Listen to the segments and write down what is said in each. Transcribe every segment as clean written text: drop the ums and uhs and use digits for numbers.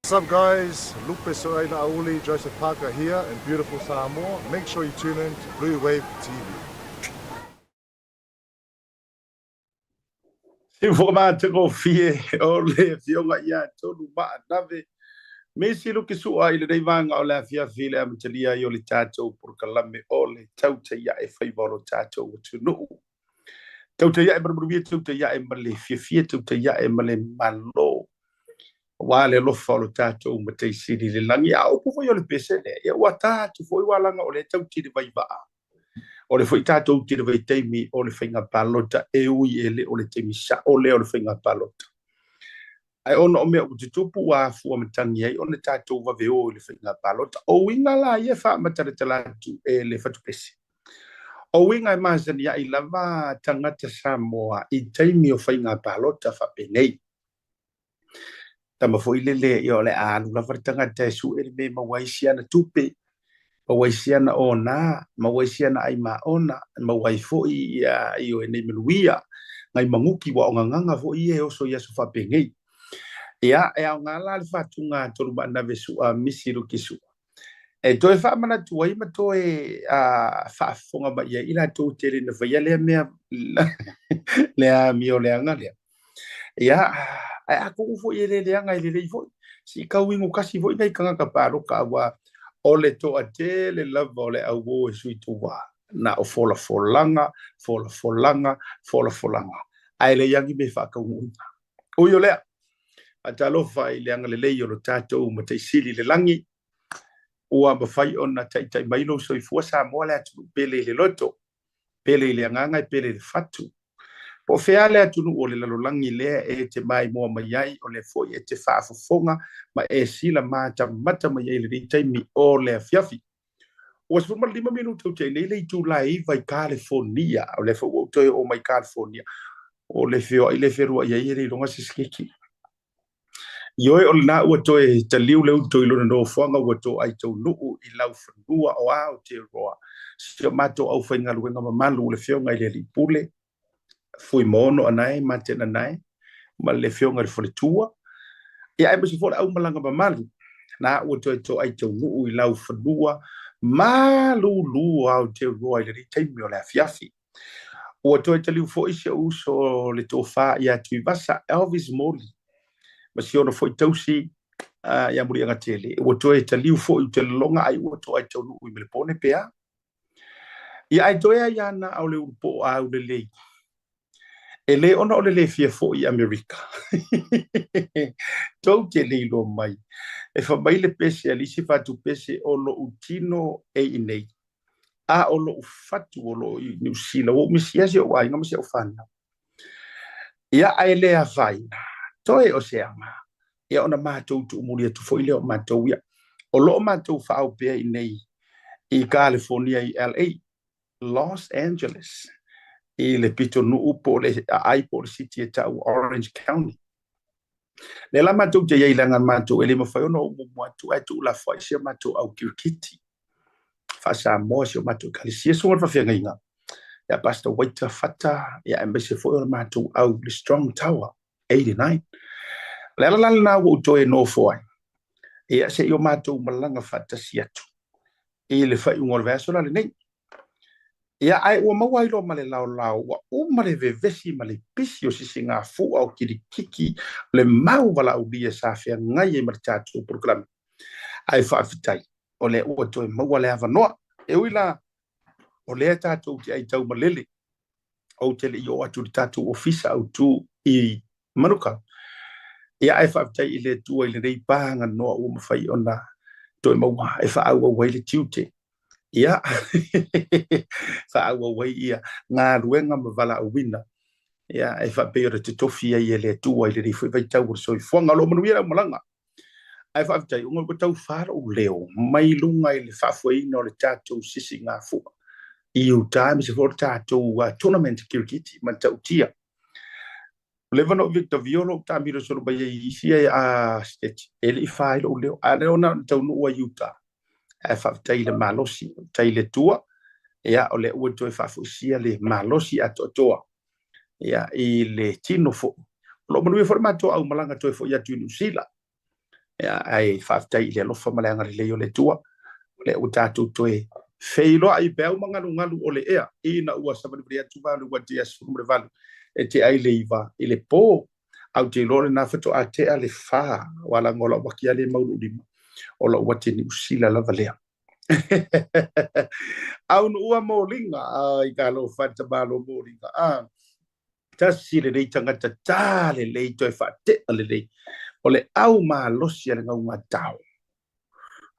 What's up guys, Lupe Soaila Auli, Joseph Parker here in beautiful Samoa. Make sure you tune in to Blue Wave TV. Siufoka matagofie o le Afioga ia Tolu Maanave Misi Luki Sua i lenei vaega o le afiafi i le amatalia ai o le tatou polokalame o le Tautai Ae Faiva o lo tatou atunuu. Tautai ae ma le manuia, tautai ae ma le fiafia, tautai ae ma le malo. Aua le alofa o lo tatou Matai Sili i le lagi. A o upu foi o le pese lea, ia ua ta atu foi ua laga o lea tatou te i le vaivaa. O le foi tatou te i le vaitaimi o le faiga palota e ui e le o le taimi sao lea o le faiga palota. Ae ona o mea ua tutupu ua afua matagi ai ona tatou vave o i le faiga palota. O uiga la ia e faamatalatala atu e le fatupese. O uiga e masani ai lava tagata Samoa i taimi o faiga palota faapenei. Tama foi lele ia o le a alu lava le tagata e sue le mea e maua ai si ana tupe, maua ai si ana ona, maua ai si ana ai maona, maua ai foi ia i o nei manuia, ngai maguki ua o gagaga foi ia e oso i aso faapenei. Ia, e aoga la le faatuga a Tolu Maanave Sua Misi Luki Sua. E toe faamanatu ai ma toe faafofoga mai ai i latou tele na faia lea mea lea amio leaga lea. Ia, ae atonu foi e le leaga e lelei foi. Se i tau inu kasi foi nai tagata palota aua o le toatele lava o le au o e sui tauva. Na o folafolaga, folafolaga, folafolaga. Ae leai lava ni mea e faataunuuina. Ui o lea, faatalofa i le agalelei o lo tatou Matai Sili i le lagi, ua mafai ona taitai mai lou soifua Samoa le atunuu pele i le loto, pele i le agaga e pele i le fatu. Po o fea le atunuu o le lalolagi lea e te maimoa mai ai, o lea foi e te faafofoga ma e silamatamata mai ai i lenei taimi o le afiafi. Ua 15 minute ua tea nei le itula e 9 i Kalifonia, o lea foi ua ou toe oo mai i Kalifonia, o le feoai le feluai ai e le iloga se sikeki. Ioe o lena ua toe taliu le uto i lona nofoaga ua toai taunuu i laufanua o Aotearoa. Si o matou aufaigaluega mamalu le Afioga i le Alii Pule, Fuimaono Anae Martin Anae ma le Afioga i le Faletua. Ia aemaise foi le aumalaga mamalu na ua toe toai taunuu i laufanua malulu o Aotearoa i lenei taimi o le afiafi. Ua toe taliu foi si ou uso le tofa ia Tuivasa Elvis Moli ma si ona foi tausi ia Muliagatele. Ua toe taliu foi ou te lagona ai ua toai taunuu i Melepone pe a. Ia ae toe ai ana o le ulu po'o aulelei. E le ona o le le fia foi i Amerika. Tou te le iloa mai. E fai mai le pese a le isi fatupese o lo'u tino e i inei. A o lo'u fatu o lo o i Niu Sila. Ua ou misia si ou aiga ma si ou fanau. Ia ae le afaina. Toe o se aga. Ia ona matou tuumuli atu foi lea o matou ia. O lo o matou faaoo pea i inei i Kalifonia i LA. Los Angeles i le pitonuu po o le aai po o le city e ta'u Orange County. Lea la matou te i ai leaga matou e le mafai ona oo muamua atu ae tuulafoai si a matou au kirikiti faa-Samoa si o matou ekalesia susuga i le faafeagaiga ia Pastor Waiter Fata ia aemaise foi o le matou au le Strong Tower 89. O le ala la lena ua ou toe nofo ai ia se i o matou malaga faatasi atu i le faaiuga o le vaiaso la lenei. Ia, ae ua maua ai loa ma le laolao, ua uma le vevesi ma le pisi o sisigafua o kilikiki, o le mau valaaulia sa feagai ai ma le tatou polokalame. Ae faafetai, o lea ua toe maua le avanoa. E ui la, o lea tatou te ai taumalele, ou te le i oo atu i le tatou ofisa autu i Manukau. Ia, ae faafetai i le Atua i lenei paganoa ua mafai ona toe maua e faaauau ai le tiute. Ia, faaauau ai ia galuega ma valaauina. Ia, e faapei ona totofi ai e le Atua i lenei foi vaitau o le soifuaga. O lo o manuia lau malaga. Ae faafetai, ona ua tau fa lou leo mai luga i le faafoeina o le tatou sisigafua i uta, aemaise foi o le tatou tournament kirikiti ma le ta'utia. Ua leva ona ou Victor Vio lou taamilo solo mai ai i isi state e le i fa ai lou leo, a o lea na ona taunuu ai i uta. Ae faafetai i le malosi, faafetai i le Atua, ia o lea ua toe faafoisia le malosi atoatoa ia i le tino foi. O lo o manuia foi le matou aumalaga toe foi atu i Niu Sila. Ia, ae faafetai i le alofa ma le agalelei o le Atua, o lea ua tatou toe feiloai i peau ma galugalu o le ea, ina ua savalivali atu valu ua tea 18 e tea ai le 9 i le po. Ae ou te iloa o lena faatoa tea le 4, aua leaga o lau uati lava lea e mau i lou lima, o lau uati Niu Sila lava lea. Aunuua moliga, ai talofa e le tamaloa moliga. Ah. Tasi lenei tagata ta lelei toe faatea lelei o le au malosi a le gaugatao.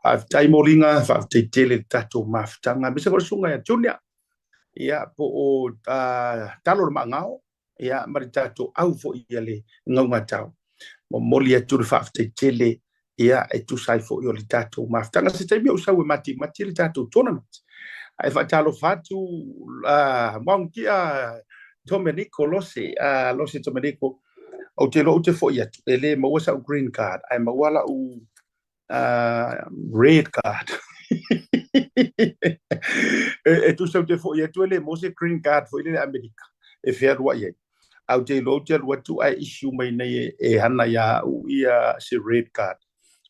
Faafetai moliga, faafetai tele le tatou mafutaga, aemaise foi le susuga ia Junior, ia po o Talo le Maagao, ia ma le tatou au foi a le gaugatao. Momoli atu le faafetai tele ia e tusa ai foi o le tatou mafutaga. Se taimi ou sau e matimati le tatou tournament. Ae faatalofa atu Maungia Domenico Lose, Lose Domenico, ou te iloa ou te foi atu, e le maua sau green card, ae maua lau red card. E tusa ou te foi atu e le maua se green card foi lele Amerika e fealuai ai. Ae ou te iloa ou te alu atu ae issue mai nei e hana iā au ia se red card.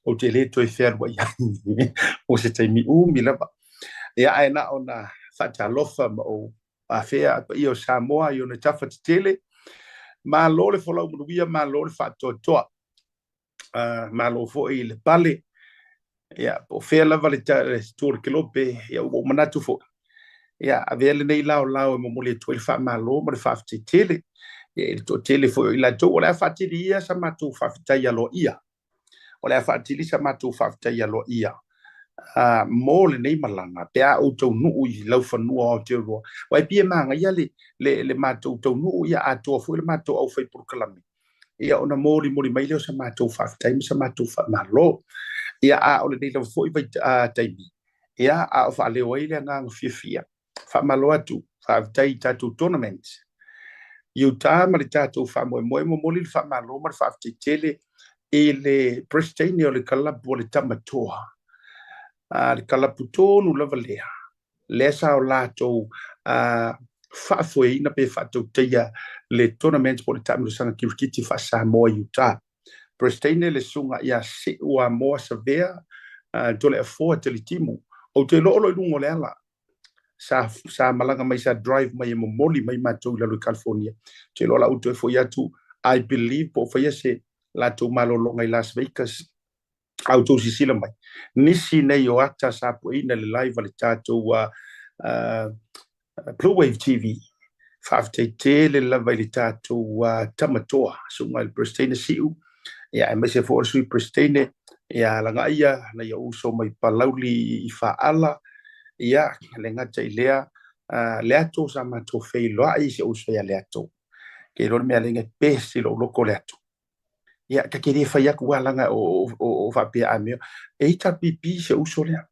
Ou te le toe fealuai ai mo se taimi umi lava. Ia, ae na ona faatalofa ma ou afea paia o Samoa i ona tafa tetele. Malo le folau manuia, malo le faatoatoa. Malo foi le pale. Ia, po o fea lava le tu o le kelope, ia ua ou manatu foi, ia, avea lenei laolao e momoli atu ai le faamalo ma le faafetai tele ia, i le toatele foi o i latou o le a faatili ia sa matou faafetai aloaia. O le a faatili sa matou faafetai aloaia mo lenei malaga pe a ou taunuu i laufanua o Aotearoa. Aua e pei e manaia le matou taunuu ia atoa foi le matou aufai polokalame ia ona molimoli mai lea o sa matou faafetai ma sa matou faamalo. Ia, a o lenei lava foi taimi, ia, a o faaleo ai le agaga fiafia, faamalo atu, faafetai i tatou tournament. Utah ma le tatou faamoemoe, momoli le faamalo ma le faafetai tele i le President o le kalapu o le Tamatoa, le kalapu tonu lava lea, lea sa o latou faafoeina pe faatautaia le tournament po o le taamilosaga kirikiti faa-Samoa i Utah. President le susuga ia Seu Amoa Savea Toleafoa Telitimu. Ou te iloa o lo o i luga o le ala. Sa malaga mai, sa drive mai e momoli mai matou i lalo i California. Ou te iloa o la ua toe foi atu, I believe po o faia se latou malologa i Las Vegas. A outou silasila mai, nisi nei o ata sa pueina le live a le tatou Blue Wave TV. Faafetai tele lava i le tatou Tamatoa, susuga i le Peresetene Siu, ia aemaise foi o le Sui Peresetene ia Lagaia, nai ou uso mai Palauli i Faala, ia le gata i lea, Leato sa matou feiloai si ou uso ia Leato. Ke iloa le mea lea e pesi lou loto Leato. Ia, ta te le fai atu lava leaga o faapea a mea. E HRPP si ou uso lea.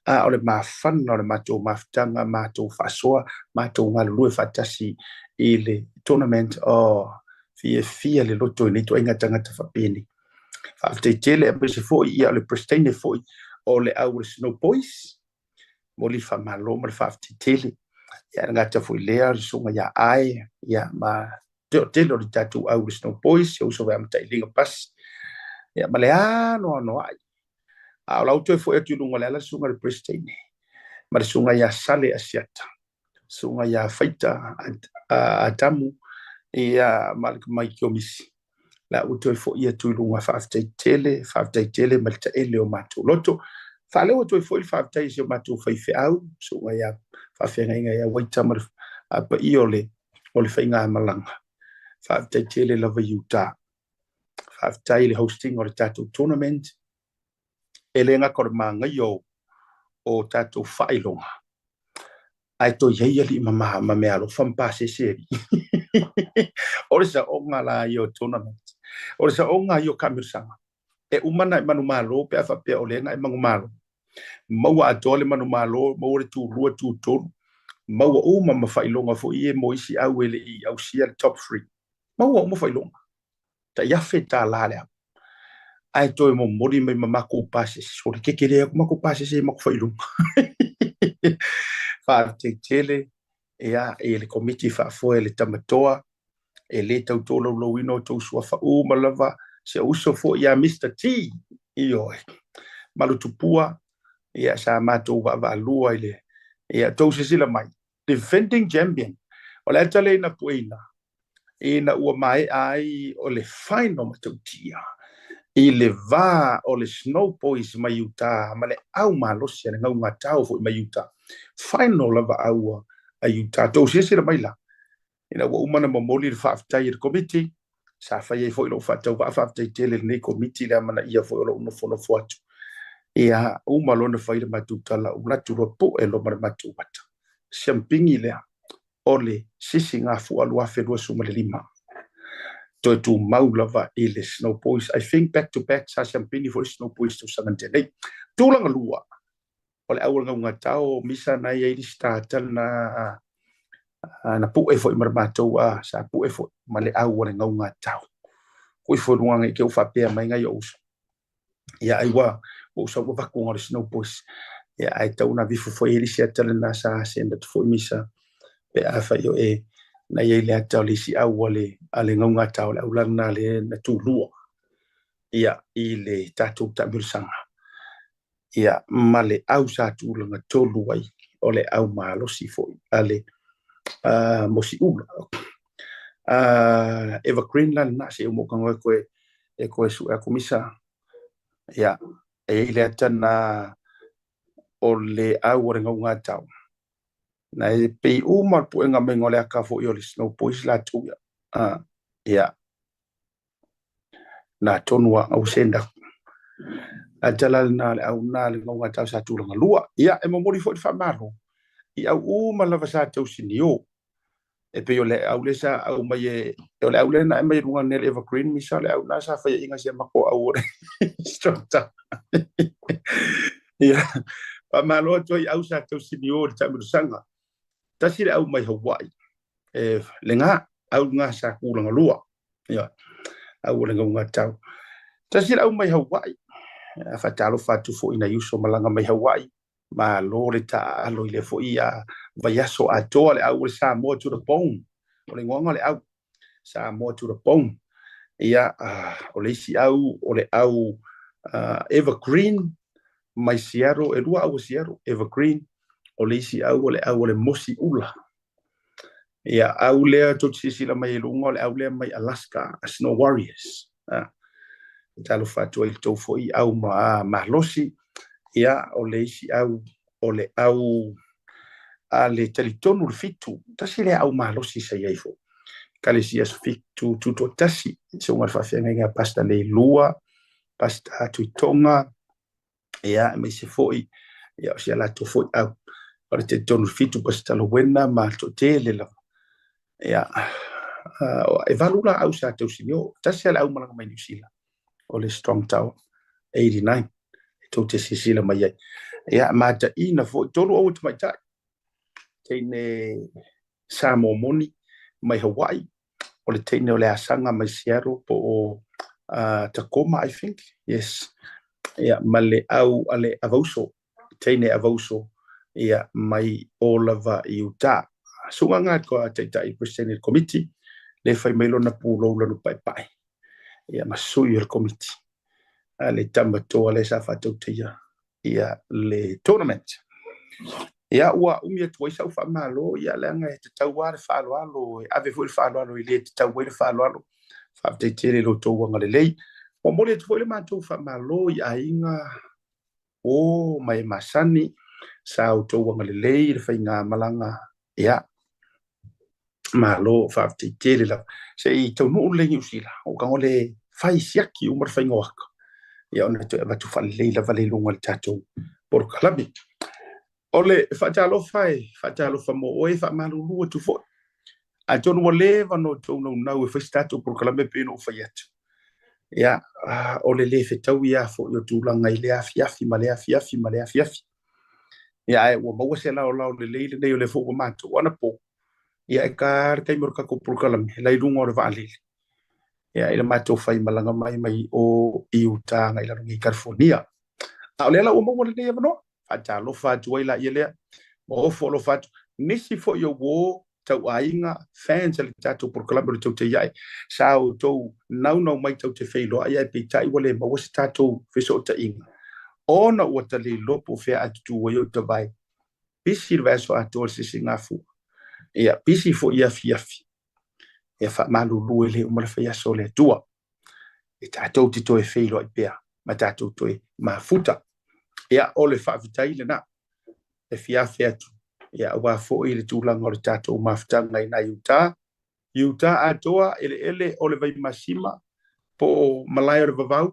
A o le mafana o le matou mafutaga, matou faasoa, matou galulue faatasi i le tournament, oh, fiafia le loto i nei ituaiga tagata faapenei. Faafetai tele aemaise foi ia o le President foi o le au o le Snow Boys. Momoli le faamalo ma le faafetai tele. Ia, e le gata foi i lea, le susuga ia Ae, ia, ma toatele o le tatou au le Snow Boys, si ou uso ia Matailiga Pasi, ia, ma le anoanoai. A o la ua toe foi atu i luga o le ala le susuga i le President ma le susuga ia Sale Asiata, susuga ia Faita Atamu, ia, ma le Tamaiti o Misi. La ua toe foi atu i luga, faafetai tele, faafetai tele mai le taele o matou loto. Faaleo atu ai foi le faafetai i si o matou faifeau, susuga ia faafeagaiga ia Waita ma le paia o le faigamalaga. Faafetai tele lava i Utah. Faafetai i le hosting o le tatou tournament. E le gata o le manaia o tatou faailoga, ae toe i ai alii ma meaalofa ma pasese alii. O le saoga la ia o tournament. O le saoga ia o taamilosaga. E uma ona e manumalo pe a faapea o lea na e manumalo. Maua atoa le manumalo, maua le tulua, tutolu, maua uma ma faailoga foi ia mo isi au e le i ausia le top 3. Maua uma faailoga. Tai $1,000 le au. Ae toe momoli mai ma makou pasese. Sole keke le atu makou pasese i makou faailoga. Faafetai tele ia i le komiti faafoe le Tamatoa e le tau tolaulauina o outou suafa uma lava. Si ou uso foi ia Mr. T. Ioe. Malutupua, ia, sa matou vaavaalua i le, ia, tou silasila mai, defending champion. O le ata lea ina pueina, ina ua maea ai o le final matautia i le va o le Snow Boys mai Utah ma le au malosi a le gaugatao foi mai Utah. Final lava aua a Utah. Tou silasila mai la, ina ua uma ona momoli le faafetai e le Komiti, sa fai ai foi lou faatauvaa, faafetai tele i lenei Komiti le amanaia foi o lou nofonofo atu. Ia, uma loa ona fai le matou tala, ou alu atu loa pue loa ma le matou ata. Siampigi lea o le Sisigafua 2025. Toe tumau lava i le Snow Boys. I think back to back sa siampigi foi le Snow Boys tausaga na tea nei. Tulaga lua, o le auala gaugata misa na i ai le starter na na pue foi ma le matou a sa pue foi ma le auala gaugata. Ko ifo luga ngai ke u faapea mai ngai o uso. Ia ai ua ua usa ua vaku ngā le Snow Boys. Ia ai tau na vifu foi ele si ata le na sa senda tu foi misa pe a fai o e na i ai le ata o le isi au a le gaugata o le aulana le na tūlua. Ia i le tatou taamilosaga. Ia ma le au sa tulaga tolu ai o le au malosi foi a le Mosiula. Evergreen la lena se umo kanga koe e koe su e akumisa. Ia, e i le ata na o le au o le gaugata. Na e pei uma le puega mai o le aka foi o le Snow Boys la tu ia. Ia, na tonu a au senda. A tala na le au na le gaugata sa tulaga lua. Ia, e momoli foi le faamalo i au uma lava sa tausini o. E pei o le au le sa au mai e, o le au le na e mai luga nei le Evergreen misa le au na sa fai inga sia mako au o le instructor. Ia, faamalo atu ai au sa tausini o le taamilosaga. Tasi le au mai Hawaii. E, le ngā, au ngā sa kūlanga lua. Ia, au o le gaugata. Tasi le au mai Hawaii. Faatalofa atu foi nai uso malaga mai Hawaii. Malo le taalo i le foi a vaiaso atoa le au o le Samoa to the bone. O le igoaga o le au Samoa to the bone. Ia, o le isi au o le au Evergreen mai Seattle, e lua au o Seattle, Evergreen. O le isi au o le au o le Mosi Ula. Ia, au lea tou te silasila mai i luga o le au lea mai Alaska, a Snow Warriors. Talofa atu ai i le tou foi au ma malosi. Ia, o le isi au o le au a le talitonu le fitu. Tasi lea au malosi sa i ai foi. Ekalesia fitu tutoatasi. Susuga i le faafeagaiga Pastor Leilua, Pastor Tuitoga, ia aemaise foi ia o si a latou foi au. O le talitonu le fitu Pastor Lowena ma le toatele lava. Ia, e valu la au sa tausini o. Tasi lava le au malaga mai Niu Sila, o le Strong Tower 89, e tou te silasila mai ai. Ia, mataina foi, tolu aua tamaitai, teine Samoa moni mai Hawaii, o le teine o le Asaga mai Seattle po o Tacoma, I think, yes. Ia, ma le au a le Avauso, teine Avauso, ia, mai o lava i Utah. Suga ngā ko a taitai President le komiti, le fai mai lona pulou lanu paepae. Ia, ma sui o le komiti. A le tama toa le sa whātauteia ia le tournament. Ia, ua umi atu ai sau faamalo, ia leaga e tatau lava le faaaloalo, e ave foi le faaaloalo i le tatau ai le faaaloalo. Faafetai tele i lo outou agalelei. Momoli atu foi le matou faamalo i aiga o ma e masani sa outou agalelei i le faigamalaga. Ia, malo, faafetai tele lava. Se i taunuu lelei Niu Sila, o tago le fai siaki uma le faiga o aka. Ia ona toe avatu faalelei lava le luga o le tatou polokalame. O le faatalofa e faatalofa mo oe, faamalulu atu foi. Atonu ua leva ona outou naunau e fai se tatou polokalame pei ona ou fai atu. Ia, o le le fetaui lava foi o tulaga i le afiafi ma le afiafi ma le afiafi. Ia, ae ua maua se laolao lelei lenei o lea foi ua matou anapo. Ia, e ta le taimi o le tatou polokalame, la i luga o le vaalele. Ia, i le matou faimalaga mai mai o i uta agai i lalo nei i California. A o lea la ua maua lenei avanoa, faatalofa atu ai laia lea, ma ofo alofa atu. Nisi foi o uo Tauaiga, fans a le tatou polokalame o le Tautai Ae, sa outou naunau mai tatou te feiloai ae peitai ua le maua se tatou fesootaiga ona ua ta le iloa po o fea a tutū ai o tavae. Pisi le vaiaso atoa i le sisigafua. Ia, pisi foi i afiafi. Ia faamalulu e le uma le faiaso o le Atua. E tatou te toe feiloai pea ma tatou toe mafuta. Ia, o le faafetai lena e fia afe atu, ia, aua foi le tulaga o le tatou mafutaga i nai uta, i uta atoa eleele o le Vaimasima po o malae o le Vavau.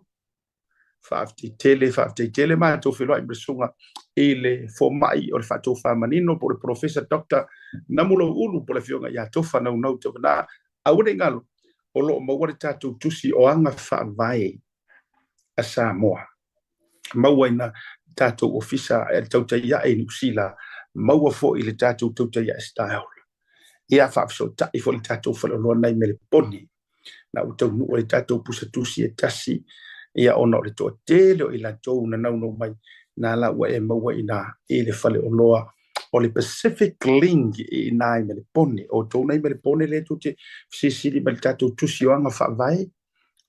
Faafetai tele, faafetai tele. Matou feiloai ma le susuga i le fomai o le faatofa manino po o le Polofesa Doctor Namulouulu po o le afioga ia Tofa Naunau Tavana. Aua ne i galo, o lo o maua le tatou tusi o aga faavae a Samoa. Maua i na tatou ofisa e le Tautai Ae i Niu Sila, maua foi i le tatou Tautai Ae Style. Ia, faafesootai foi le tatou faleoloa nai Melepone na ua taunuu ai tatou pusa tusi e tasi, ia ona o le toatele o i latou na naunau mai, na la ua e maua i na i le faleoloa o le Pacific Link i ina i Melepone. O outou na i Melepone lea tou te fesilisili mai le tatou tusi o aga faavae,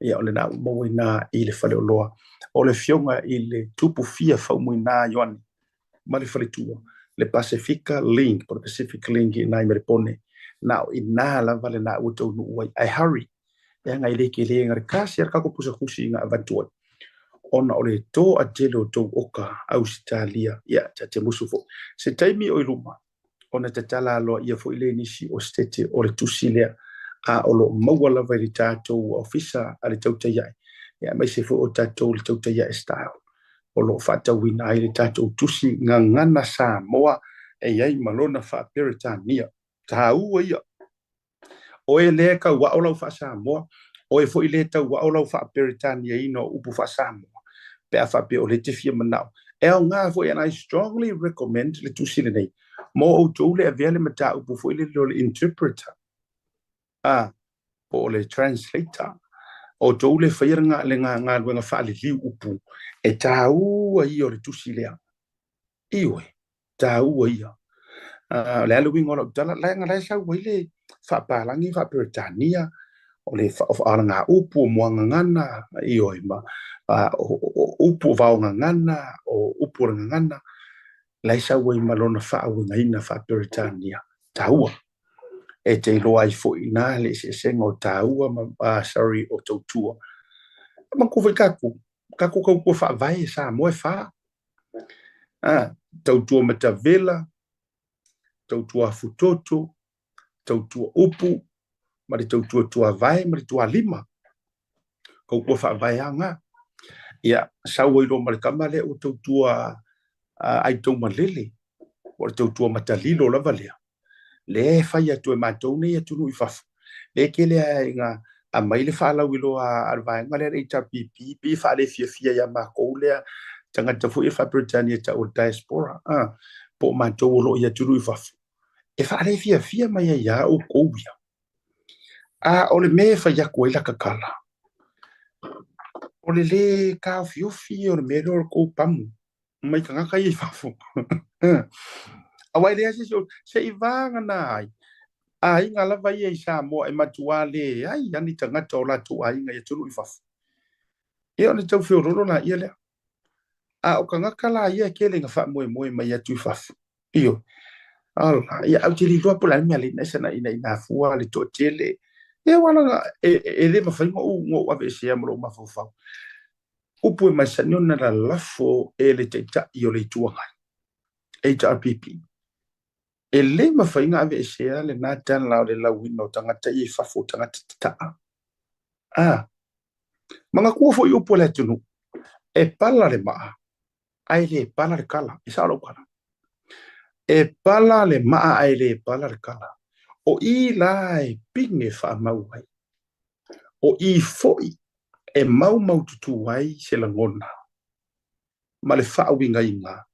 ia o lena ua maua i ina i le faleoloa o le afioga i le Tupu Fia Faumuina Ioane ma le faletua, le Pasefika Link po o le Pacific Link i ina i Melepone. Na o ina lava lena ua taunuu ai. Ae hurry, leaga e le tele na le kasi a le tatou pusa tusi na avatu ai ona o le toatele o tou oka Ausetalia. Ia, ta te musu foi se taimi o i luma ona tatala aloaia foi lea i nisi o setete o le tusi lea, a o lo o maua lava i le tatou ofisa a le Tautai Ae, aemaise foi o tatou le Tautai Ae Style o lo o faatauina ai le tatou tusi Gagana Samoa e i ai ma lona faa-Peretania. Taua ia. Oe lea e tauao lau faa-Samoa, oe foi lea e tauao lau faa-Peretaniaina o upu faa-Samoa, pe a faapea o lea e te fia manao. E aoga foi, and I strongly recommend le tusi lenei mo outou le avea le mataupu foi lele o le interpreter, a, po o le translator. Outou le faia le galuega faaliliu upu, e taua ia o le tusi lea. Ioe, taua ia. O le a le uiga o lau tala, leaga la e sau ai le faapalagi faa-Peretania, o le upu o muagagana, ioe, ma o upu o vaogagana, o upu o le gagana, la e sau ai ma lona faauigaina faa-Peretania. Taua. E te iloa ai foi i ina le eseesega o taua ma, sorry, o tautua. E manatua foi tatou, tatou tautua faavae Samoa e fa. Tautua matavela, tautua afutoto, tautua upu, ma le tautua tuavae ma le tualima. Tautua faavae lava. Ia, sau ai loa ma le tama lea ua tautua ai taumalele, o le tautua matalilo lava lea. Lea e fai atu e matou nei atunuu i fafo, lea e tele lava ina aumai le faalauiloa a le vaega lea a le HRPP, pei e faalefiafia ia matou lea tagata foi e faa-Peretania e tau o le diaspora, po o matou o lo o i atunuu i fafo, e faalefiafia mai ai ia outou ia. A o le mea e fai atu ai lata tala, o le lē taofiofi o le mea lea o le tou pamu mai tagata ia i fafo. Aua e leai se isi o, se i vagana ai aiga lava ia i Samoa e matuā leai lava ni tagata o latou aiga i atunuu i fafo. Ia ona tau feololo laia lea. A o tagata la ia e tele ina faamoemoe mai atu i fafo. Ioe. Ala, ia ou te le iloa po o le a le mea lea ina ina ina fua le toatele. Ia aua leaga e le mafai ona ou aveesea ma lou mafaufau. Upu e masani ona lalafo e le Taitai o le Itu Agai, HRPP. E le mafai ona aveesea lena tala o le lauina o tagata ia i fafo o tagata tataa. A, manatua foi upu a le atunuu, e pala le maa, ae le pala le kala. E sao lau tala? E pala le maa ae le pala le kala. O i la e pine faamau ai. O i foi e maumaututu ai se lagona ma le faauigaina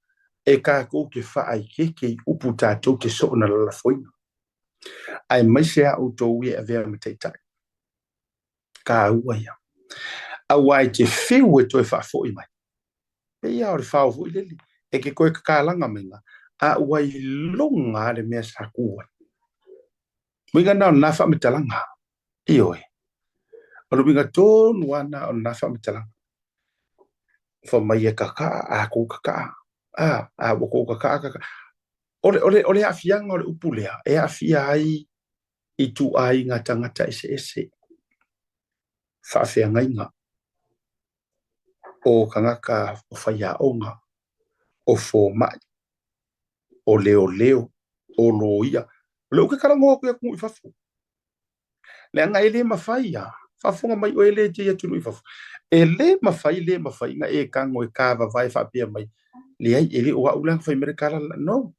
e tatou te faaeteete i upu tatou te soona lalafoina. Aemaise a outou e avea ma taitai. Taua ia. Aua e te fiu e toe faafoi mai. Pei lava o le fao foi lele, e te toe tatalaga maiga, a ua iloga lava le mea sa tu ai. Uiga na o lena faamatalaga. Ioe. O le uiga tonu lava lena o lena faamatalaga. Fai mai e kakaa, a kou kakaa. A, a ua kou kakaa kakaa. O le, o le, o le aafiaga o le upu lea, e aafia ai ituaiga tagata eseese, faafeagaiga, o tagata o faiaoga, o fomai, o leoleo, o loia. O lea ou te talanoa atu i atunuu i fafo. Leaga e le mafai lava, faafofoga mai oe le te i atunuu i fafo, e le mafai le mafai ona e tago e tavavae faapea mai, leai, e le o au la na fai mai le tala lena. No.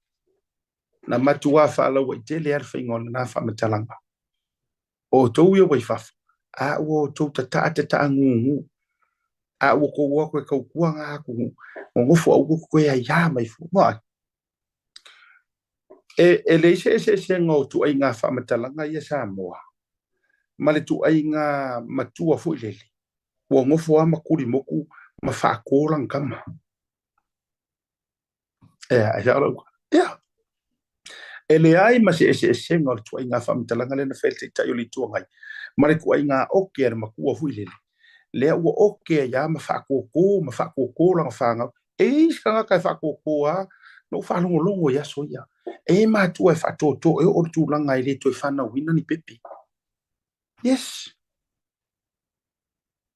Na matua faalauaitele lava le faiga o lena faamatalaga. O outou ia ua i fafo, a ua outou tataa tataa gugu, a ua outou o atu e tautua na atunuu, nonofo aua tou te toe aiā mai fua. Mo E, e leai se eseesega o ituaiga faamatalaga ia Samoa ma le ituaiga matua foi lele ua nofo lava ma tulimotu ma faatō lana tama. Ea, e sao lau tala. Ea. E leai ma se eseesega o le ituaiga faamatalaga lea na fai e le Taitai o le Itu Agai ma le ituaiga oke a le matua foi lele, lea ua oke ai lava ma faatōtō ma faatōtō lana fanau. E i ai isi tagata e faatōtō lava, na ou faalogologo i aso ia. E i ai matua e faatōtō e oo i le tulaga e le toe fanauina ni pepe. Yes.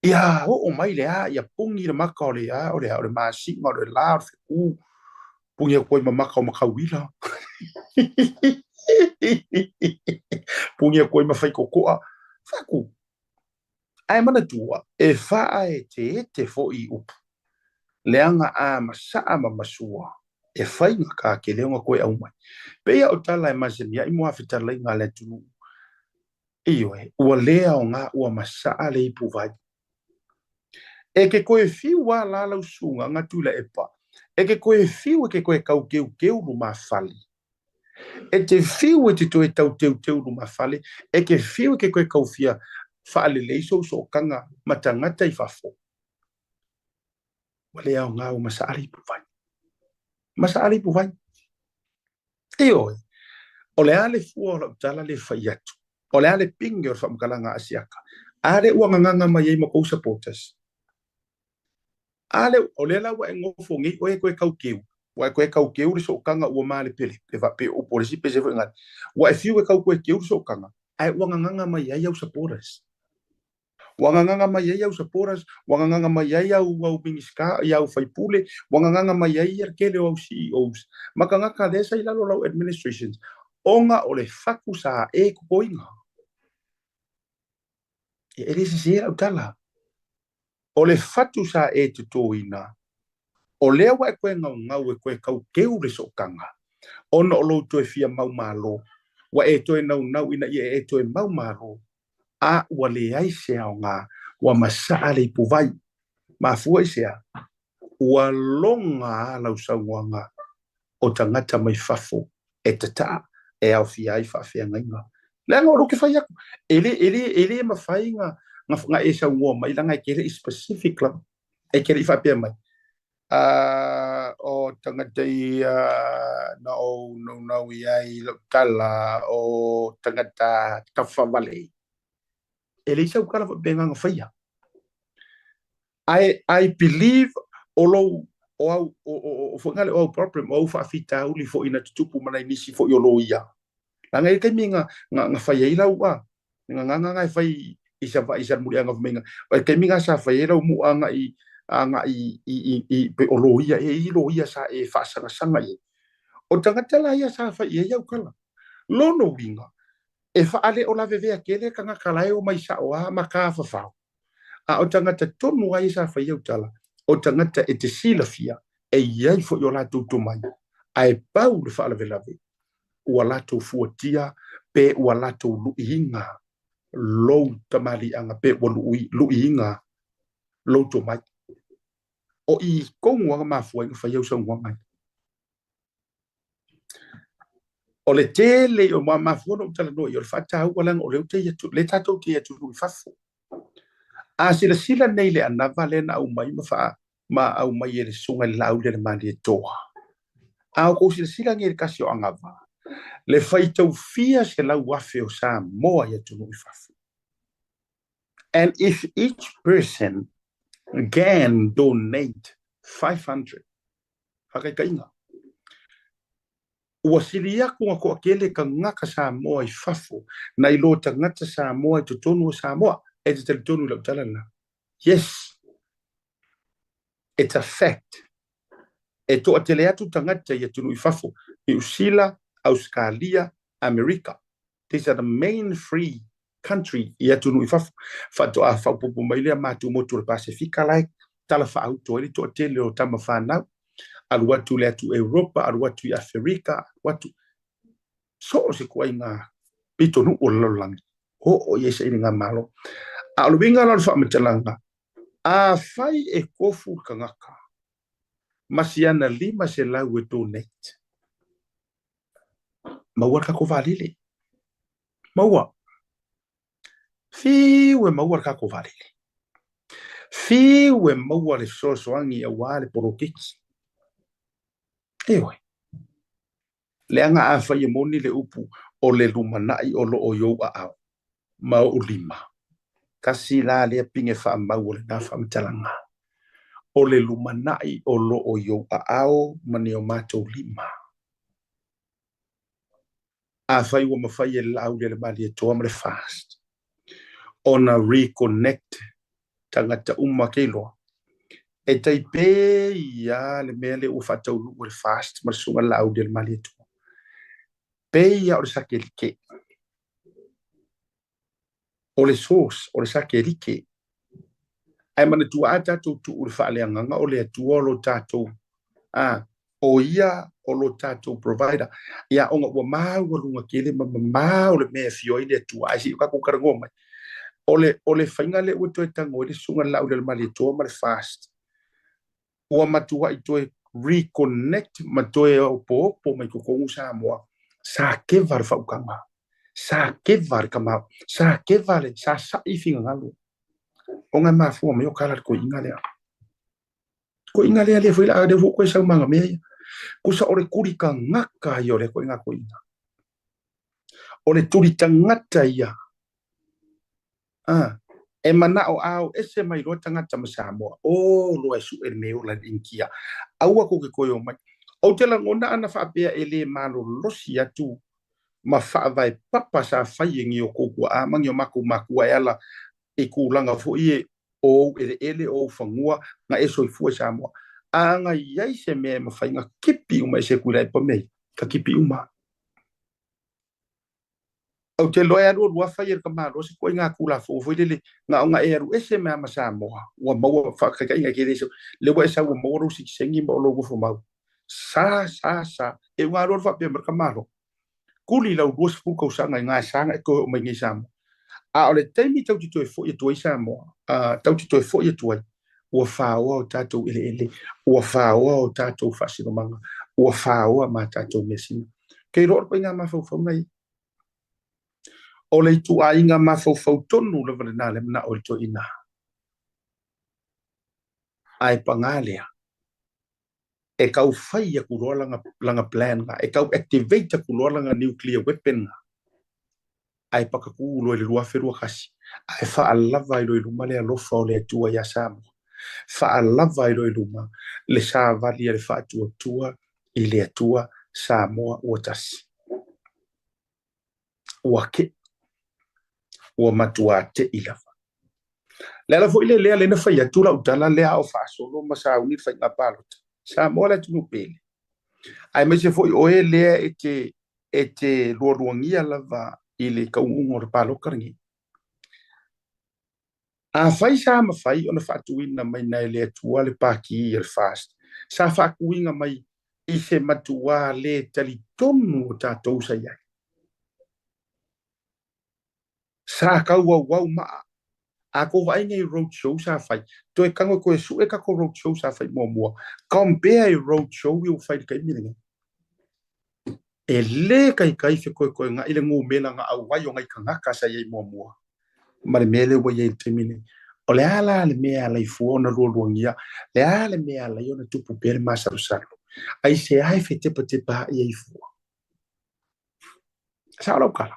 Ia oo mai le a, ia pugi le maka o le a, o le a, o le masina, o le la, o le feku, pugi atu ai ma maka o Makauila. Pugi atu ai ma Faitotoa. Faku. Ae manatua, e faaeteete foi i upu, leaga a masaa ma masua, e faigata tele ona toe aumai. Pei lava o tala e masani ai muafetalaiga a le atunuu, Ioe, ua le aoga, ua masaa le ipuvai. E ke toe fiu a la lau susuga ga Tuilaepa, e ke toe fiu e ke toe tau teuteu lumafale. E te fiu e te toe tau teuteu lumafale, e ke fiu e ke toe tau fia faalelei sou sootaga ma tagata i fafo. Ua le aoga, ua masaa le ipuvai. Masaa le ipuvai. Ioe, o le a le fua o lau tala lea e fai atu? O le a le pine o le faamatalaga a Asiata? A lea ua gagaga mai ai ma tou supporters? A lea, o lea la ua e nofo nei oe e toe tau keu, ua e toe tau keu le sootaga ua malepelepe faapea o upu a le isi pese foi gale. Ua e fiu e tau toe keu le sootaga, ae ua gagaga mai ai au supporters. Ua gagaga mai ai au supporters, ua gagaga mai ai au au Minisita, i au faipule, ua gagaga mai ai le tele o au CEOs ma tagata lea sa i lalo o lau administrations, ona o le fatu sa e totoina. Ia, e le sese lau tala. O le fatu sa e totoina, o lea ua e toe naunau e toe tauteu le sootaga, ona o lou toe fia mau malo, ua e toe naunau ina ia e toe mau malo, a ua leai se aoga, ua masaa le ipuvai. Mafua i se a? Ua loga a lau saunoaga o tagata mai fafo e tataa e aofia ai faafeagaiga. Leaga o lea ou te fai atu, e le, e le, e le mafai na, na, na e saunoa mai leaga e te le i specific lava. E te le i faapea mai, o tagata ia na ou naunau i ai i lau tala, o tagata tafavale. E leai sau tala faapena na faia. I, I believe o lou, o au, o, o, o, foi nale o au problem, o au faafitauli foi na tutupu ma nai nisi foi o loia. Leaga e i ai taimi na, na, na fai ai lau a, na gagaga na e fai i Savaii i Salemuliaga fai mai na, o le taimi na sa fai ai lau mu'a agai, agai i, i, i, pei o loia, e i loia sa e faasagasaga i ai. O tagata la ia sa fai i ai au tala. Lona uiga, e faaleolavevea tele tagata la e omai sao lava ma tafafao. A o tagata tonu lava ia sa fai au tala, o tagata e te silafia e i ai foi o latou tomai, ae pau le faalavelave, ua latou fuatia pe ua latou luiina lou tamaliiaga pe ua luiina lou tomai. O i tonu lava na mafua ai ona fai au saunoaga ia. O le tele o mafua ona ou talanoa i ai, o le faataua leaga o lea ou te i atu, lea tatou te i atunuu i fafo. A silasila nei i le anava lea na aumai ma faa, ma aumai e le Susuga i le Laauli a le Malietoa, a outou silasila nei i le tasi o anava, Le faitau fia 100,000 o Samoa i atunuu i fafo. And if each person can donate 500, faakaitaiga, ua sili aku ga toatele tagata Samoa i fafo nai lo tagata Samoa i totonu o Samoa. E te talitonu i lau tala lena? Yes, it's a fact. E toatele atu tagata i atunuu i fafo, Niu Sila, Ausekalia, Amerika. These are the main three country i atunuu i fafo. Faatoa faaopoopo mai lea matou motu o le Pasefika la e tala faaauto ai le toatele o tama fanau. Alu atu i le atu Europa, alu atu i Aferika, alu atu so o se ituaiga pitonuu o le lalolagi, oo i ai sailiga malo. A o le uiga la o le faamatalaga, afai e tofu le tagata ma si ana 500 e donate, maua le tatou vaalele. Maua. Fiu e maua le tatou vaalele. Fiu e maua le fesoasoani aua le poloketi. Ioe. Leaga afai e moni le upu o le lumanai o lo o i ou aao ma ou lima, tasi la lea pine faamau o lena faamatalaga, o le lumanai o lo o i ou aao ma ni o matou lima. Afai ua mafai e le Laaulialemalietoa ma le FAST ona reconnect tagata uma keiloa, e tai pei lava le mea lea ua faataunuu e le FAST ma le Susuga Laaulialemalietoa, pei lava o le sakelike. O le source, o le sakelike. Ae manatua a tatou tuu i le faaleagaga o le Atua o lo tatou, a, o ia o lo tatou provider. Ia, ona ua maualuga tele ma mamao le mea e afio ai le Atua, ae se i o tatou talanoa mai. O le, o le faiga lea ua toe tago ai le Susuga i le Laaulialemalietoa ma le FAST, ua matuai toe reconnect ma toe opoopo mai totonu Samoa. Sa keva le faautaga, sa keva le tama, sa keva le, sa sa'i finagalo. Ona e mafua mai o tala le toeaina lea. Toeaina lea lea foi la lea foi koe sau ma mea ia. Kusa o le tuli tagata ia o lea ituaiga toeaina. O le tuli tagata ia. E manao a o ese mai loa tagata ma Samoa. O loa e su'e le mea e ola i le Initia. Aua tou te toe omai. Ou te lagona ana faapea e le malolosi atu ma faavae papa sa fai e ni o tou tuaa ma ni o matou matua e ala i tulaga foi e o ou eleele, o ou fanua, na e soifua i Samoa. A na i ai se mea e mafai na kipi uma e se Tuilaepa mea ia, ka kipi uma. Ou te iloa e alualu lava fai e le tamaloa se ituaiga Tulafono foi lele, na ona e alu ese mai lava ma Samoa, ua maua faataitaiga e te le lea ua e sau ua maua lou sitiseni ma o lou nofo mau. Sa, sa, sa. E uga alualu faapea mai le tamaloa, kuli lau 20 tausaga i gaesa na e toe oo mai nei i Samoa. A o le taimi tatou te toe foi atu ai i Samoa, tatou te toe foi atu ai, ua faoa o tatou eleele, ua faoa o tatou faasinomaga, ua faoa ma tatou measina. Ke iloa o le ituaiga mafaufau ia. O le ituaiga mafaufau tonu lava lena le manao o le toeaina. Ae paga lea, e tau fai atu loa lana, lana plan ga, e tau activate atu loa lana nuclear weapon ga, ae pakatū loa i le 2021, ae faalava ai loa i luma le alofa o le Atua iā Samoa, faalava ai loa i luma le savali a le faatuatua i le Atua Samoa ua tasi. Ua te'i. Ua matuā te'i lava. Le ala foi le lea lea na fai atu lau tala lea a o faasolo ma sauni le faiga palota. Samoa le atunuu pele. Aemaise foi oe lea e te e te lualuagia lava i le taunuuga o le palota lenei. Afai sa mafai ona faatuina mai na e le Atua le Pati a le FAST, sa faatuina mai i se matuā le talitonu o tatou sa i ai. Sa tauauau maa. A tou vaai nei i road show sa fai, toe tago e toe sue tatou road show sa fai muamua, compare i road show ia ua fai i le taimi lenei. E le taitai fetoetoena'i le numera na auai o nai tagata sa i ai muamua ma le mea lea ua i ai i le taimi lenei. O le a la le mea e ala ai fua ona lualuagia? Le a le mea e ala ai ona tupu pea le masalosalo? Aisea e fetepatepaai ai fua? Sao lau tala.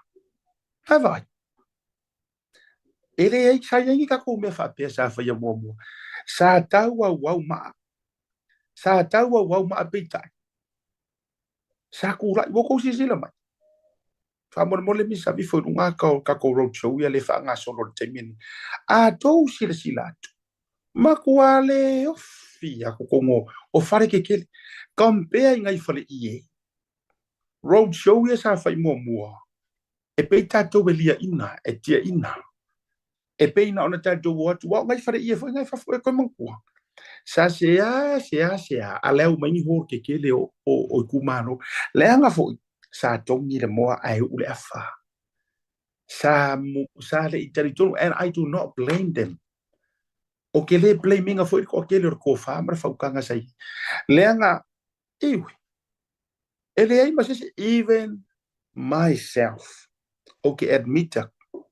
Ae vaai. E leai, sa i ai ni tatou mea faapea sa faia muamua. Sa tau auau maa. Sa tau auau maa peitai. Sa tulai, ua tou silasila mai. Faamolemole misa avifo i luga aka o tatou road show ia le faagasolo i le taimi lenei. A tou silasila atu, matua le ofi a totonu o fale tetele. Compare i nai fale ie. Road show ia sa fai muamua, e pei tatou e liaina, e tiaina. E pei na ona tatou o atu, aua o nai fale ie foi nai fafo e koe manatua. Sa sea, sea, sea, a lea uma ai ni hall tetele o itumalo. Leaga foi, sa togi le moa ae uu le afa. Sa, sa le i talitonu, and I do not blame them. O ke le blame ina foi le toatele o le tofa ma le faautaga sa i ai. Leaga, iwi, e leai ma se isi, even myself, ou te admit atu,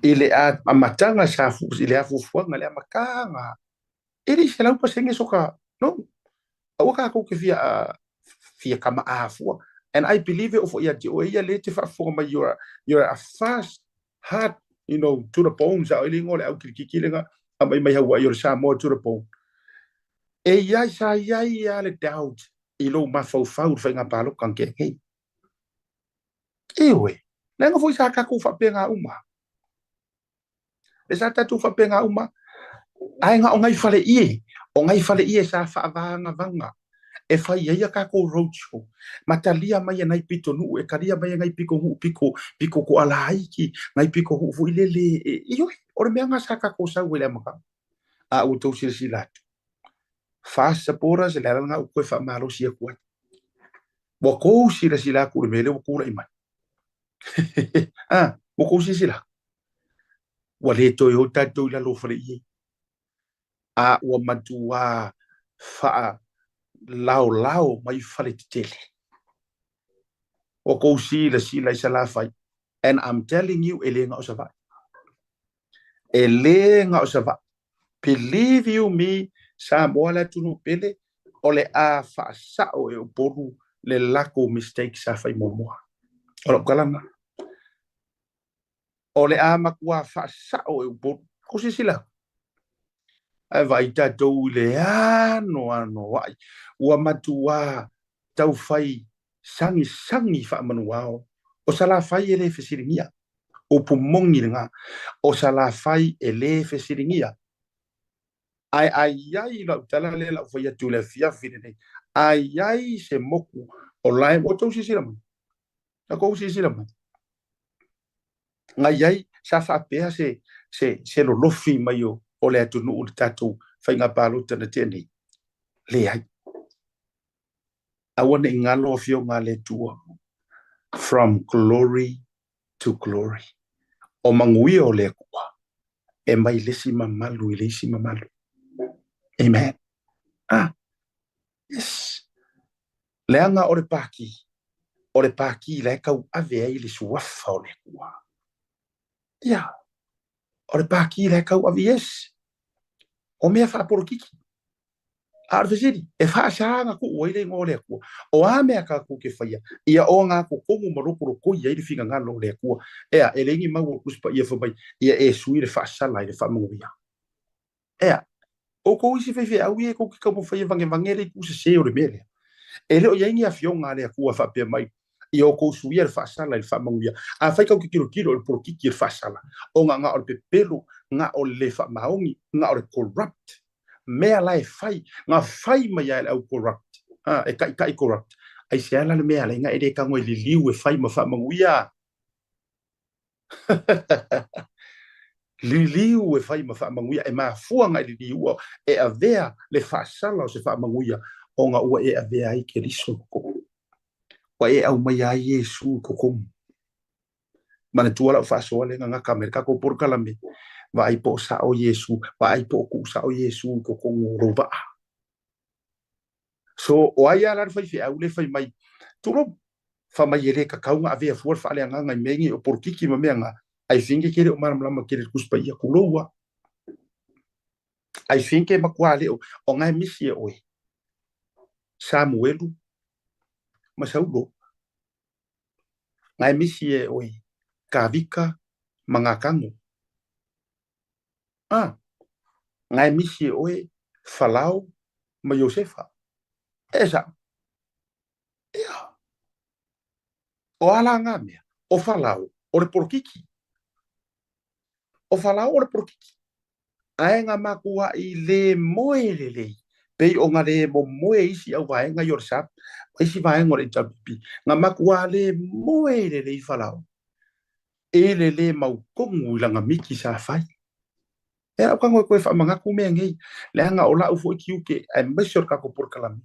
i le amataga sa i le afuafuaga, le amataga, e le i 100% soka, no, aua tatou te fia, fia kama'a fua. And I believe e oo foi ia te oe ia lea e te faafofoga mai, you're a fast hard, you know, to the bones, a o le igoa o le au kilikiki lena, aumai mai Hawaii o le Samoa to the bone. E i ai, sa i ai lava le doubt i lou mafaufau i le faiga palota na tea nei. Ioe, leaga foi sa tatou faapena uma. Le sa tatou faapena uma, ae na o nai faleie, o nai faleie sa faavagavaga e fai ai a tatou roadshow, ma talia mai e nai pitonuu, e talia mai e nai pitonuu pito, pito toalaiki, nai pitonuu foi lele, e, ioe, o le mea lena sa tatou sau ai i le amataga. A ua outou silasila atu, FAST supporters, le ala lena ua toe faamalosi atu ai. Ua tou silasila atu i le mea lea ua tulai mai. Ah, ua tou silasila atu. Ua le toe o tatou i lalo o faleie. A ua matuā faalaolao mai fale tetele. Ua tou silasila i Salafai. And I'm telling you, e le na o Savaii. E le na o Savaii. Believe you me, Samoa le atunuu pele, o le a faasao e Upolu le latou mistake sa fai muamua. O lau tala lena. O le a matuā faasao e Upolu. Kou silasila atu. Ae vaai tatou i le anoanoai. Ua matuā taufai sagisagi faamanuao. O Salafai e le fesiligia. Upu moni lena. O Salafai e le fesiligia. Ae a i ai lau tala lea lau fai atu i le afiafi lenei, a i ai se moku o la e, ua outou silasila mai, na kou silasila mai, na i ai sa faapea se lolofi mai o le atunuu i le tatou faiga palota na tea nei. Leai. Aua ne i galo Afioga a le Atua, from glory to glory. O manuia o le Atua e mai le isi mamalu i le isi mamalu. Amen. Ah, yes. Leaga o le pākī, o le pākī la e tauave ai le suafa o le Atua. Ia, o le pākī la e tauave, yes. O mea faapolokiki. A o le fesili, e faasa na tuu ai le igoa o le Atua? O a mea tatou te faia, ia o gatotonu ma lokolokoi ai le finagalo o le Atua? Ea, e leai ni mau o le Tusi Paia fai mai, ia e sui le faasala i le faamanuia. Ea, outou isi faifeau ia e tou te taumafai e vagevage le itu sese o le mea lea. E le o i ai ni afioga a le Atua e faapea mai, ia outou suia le faasala i le faamanuia. Afai tou te tilotilo i le polokiki i le faasala, ona na o le pepelo, na o le le faamaoni, na o le corrupt mea la e fai, na fai mai lava e le au corrupt, e taitai corrupt. Aisea la le mea ala ai na e le tago e liliu e fai ma faamanuia? Liliu e fai ma faamanuia, e mafua na e liliua e avea le faasala o se faamanuia, ona ua e avea ai Keriso i totonu. Ua e aumaia ai Iesu i totonu. Manatua lau faasoa lea na gata mai le tatou polokalame, vaai po o sao Iesu, vaai po o tuu sao Iesu i totonu o lou vaa. So, o ai lava la le faifeau lea fai mai, tulou, fai mai e le tatau ona avea fua le faaleagaga i mea nei o polokiki ma mea na, I think e ke le o malamalama tele i le Tusi Paia, tulou lava. I think e matua le o, o na e misi e oe, Samuelu ma Saulo. Ngae misi e oe Kavika ma Ngakago. A, ngae misi e oe Falao ma Iosefa. E sa'o. Ia. O a la ngā mea? O Falao, o le polokiki. O Falao o le polokiki. Ae nga makuaʻi le moe lelei, pei o nga le momoe isi au vaega i o le SAP, ma isi vaega o le HRPP, nga makuā le moe lelei Falao, e le le maukogu i langa miki sa fai. E au kago e koe whaamangako mea ngei, leaga o la'u fo'i tiute aemaise o le tatou polokalame,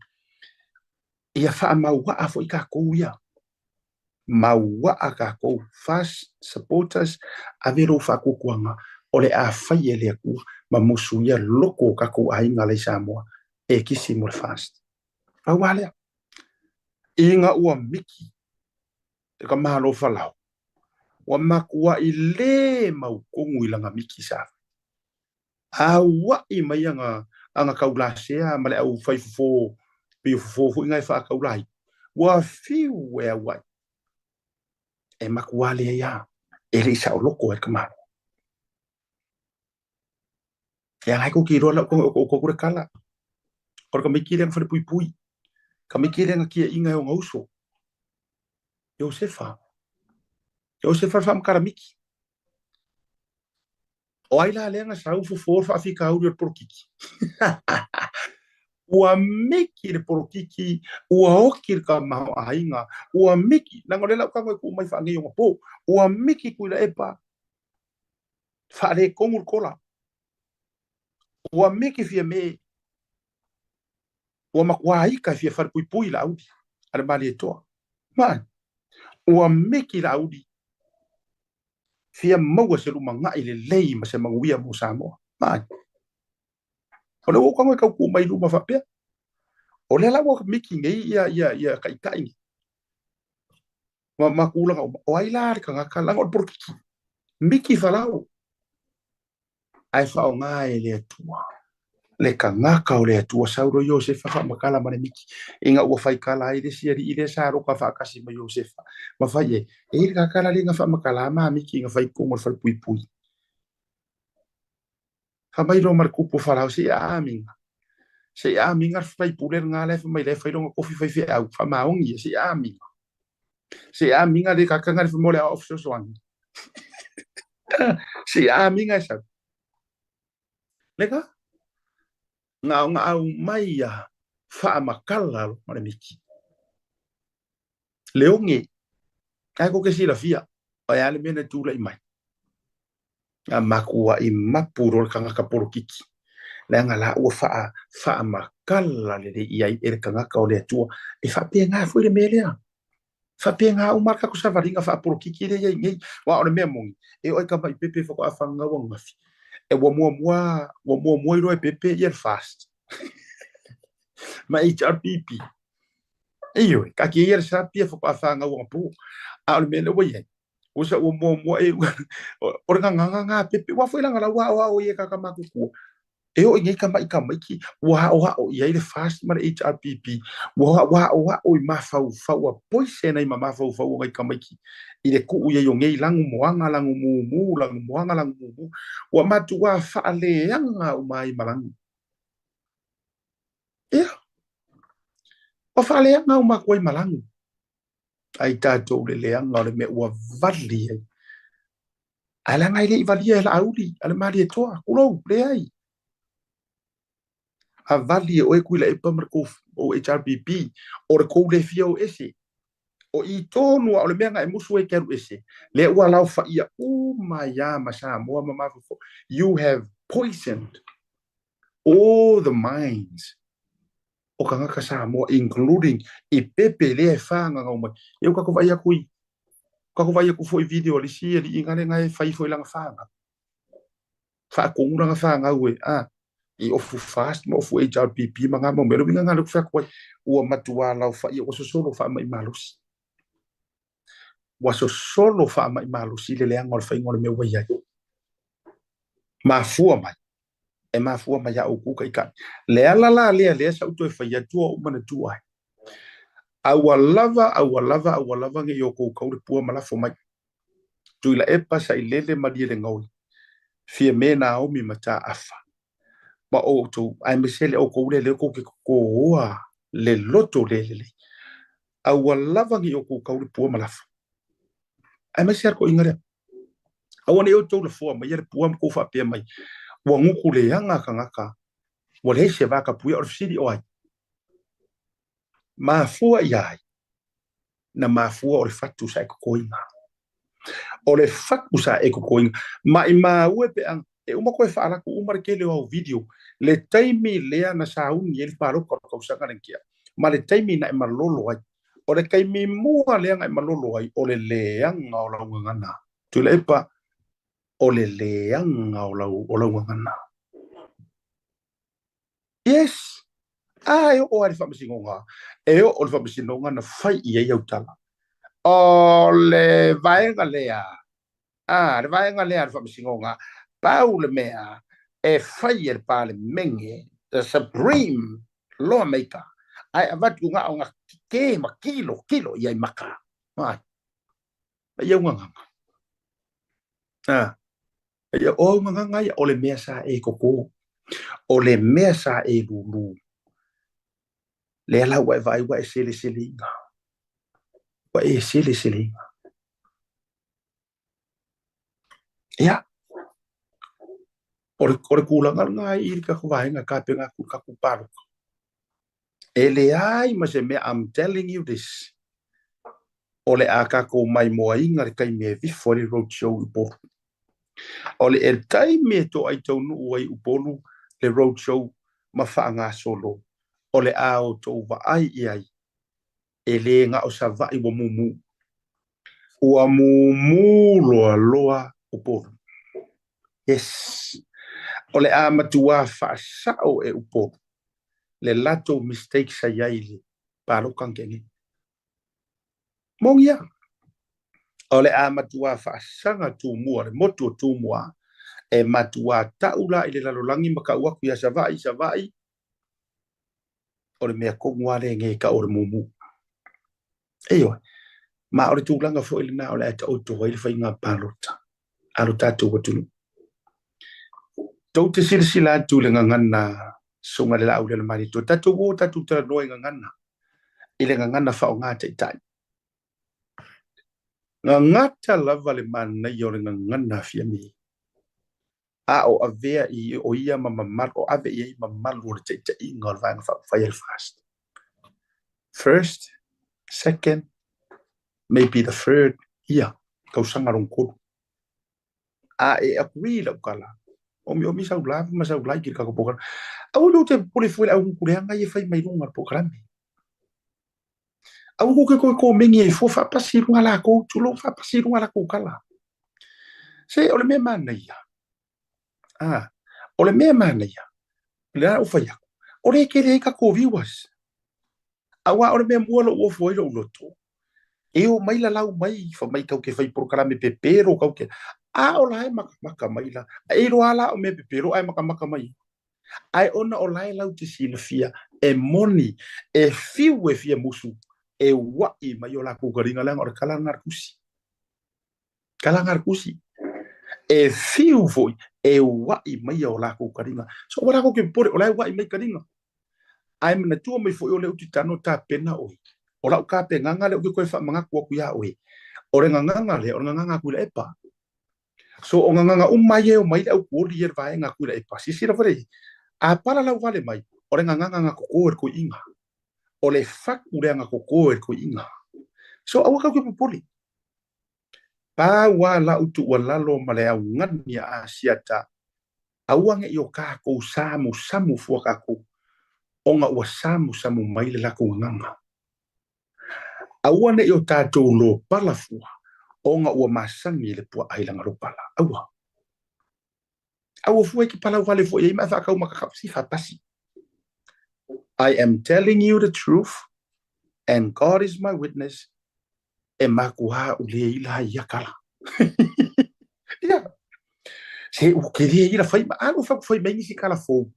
ia faamaua'a fo'i tatou ia. Maua'a tatou, FAST supporters, ave lou faatuatuaga o le a fai e le Atua ma musuia loko o tatou aiga la i Samoa e kisi mo le FAST. Pau lava lea. Ina ua miki le ka Malo Falao, ua matua'i lē mautonu i lana miki sa fai. Aua'i mai aga aga taulasea ma le au fai fofo, pei o fofo foi na e faataula ai, ua fiu e aua'i. E matuā leai lava, e le i saoloko ai le ka Malo. E aga ai kou te iloa lau o kou le kala. O le tamaiti lea na falepuipui. Tamaiti lea na tiaiina e ona uso. Iosefa. Iosefa le faamatalamiti. O ai la lea na sau fofo le faafitauli o le polokiki? Ua miki le polokiki, ua oki le tamaoaiga, ua miki, leaga o lea la ou tago e tuu mai faanei ona po, ua miki Tuilaepa, faaletonu le kola. Ua miki Fiame, ua matua ika e fia falepuipui Laauli a le Malietoa. Mai, ua miki Laauli, fia maua se lumanai lelei ma se manuia mo Samoa. Mai, o lea ua ou tago e tau tuu mai i luma faapea, o lea la ua miki nei ia, ia, ia taitai nei. Ma, ma tulaga uma. O ai la le tagata, leaga o le polokiki. Miki Falao. Ae faaaoga e le Atua. Le tagata o le Atua, sau loa Iosefa faamatala ma le miki, ina ua faikala ai le isi alii lea sa loka faatasi ma Iosefa, ma fai ai, e i le kakala lea na faamatala ma miki ina fai tonu o le falepuipui. Fai mai loa ma le kupu o Farao, se i aamiga. Se i aamiga le faipule lena la e fai mai la e fai lona tofi faifeau, faamaoni ia, se i aamiga. Se i aamiga le kakaga le fai mai o le aoao fesoasoani. Se i aamiga e sau. Leka, gaogaau mai ia faamatala loa ma le miki. Le oge, ae ko ke silafia, o le a le mea na tulai mai. A makuaʻi mapu loa le tagata polokiki, leaga la ua faa, faamatala lelei i ai e le tagata o le Atua. E faapena foi le mea lea. Faapena uma le tatou savaliga faapolokiki lea e i ai nei. Aua o le mea moni, e oo i tamaʻi pepe faatoa fanau ananafi, e ua muamua, ua muamua iloa e pepe ia le FAST ma HRPP. Ioe, taatia ia le sapi e faatoa fanau anapo. A o le mea lea ua i ai, ua sa ua muamua e o le gagana na pepe, ua foi langa la ua aoao ia kaka matutua. E oo i nei tamaʻi tamaiti, ua aoao i ai le FAST ma le HRPP, ua aoao i mafaufau a poise ai ma mafaufau o nai tamaiti i le tuu i ai o nei lagu moana, lagu mumu, lagu moana, lagu mumu. Ua matuā faaleaga uma ai ma lagu. Ia, ua faaleaga uma atu ai ma lagu. Ai tatou le leaga o le mea ua vali ai. Ae leaga e le i valia e Laauli a le Malietoa, tulou, leai. A vali e oe Tuilaepa ma le tou HRPP, o le tou le fia o ese. O i tonu lava o le mea na e musu ai e te alu ese, lea ua laofaia uma ai lava ma Samoa ma mafaufau. You have poisoned all the minds o tagata Samoa, including i pepe lea e fāgagau mai. Ia ua tatou vaai atu i, tatou vaai atu foi i video a le isi alii na lea e fai foi lana fāgau. Faatonu lana fāgau e, a, i ofu FAST ma ofu HRPP ma ngā mau mea. O le uiga lena lea ou te fai atu ai, ua matuā laofaia, ua sosolo faamaʻi malosi. Ua sosolo faamaʻi malosi le leaga o le faiga o le mea ua i ai. Mafua mai, e mafua mai iā outou taitai. Le ala la lea lea sa ou toe fai atu a ou manatua ai. Aua lava, aua lava, aua lava ne i outou kau le pua ma lafo mai. Tuilaepa, Sailele, Malielegaoi, Fiame, Naomi ma Taafa. Ma outou, aemaise le outou lea lea tou te totoa le loto le lelei. Aua lava ne i outou kau le pua ma lafo. Aemaise lava le toeaina lea. Aua ne i outou lafoa maia le pua ma tou faapea mai, ua gutu leaga tagata, ua leai se va tapuia. O le fesili o ai? Mafua ia ai? Na mafua o le fatu sa e totoina. O le fatu sa e totoina. Maimau e pe a e uma koe faalatu uma le tele o au video le taimi lea na sauni ai le palota o le tausaga lea na tea ma le taimi na e malolo ai. O le taimi mua lea na e malolo ai o le leaga o lau gagana. Tuilaepa, o le leaga o lau, o lau gagana. Yes! A e oo lava i le faamasinoga, e oo i le faamasinoga na fai i ai au tala. O le vaega lea, a, le vaega lea a le faamasinoga, pau le mea e fai e le Palemene, the Supreme Lawmaker, ae avatu na o na ke ma kilo kilo i ai maka. Ai, ai au gagana. A, ai o au gagana ia, o le mea sa e koko, o le mea sa e lulu. Lea la ua e vaai ua e seleseleina. Ua e seleseleina. Ia, o le, o le tulaga lena i le tatou vaega e tapena atu i le tatou palota. E leai ma se mea, I'm telling you this, o le a tatou maimoaina le taimi e vifo ai le road show i Upolu. O le taimi e toai taunuu ai Upolu le road show ma faagasolo, o le a outou vaai i ai e le na o Savaii ua mumu. Ua mumu loa loa Upolu. Yes. O le a matuā faasao e Upolu le latou mistake sa i ai i le palota na tea nei. Moni a. O le a matuā faasaga Tumua, le motu o Tumua, e matuā tau la i le lalolagi ma tau atu ia Savaii, Savaii, o le mea tonu lava lea e nei tau o le mumu. Ioe, ma o le tulaga foi lena o le a taoto ai le faiga palota a lo tatou atunuu. Tou te silasila atu i le gagana susuga i le Laau Lealamalietoa, tatou o tatou talanoa i gagana, i le gagana faaaoga taitai. Gagata lava le manaia o le gagana a Fiame. A o avea i o ia ma mamalu, o ave i ai mamalu o le taitaiga o le Vaega Faaupufai a le FAST. First, second, maybe the third, ia, tausaga lona tolu. A e agree lau tala, omiomi sau love ma sau like i le tatou polokalame. Aua tou te popole fua i le au gutuleaga ia e fai mai luga o le polokalame. Aua tou te toe komeni ai fua faapasi i luga latou, tulou faapasi i luga latou tala. Se o le mea manaia, a, o le mea manaia, le a ou fai atu, o lea e tele ai tatou viewers. Aua o le mea mua lou ofo ai lou loto, e o mai lalau mai, fa mai tau ke fai polokalame pepelo, tau ke, a o la e makamaka mai la, e iloa la o mea pepelo ae makamaka mai. Ae ona o la e lau te silafia, e moni, e fiu e fia musu, e ua'i mai o lakou kaliga leaga o le tala lena a le tusi. Tala lena a le tusi. E fiu foi, e ua'i mai o lakou kaliga. So ua lakou ke popole, o la e ua'i mai kaliga. Ae manatua mai foi o lea ou te tago tapena oe. O lau tapenaga lea ou te toe faamanatu atu iā oe. O le gagana lea, o le gagana a Tuilaepa. So o gagana uma ia e omai le autuoli ia le vaega a Tuilaepa. Silasila foi lea i ai. A palalau vale mai, o le gagana na toto e le toeaina. O le fatu lea na toto e le toeaina. So aua tatou te popole. Pau lava lau tuualalo ma le augani a Asiata, aua ne i o tatou samusamu fua tatou, ona ua samusamu mai le latou gagana. Aua ne i o tatou lopala fua, ona ua masani le puaa i lana lopala. Aua. Aua fua e te palau vale foi i ai ma e faatau ma ka si faatasi. I am telling you the truth and God is my witness e makuā u le ila ai ia kala. Ia. Se u ke le ila fai ma alu fa fai mai nisi kala fou.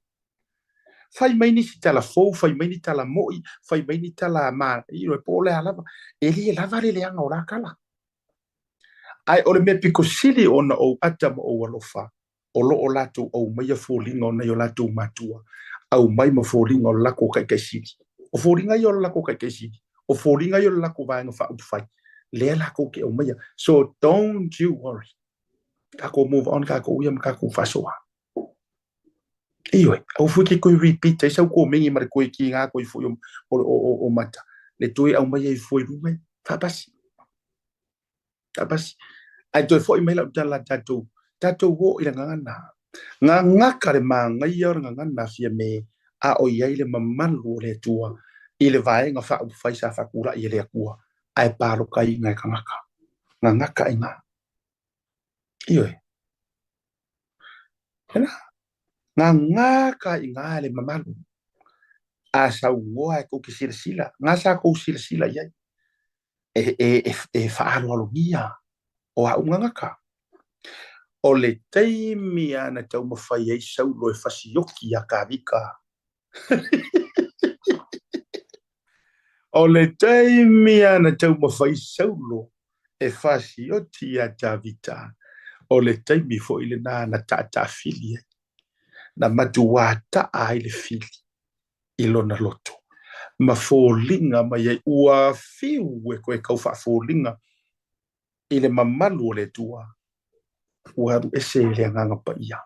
Fai mai nisi tala fou, fai mai ni tala mo'i, fai mai ni tala ma, po o le a lava. E le lava le leaga o la tala. Ae o le mea pito sili ona ou ata ma ou alofa, o lo o latou aumaia foliga o nai o latou matua, aumai ma foliga o le latou taitaisili. O foliga ia o le latou taitaisili, o foliga ia o le latou vaega faaupufai, lea latou te aumaia. So don't you worry. Tatou move on tatou ia ma tatou faasoa. Ioe, aua foi e te toe repeat ai sau komeni ma le toe kiga atu ai foi o mata, le toe aumaia ai fua i luga, faapasi. Faapasi. Ae toe foi mai lau tala tatou, tatou o i le gagana. Gagaka le manaia o le gagana Fiame a o i ai le mamalu o le Atua i le vaega faaupufai sa faatulai e le Atua ae palokaina e tagata. Gagaka i ina. Ioe. Ena, gagaka i ina le mamalu. A saunoa e tou te silasila, ga sa tou silasila i ai. E faaaloalogia o a'u gagaka. O le taimi lava na taumafai ai Saulo e fasioki iā Tavita. O le taimi lava na taumafai Saulo e fasioti iā Tavita, o le taimi foi lenā na taataafili ai, na matuā taa ai le fili i lona loto ma foliga mai ai, ua fiu e toe tau faafoliga i le mamalu o le Atua, ua alu ese le Agaga Paia,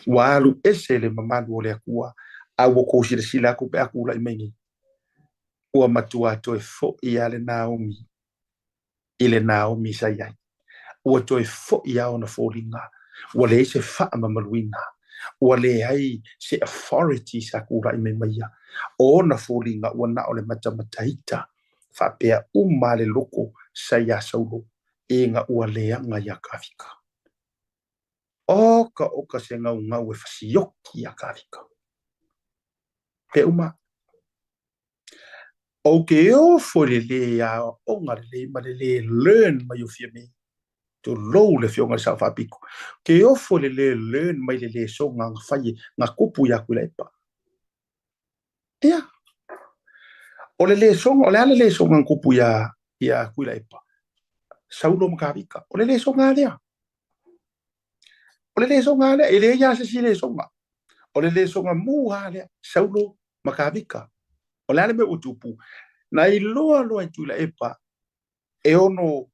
ua alu ese le mamalu o le Atua, a ua tou silasila atu pe a tulai mai nei, ua matua toe foi lava le Naomi i le Naomi sa i ai. Ua toe foi lava ona foliga, ua leai se faamamaluina, ua leai se authority sa tulai mai ma ia. O ona foliga ua na o le matamataita faapea uma le loko sa iā Saulo ina ua leaga iā Tavita. Oka oka se gaugau e fasioki iā Tavita. Pe uma. Ou te ofo i le lē aoaoga lelei ma le lē learn mai o Fiame. Tulou le Afioga i le Sao Faapito. Ou te ofo i le lē learn mai le lesoga na fai e na tupu ia Tuilaepa. Ia. O le lesoga, o le a le lesoga na tupu ia ia Tuilaepa? Saulo ma Tavita. O le lesoga lea. O le lesoga lea, e leai lava se isi lesoga. O le lesoga mu lava lea, Saulo ma Tavita. O le a le mea ua tupu? Na iloa loa e Tuilaepa e ono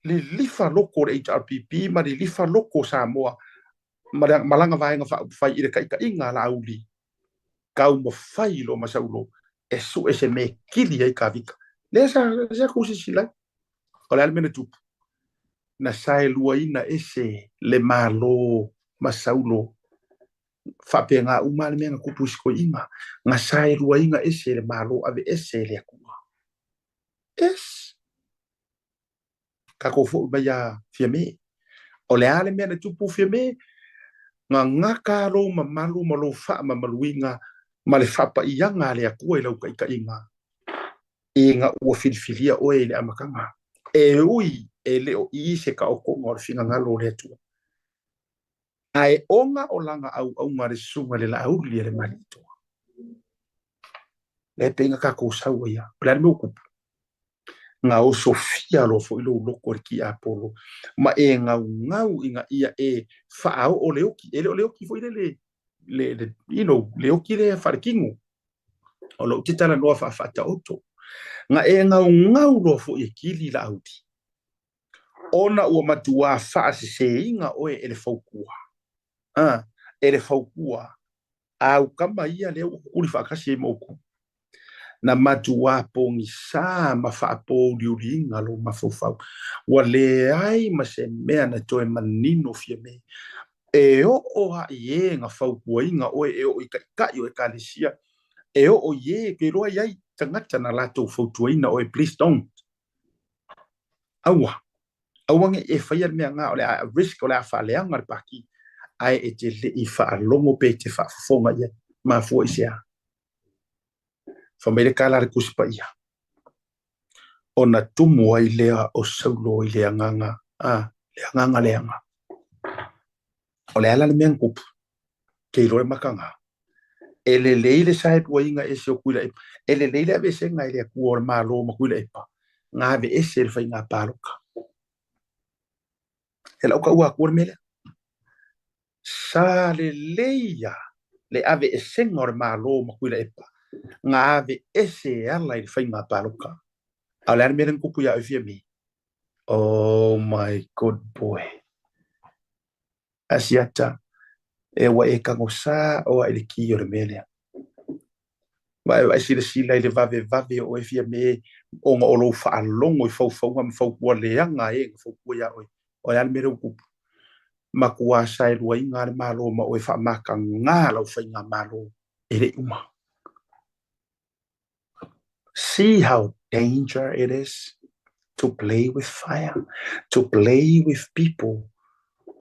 lilifa loko o le HRPP ma lilifa loko o Samoa ma lana vaega faaupufai i le taitaiga a Laauli, taumafai loa ma Saulo e sue se mea e kili ai Tavita. Lea sa tou silasila ai. O le a le mea na tupu? Na saeluaina ese le Malo ma Saulo. Faapena uma le mea na tupu i si toeaina. Na saeluaina ese le Malo aveese e le Atua. Yes. Tatou foi mai ia Fiame. O le a le mea na tupu Fiame? Gagaka lou mamalu ma lou faamamaluina ma le faapaiaga a le Atua i lau taitaiga ina ua filifilia oe i le amataga. E ui e le o i se taotoga o le finagalo o le Atua, ae ona o lana auauna le susuga i le Laauli a le Malietoa. Lea e pei ona tatou sau ai lava. O le a le mea ua tupu? Na osofia loa foi lou loto e le tiapolo ma e gaugau ina ia e faaoo le oti. E le o le oti foi lele, le, you know, le oti lea faaletino. O lou te talanoa faafaataoto. Na e gaugau loa foi e kili Laauli, ona ua matuā faaseseina oe e le faukua. A, e le faukua, āu tama ia lea ua kukuli faatasi ai ma outou. Na matuā pogisā ma faapōuliuliina lou mafaufau. Ua leai ma se mea na toe manino Fiame. E oo lava i e na fautuaina oe, e oo i taitai o Ekalesia, e oo i e ke iloa i ai tagata na latou fautuaina oe, please don't. Aua, aua ne i e faia le mea lena, o le a risk, o le a faaleaga le pati, ae e te le i faalogo pe e te faafofoga i ai. Mafua i se a? Fai mai le tala a le Tusi Paia, ona tumu ai lea o Saulo i le agaga, a, le agaga leaga. O le a la le mea na tupu? Ke iloa le makaga. E lelei le saeluaiga ese o Tuilaepa, e lelei le aveesega e le Atua o le Malo ma Tuilaepa, na aveese le faiga palota. E lau taua atua le mea lea. Sa lelei lava le aveesega o le Malo ma Tuilaepa, na aveese e ala i le faiga palota. A o le a le mea lea na tupu ia oe Fiame? Oh my good boy. Asiata, e ua e tagosā oa i le ki o le mea lea. Vaevae silasila i le vavevave o oe Fiame ona o lou faalogo i faufauga ma fautua leaga a e na fautua iā oe. O le a le mea lea ua tupu? Matuā saeluaina lava le Malo ma oe faamatagā lau faigamalo e le i uma. See how danger it is to play with fire, to play with people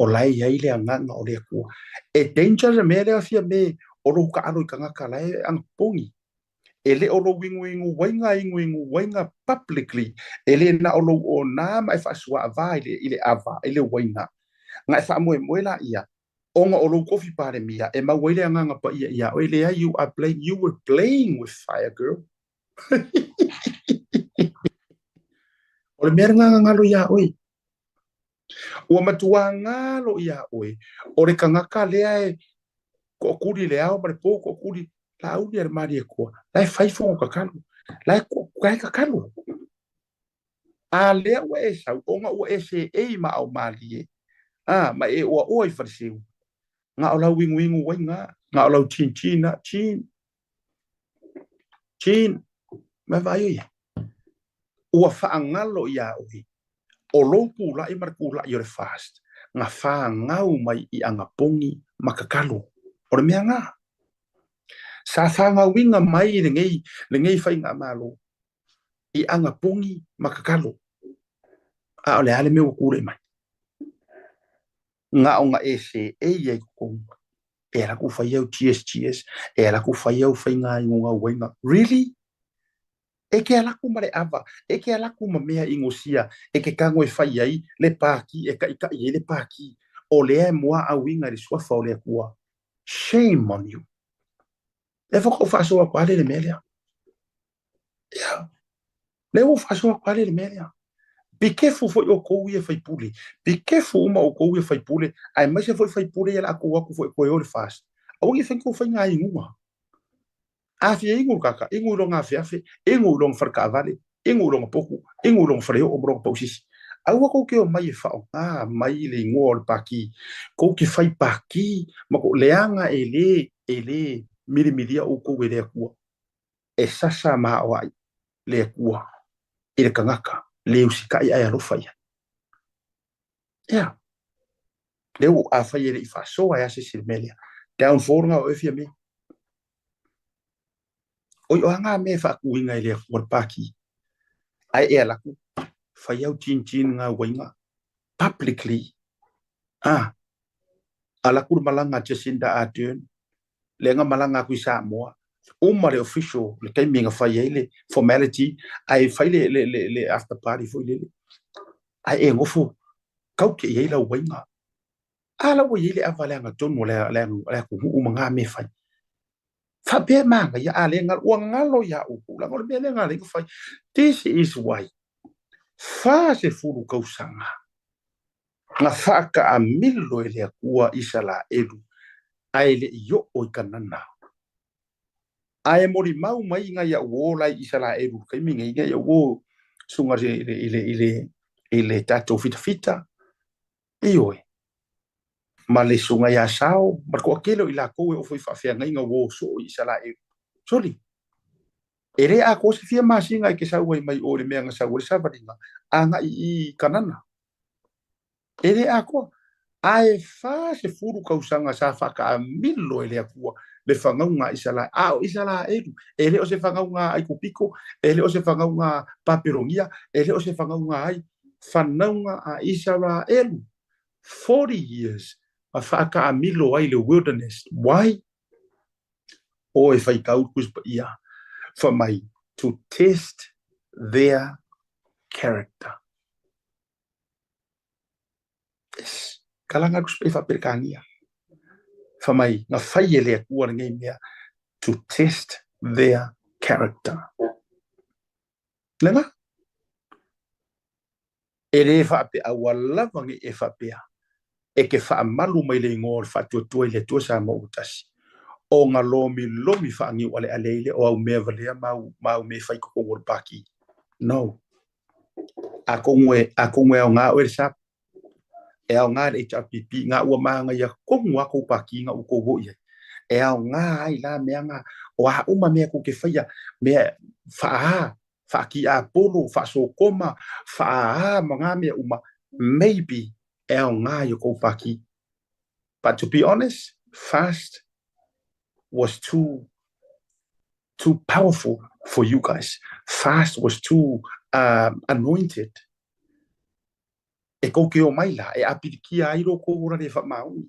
o la e i ai le agaga o le Atua. E danger le mea lea Fiame o lou taalo i tagata la e anapogi. E le o lou iguiguaiga iguiguaiga publicly, e le na o lou onā ma e faasuaavā i le ava, i le uaina. Na e faamoemoe laia, ona o lou tofi Palemia e mau ai le Agaga Paia iā oe, leai, you are playing, you were playing with fire, girl. O le mea lena na galo iā oe. Ua matuā galo iā oe, o le tagata lea e toʻatuli i le ao ma le po, toʻatuli Laauli a le Malietoa, la e fai fono tatalo, la e, la e tatalo. A lea ua e sau, ona ua e seei ma ao malie, a, ma e oaoa i faleseu, na o lau iguigu ai na, na o lau chin na, chin, chin, ma vaai o ia. Ua faagalo iā oe, o lou kulaʻi ma le kulaʻi o le fast, na fanau mai i anapogi ma tatalo. O le mea na. Sa fanauina mai lenei, lenei faigamalo, i anapogi ma tatalo. A o le a le mea ua tulai mai? Na ona e seei ai i totonu, e alu atu fai au GSGS, e alu atu fai au faiga igugauaiga. Really? E ke alu atu ma le ava, e ke alu atu ma mea igusia, e ke tago e fai ai le pākī, e taʻitaʻi ai le pākī. O lea e muaauina i le suafa o le Atua. Shame on you. E faatoa ou faasoa atu lava le mea lea. Ia. Lea ua faasoa atu lava le mea lea. Be careful foi outou ia faipule. Be careful uma outou ia faipule, aemaise foi faipule ia le a tou atu foi toe o le FAST. Aua ne i fai ni tou faiga iguga. A fia igu le tagata, igu i lona afeafe, igu i lona fale taavale, igu i lona potu, igu i lona faleoo ma lona pausisi. Aua tou te omai e faaaoga mai le igoa o le Pākī. Tou te fai Pākī ma tou leaga e le, e le milimilia outou e le Atua. E sasa ma aoai le Atua i le tagata le usitai ae alofa i ai. Ia, lea ua afai e le i faasoa e a se isi i le mea lea. Downfall lena o oe Fiame. Oi, o a ngā mea e faatuina e le Atua le Pākī? Ae e alu atu, fai au chin chin ngā uaiga publicly. Ah, alu atu le malaga a Jacinda Ardern, lea na malaga atu i Samoa, uma le official, le taimi na fai ai le formality, ae fai le, le, le, le after party foi lele. Ae e nofo kaute i ai lau uaiga. A la ua i ai le ava leaga tonu o le, le, le atunuu ma ngā mea e fai. Faapea e manaia, a le galo, ua galo iā outou, leaga o le mea lea na ala ai ona fai. This is why 40 tausaga na faataamilo e le Atua Isaraelu ae le i oo i Kanana. Ae molimau mai nai au uō la i Isaraelu i le taimi nei, nai au uō susuga i le, i le, i le, i le tatou fitafita, ioe, ma le susuga ia Sao, ma le toatele o i latou e oo foi i faafeagaiga uō soo i Isaraelu. Soli, e le atoa se fia masina e te sau ai mai o i le mea na sau ai le savaliga agai i Kanana. E le atoa. Ae 40 tausaga sa faataamilo e le Atua le fanauga a Isaraelu. A o Isaraelu, e le o se fanauga a Aikupito, e le o se fanauga a Papelonia, e le o se fanauga ai, fanauga a Isaraelu. 40 years ma faataamilo ai le wilderness. Why? O e faitau le Tusi Paia, fai mai, to test their character. Yes. Ka langa le Tusi Paia faa-Perekania. Fai mai, na fai e le Atua lenei mea. To test their character. Lena? E lē faapea, ua lava nei e faapea, e ke faamalu mai le igoa o le Faatuatua i le Atua Samoa ua tasi, o ga lomilomi faaniu aleale ai lea o au mea valea ma au, ma au mea e fai i totonu o le pākī. No. Atonu e, atonu e aoga oe le SAP, e aoga le HRPP, ga ua manaia tonu lava kou pākī ga ua tou o i ai. E aoga ai la mea ga, o a uma mea tou te faia, mea faa faakiapolo, faasokoma, faaā ma ngā mea uma, maybe e aoga i o kou pākī. But to be honest, FAST was too too powerful for you guys. FAST was too anointed. E kou ke omai la, e ʻāpilikia ai lo kou ola lē faamaoni,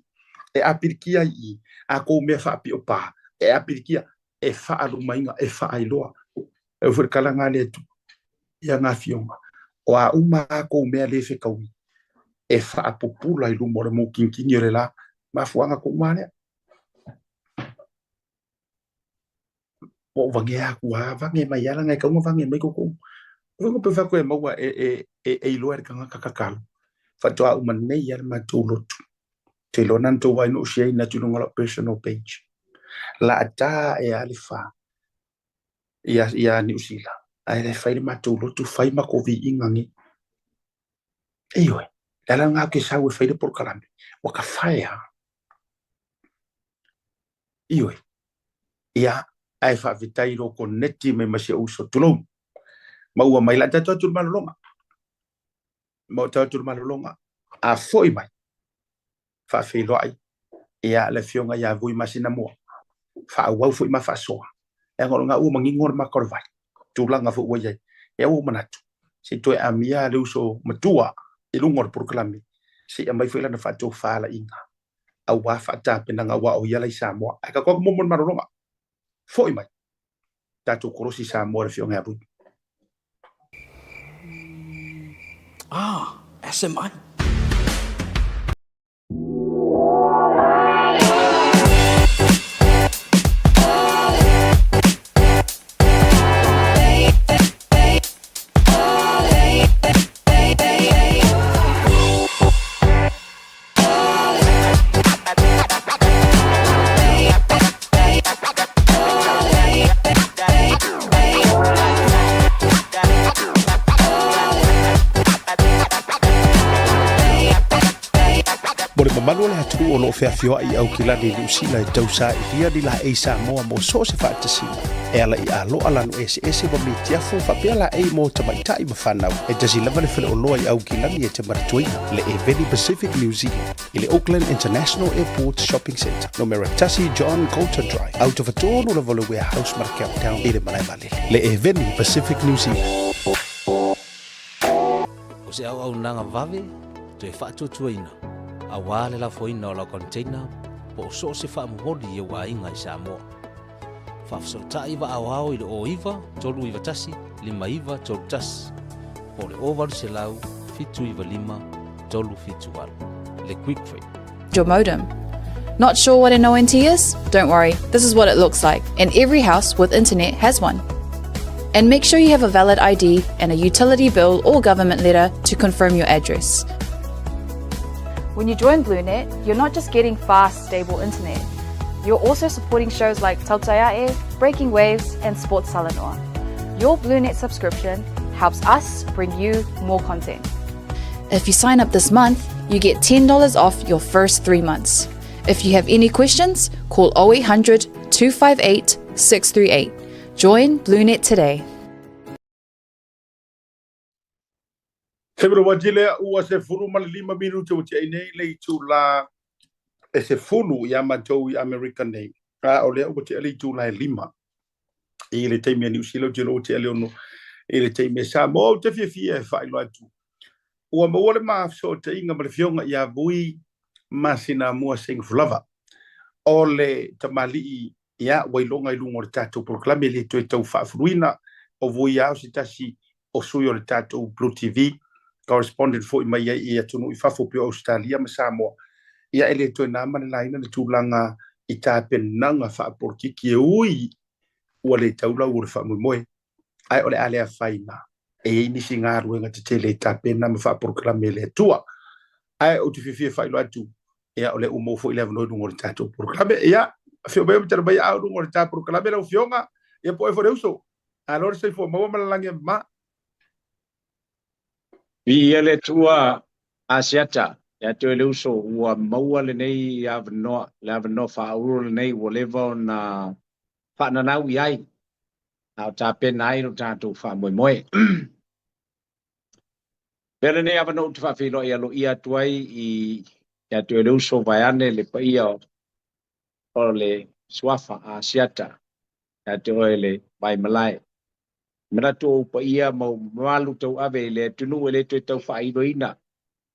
e ʻāpilikia ai i a kou mea faapio pā, e ʻāpilikia, e faʻalumaina, e faailoa. E foi le kalaga a le Atua ia ngā afioga, o a uma a kou mea lē fekaui, e faapupula i luma o le mōkinikini o le lā, mafuaaga kou mā lea. Ua ou vagea aku a vage mai ala ngai kaunga vage mai koko. Ko pe fa koe maua e e e e iloa e le tagata kakalo. Faatoa uma nei a le matou lotu. Te iloa na tou vaai no share ina atu i luga o lau personal page. La a ta e a le fa ia ia Niu Sila. Ae le fai le matou lotu fai ma ko viiga ngi. Ioe, le ala ngā ke sau e fai le polokalame. Ua ka fae a. Ioe. Ia, ae faafetai i lou koneti mai ma si ou uso. Tulou. Maua mai la tatou atu i le malologa. Maua tatou atu i le malologa. A foi mai, faafeiloai, ia, le afioga ia Vui Masinamua. Faaauau foi ma faasoa. Leaga o lena ua manino le maka o le vai. Tulaga foi ua i ai. Ia ua ou manatu, se i toe amia le uso matua i luga o le polokalame, se i aumai foi lana faatofalaiga aua faatapenaga aua o ia la i Samoa. Ae tatou atu muamua i le malologa. Foi mai. Tatou kolosi Samoa le afioga ia Vui. Ah, SMI. Mo le mamalu o le atunuu o lo o feafioai i Aukilani i Niu Sila e tausaailia ni laei Samoa mo so o se faatasiga e ala i aloa lanu eseese ma mitiafu faapea laei mo tamaitai ma fanau. E tasi lava le faleoloa i Aukilani e te manatuaina le Eveni Pacific New Zealand i le Auckland International Airport Shopping Centre, numera 1 John Colton Drive, autofatonu lava o le Warehouse ma le Countdown i le malae vaalele. Le Eveni Pacific New Zealand. O se auaunaga vave toe faatuatuaina aua le lafoina o lau container po o so o se faamomoli i ou aiga i Samoa. Faafesootai vaaoao i le 09 391 5931 po o le 0800 795 378. Le Quick Freight. Your modem. Not sure what an ONT is? Don't worry, this is what it looks like, and every house with internet has one. And make sure you have a valid ID and a utility bill or government letter to confirm your address. When you join BlueNet, you're not just getting fast, stable internet. You're also supporting shows like Tautai A'e, Breaking Waves, and Sports Talanoa. Your BlueNet subscription helps us bring you more content. If you sign up this month, you get $10 off your first 3 months. If you have any questions, call 0800 258 638. Join BlueNet today. February lea ua 15 minute ua tiai nei le itula e 10 iā matou i Amerika nei. A o lea ua tea le itula e 5 i le taimi a Niu Sila, ou te iloa ua tea le 6 i le taimi a Samoa. Ou te fiafia e faailoa atu ua maua le ma fesootaiga ma le afioga ia Vui Masinamua Singh-Fulava o le tamalii ia ua iloga i luga o le tatou polokalame e le toe tau faafuluina o Vui lava o se tasi o sui o le tatou Blue TV correspondent foi mai ai i atunuu i fafo pei o Ausetalia ma Samoa. Ia e le toe na ma le laina le tulaga i tapenaga faapolokiki e ui ua le tau lau o le faamoemoe, ae o le a le afaina e i ai nisi galuega tetele e tapena ma faapolokalame e le Atua. Ae ou te fiafia e faailoa atu, ia, o lea ua maua foi le avanoa i luga o le tatou polokalame. Ia, afio mai ma tala mai aao i luga o le ta polokalame lau Afioga, ia po o oe foi le uso. Malo le soifua maua ma le lagi e mama. Viia le Atua Asiata, ia te oe le uso, ua maua lenei avanoa, le avanoa faaulu lenei ua leva ona faananau i ai, a o tapena ai lo tatou faamoemoe. Avea lenei avanoa ou te faafeiloai aloaia atu ai i ia te oe le uso vaeane le paia o le suafa Asiata, ia te oe le Vaimalae. Manatu o ou paia ma ou mamalu tauave i le atunuu e le toe tau faailoina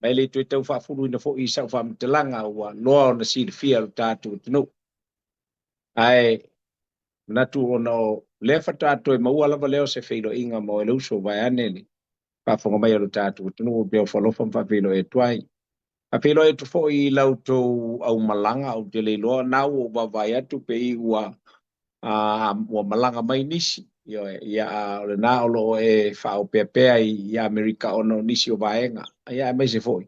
ma e le toe tau faafuluina foi i sau faamatalaga ua loa ona silafia lo tatou atunuu. Ae manatu ona o lea faatoa toe maua lava lea o se feiloaiga ma oe le uso vaeane le faafofoga mai a lo tatou atunuu ou te ofo alofa ma faafeiloai atu ai. Faafeiloai atu foi i la outou aumalaga, ou te le iloa na ua ou vaavaai atu pe i ua ua malaga mai nisi, ioe, ia a o lena o lo o e faaopeapea i Amerika ona o nisi o vaega, ia aemaise foi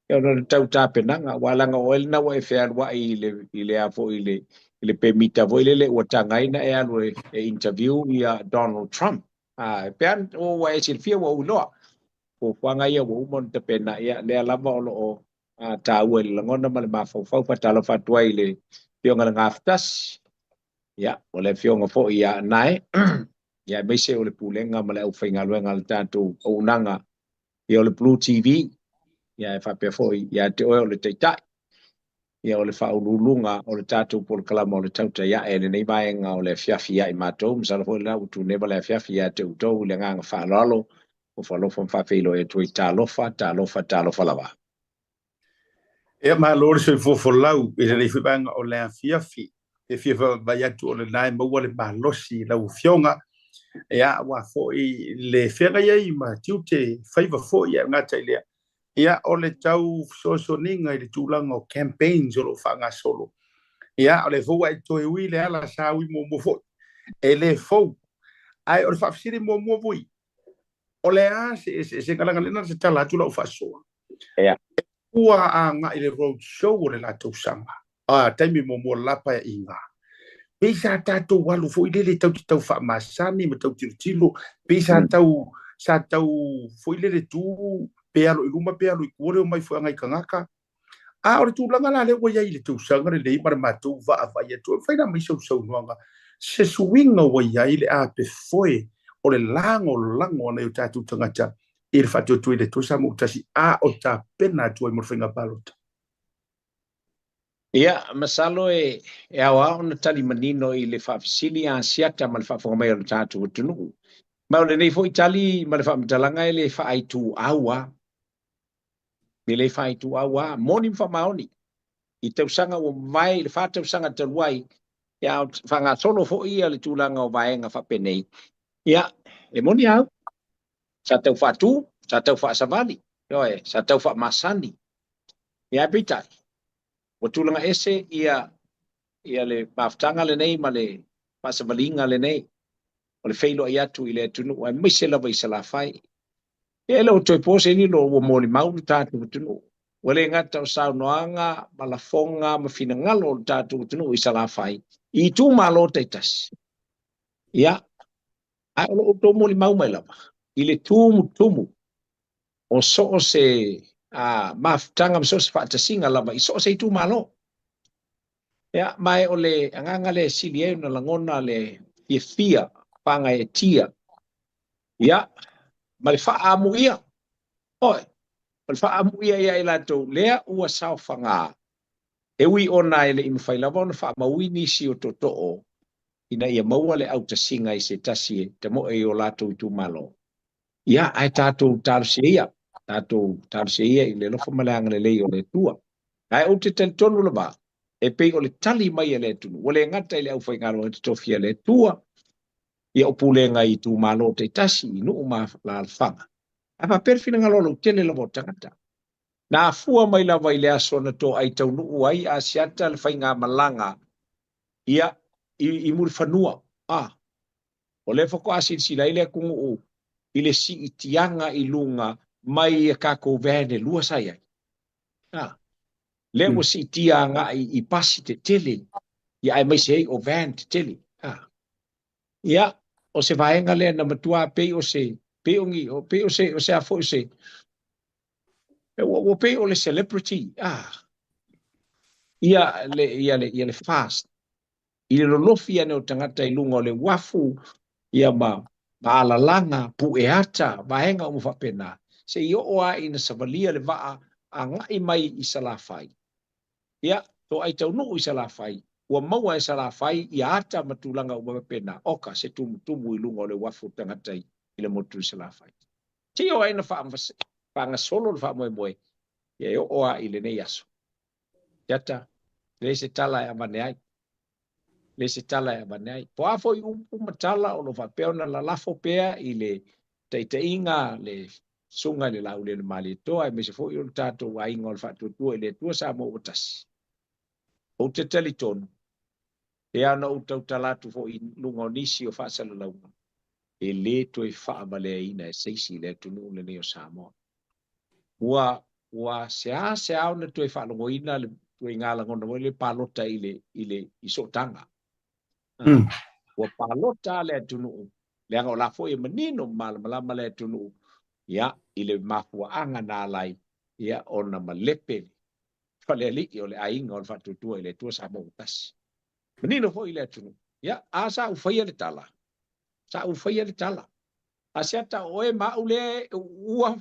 ia ona o le tau tapenaga, aua leaga o oe lena ua e fealuai i le i le a foi i le i le pemita foi lele ua tagaina e alu e interview ia Donald Trump. A pe a ua e silafia ua ou iloa fuafuaga ia ua uma ona tapena, ia lea lava o lo o taua i le lagona ma le mafaufau. Faatalofa atu ai i le Afioga i le Gafatasi, ia, o le Afioga foi ia Nae, ia aemaise o le Pulega ma le aufaigaluega a le tatou auaunaga, ia o le Blue TV, ia e faapea foi ia te oe o le Taitai, ia o le faauluuluga o le tatou polokalama o le Tautai Ae i lenei vaega o le afiafi ia i matou. Masalo foi lena ua tuneva le afiafi ia te outou i le agaga faaaloalo, ofo alofa ma faafeiloai atu ai. Talofa, talofa, talofa lava. Ia malo le soifua folau i lenei foi vaega o le afiafi. E fia vaai atu o lena e maua le malosi i lau Afioga, ia aua foi le feagai ai ma tiute faiva foi ae gata i lea, ia o le tau fesoasoaniga i le tulaga o campaigns o lo o faagasolo. Ia o lea foi ua e toe ui le ala sa ui muamua foi, e le fou. Ae o le faafesili muamua vui, o le a se eseesega leaga lea na tatala atu lau faasoa ua agai le road show o le la tausaga a taimi muamua o le la paeaiga pei sa tatou alu foi lele tau te tau faamasani ma tau tilotilo pei sa tau sa tau foi lele tu pe alo i luma pe alo i tua le omai foi agai tagata. A o le tulaga la lea ua i ai i le tausaga lenei ma le matou vaavaai atu, e mafai ona aumai sau saunoaga se suiga ua i ai le apefoe o le lagolago a nai o tatou tagata i le faatuatua i le Atua Samoa ua tasi a o tapena atu ai mo le faiga palota? Ia, masalo e ao lava ona tali manino i le faafesili a Asiata ma le faafofoga mai o le tatou atunuu. Ma o lenei foi tali ma le faamatalaga e le faaituau lava. E le faaituau lava, moni ma faamaoni. I tausaga ua mavae, i le fa tausaga talu ai, ia, a o faagasolo foi ia le tulaga o vaega faapenei, ia, e moni au, sa tau faatu, sa tau faasavali, ioe, sa tau faamasani. Ia, ae peitai, ua tulaga ese ia, ia le mafutaga lenei ma le faasavaliga lenei o le feiloai atu i le atunuu, aemaise lava i Salafai. E le o toe po se lilo ua molimau le tatou atunuu. Ua le gata o saunoaga ma lafoga ma finagalo o le tatou atunuu i Salafai i itumalo taitasi. Ia, ae o lo o outou molimau mai lava i le tumutumu o so o se mafutaga ma so o se faatasiga lava i so o se itumalo. Ia, ma o le agaga lea e sili ai ona lagona le fiafia faagaeetia, ia, ma le faaamuia, oi, ma le faaamuia ia i latou lea ua saofaga, e ui ona e le i mafai lava ona faamaui nisi o tootoo ina ia maua le autasiga i se tasi e tamoe i o latou itumalo. Ia, ae tatou talosia ia, tatou talosia ia i le alofa ma le agalelei o le Atua. Ae ou te talitonu lava, e pei o le tali mai a le atunuu, ua le gata i le aufaigaluega totofi a le Atua, ia o pulega i itumalo taitasi, i nuu ma alaalafaga, ae faapea le finagalo lautele lava o tagata. Na afua mai lava i le aso na toai taunuu ai Asiata le faigamalaga Ia, i, i Mulifanua, a, o lea faatoa silasila ai le atunuu i le siitiaga i luga mai a tatou van e lua sa i ai. A, lea ua siitia agai i pasi tetele, ia aemaise ai o van tetele. A, ia, o se vaega lea na matua pei o se, pei o ni, pei o se, o se a foi o se, ua, ua pei o le celebrity, a, ia le, ia le, ia le FAST, i le lolofi ane o tagata i luga o le uafu, ia ma, ma alalaga, pue ata, vaega uma faapena, se i oo lava ina savalia le vaa agai mai i Salafai. Ia, toai taunuu i Salafai, ua maua e Salafai ia ata ma tulaga uma faapena, oka se tumutumu i luga o le uafu o tagata i le motu i Salafai. Se i oo lava ina faagasolo le faamoemoe, ia e oo lava i lenei aso. Tiata, leai se tala e avane ai. Leai se tala e avane ai. Po o a foi upu ma tala o lo o faapea ona lalafo pea i le taitaiga le Susuga i le Laulelomalietoa aemaise foi o le tatou aiga o le Faatuatua i le Atua Samoa ua Tasi. Ou te talitonu, e pei ona ou tautala atu foi i luga o nisi o faasalalauga, e le toe faavaleaina e se isi le atunuu lenei o Samoa. Ua, ua seasea ona toe faalogoina le ituaiga lagona foi lea palota i le, i le, i sootaga. Mm. Ua palota le atunuu, leaga o la foi e manino ma malamalama le atunuu, ia, i le mafuaaga na ala ai, ia, ona malepe le falealii o le aiga o le Faatuatua i le Atua Samoa ua Tasi. Manino foi le atunuu. Ia, a sa ou faia le tala, sa ou faia le tala. Asiata o oe ma au lea e uua,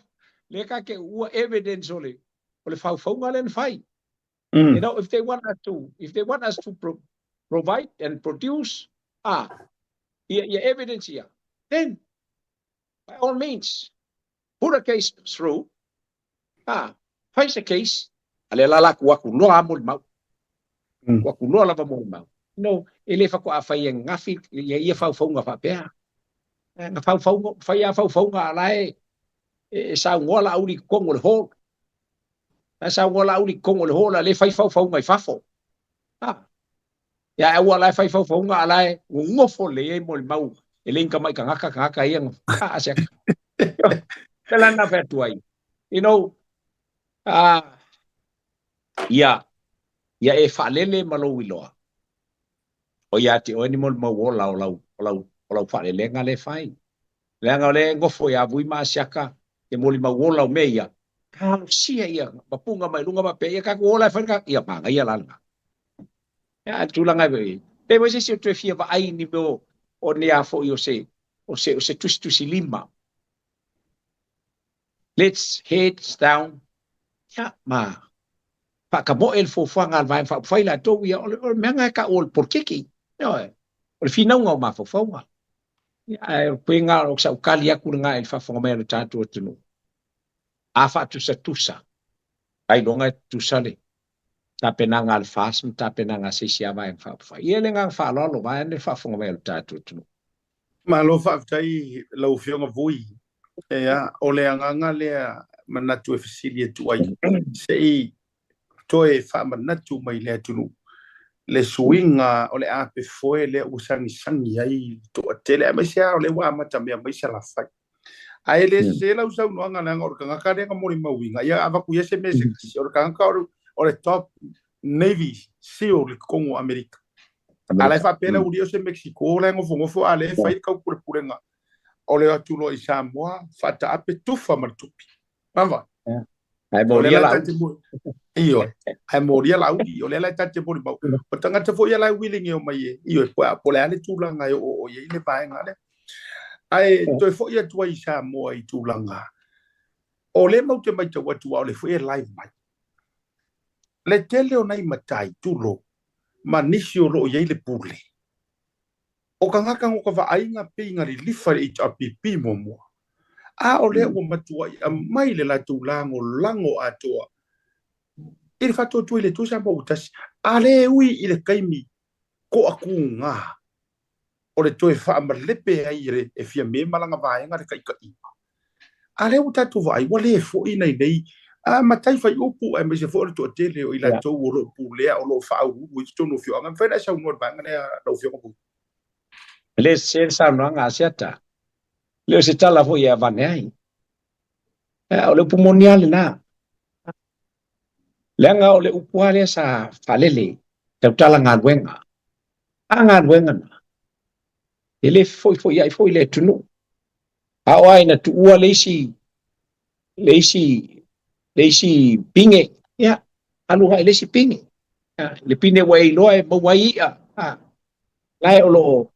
lea ka te uua evidence o le, o le faufauga lea na fai. Mm. You know, if they want us to, if they want us to pro provide and produce, ah, ia, ia evidence ia, then, by all means, put a case through, ah, fai se case, a le la la ku aku loa mo le mau. Mm. Ku aku loa lava mo le mau. No, e le faatoa fai e gafi ia ia faufauga faapea. Na faufauga, fai a faufauga a la e, e saunoa Laauli i totonu o le hall. La e saunoa Laauli i totonu o le hall a le fai faufauga i fafo. Ah. Ia aua la e fai faufauga a la e nonofo lelei ai molimau e le ni tamai tagata tagata ia a se aka. Pela na fai atu ai. You know, ah, ia, ia e faalele ma lou iloa. O ia te oe ni molimau ola o lau, o lau, o lau faalelega lea e fai. Leaga o lea e nofo ia Vui ma Asiaka te molimau ola o mea ia, talosia ia mapuga mai luga faapea, ia tatou ola e fai le ia manaia la lena. Ia, a tulaga e i ai. Pe se isi o toe fia vaai ni mea o, o ni a foi o se, o se, o se tusitusi lima. Let's heads down. Ia, ma faatamoe le fuafuaga a le Vaega Faaupufai latou ia, o le, o le mea lena e taua o le polokiki. Ioe, o le finauga o mafaufauga. Ia, ae o puega o sau tali atu lena i le faafofoga mai a lo tatou atunuu. A faatusatusa, ailoga e tutusa le tapenaga a le FAST ma tapenaga a se isi lava Vaega Faaupufai. Ia, le agaga faaaloalo, vaeane le faafofoga mai a lo tatou atunuu. Malo faafetai lau Afioga Vui. Ea, o le agaga lea manatu e fesili atu ai, se i toe faamanatu mai le atunuu le suiga o le apefoe lea ua sagisagi ai le toatele, aemaise lava o lea ua amatamea mai Salafai. Ae le sese lau saunoaga leaga o le tagata lea na molimauina, ia avatu ia se mea se tasi, o le tagata o le top Navy SEAL i totonu o Amerika. A la e faapea le aualii o se Mexico la e nofonofo a lea e fai le taupulepulega o le o atu loa i Samoa faataape tufa ma le tupi. Lava. Ae molia Laauli. Ioe, ae molia Laauli, o lea la e ta te molimau. O tagata foi ia la e willing e omai e, ioe, po o le a le tulaga e oo i ai le vaega lea. Ae toe foi atu ai i Samoa i tulaga, o lea matou te matau atu aua o lea foi e live mai. Le tele o nai matai, tulou, ma nisi o lo o i ai le pule, o tagata no ka vaaiga pei na lilifa i le HRPP muamua, a o lea ua matuai aumai le latou lagolago atoa i le faatuatua i le Atua Samoa ua tasi, a le ui i le taimi toatuga o le toe faamalepe ai e le e Fiame ma lana vaega le taitaiga. A lea ua tatou vaai, ua le foi nai nei A matai faiupu aemaise foi o le toatele o i latou o lo o pulea o lo o faauluulu ai totonu o afioaga. E mafai ona e saunoa i le vaega lea lau Afioga Vui? E le sese le saunoaga a Asiata. E le o se tala foi e avane ai. O le upu moni lava lena. Leaga o le upu lava lea sa faalele, tautala galuega. A galuega na, e le fefoifoiai foi le atunuu. A oo lava ina tuua le isi le isi le isi pine, ia, alu agai i le isi pine. Le pine ua e iloa e maua ai i'a, a, la e o lo o,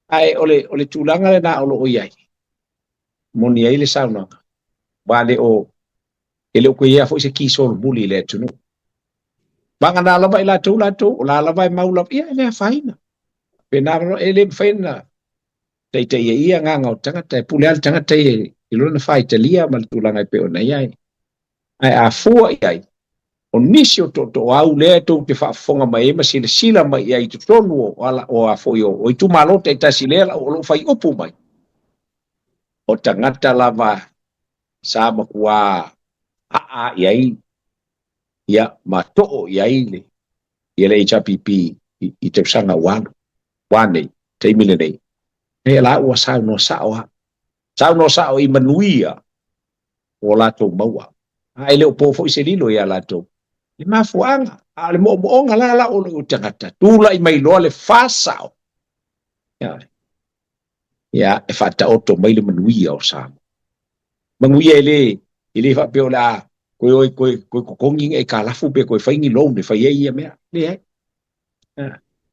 ae o le, o le tulaga lena o lo o i ai, moni ai le saunoaga, aua le o, e le o toe i ai foi se ki solomuli i le atunuu. Vagana lava i latou latou, o la lava e mau lava, ia e le afaina. Pena e le mafai ona taitaia i agaga o tagata, e pule lava le tagata ia i lona faitalia ma le tulaga e pei ona i ai. Ae a fua i ai, o nisi o tootooau lea tou te faafofoga mai ai ma silasila mai i ai i totonu o ala o a foi o itumalo taitasi lea o lo o fai upu mai, o tagata lava sa matua aa i ai ia ma too i ai le ia le HRPP i tausaga ua alu ua nei taimi lenei e la ua saunoa sao a saunoa sao i manuia o latou maua a e le o po foi se lilo ia latou le mafuaaga a o le moomooga la la o lou tagata tulai mai loa le fa sao ia ia e faataoto mai le manuia o Samoa. Manuia e le, e le faapea o le a koe oi koe, koe totogi ni aitalafu pe koe fai ni loan e fai ai ia mea. Leai.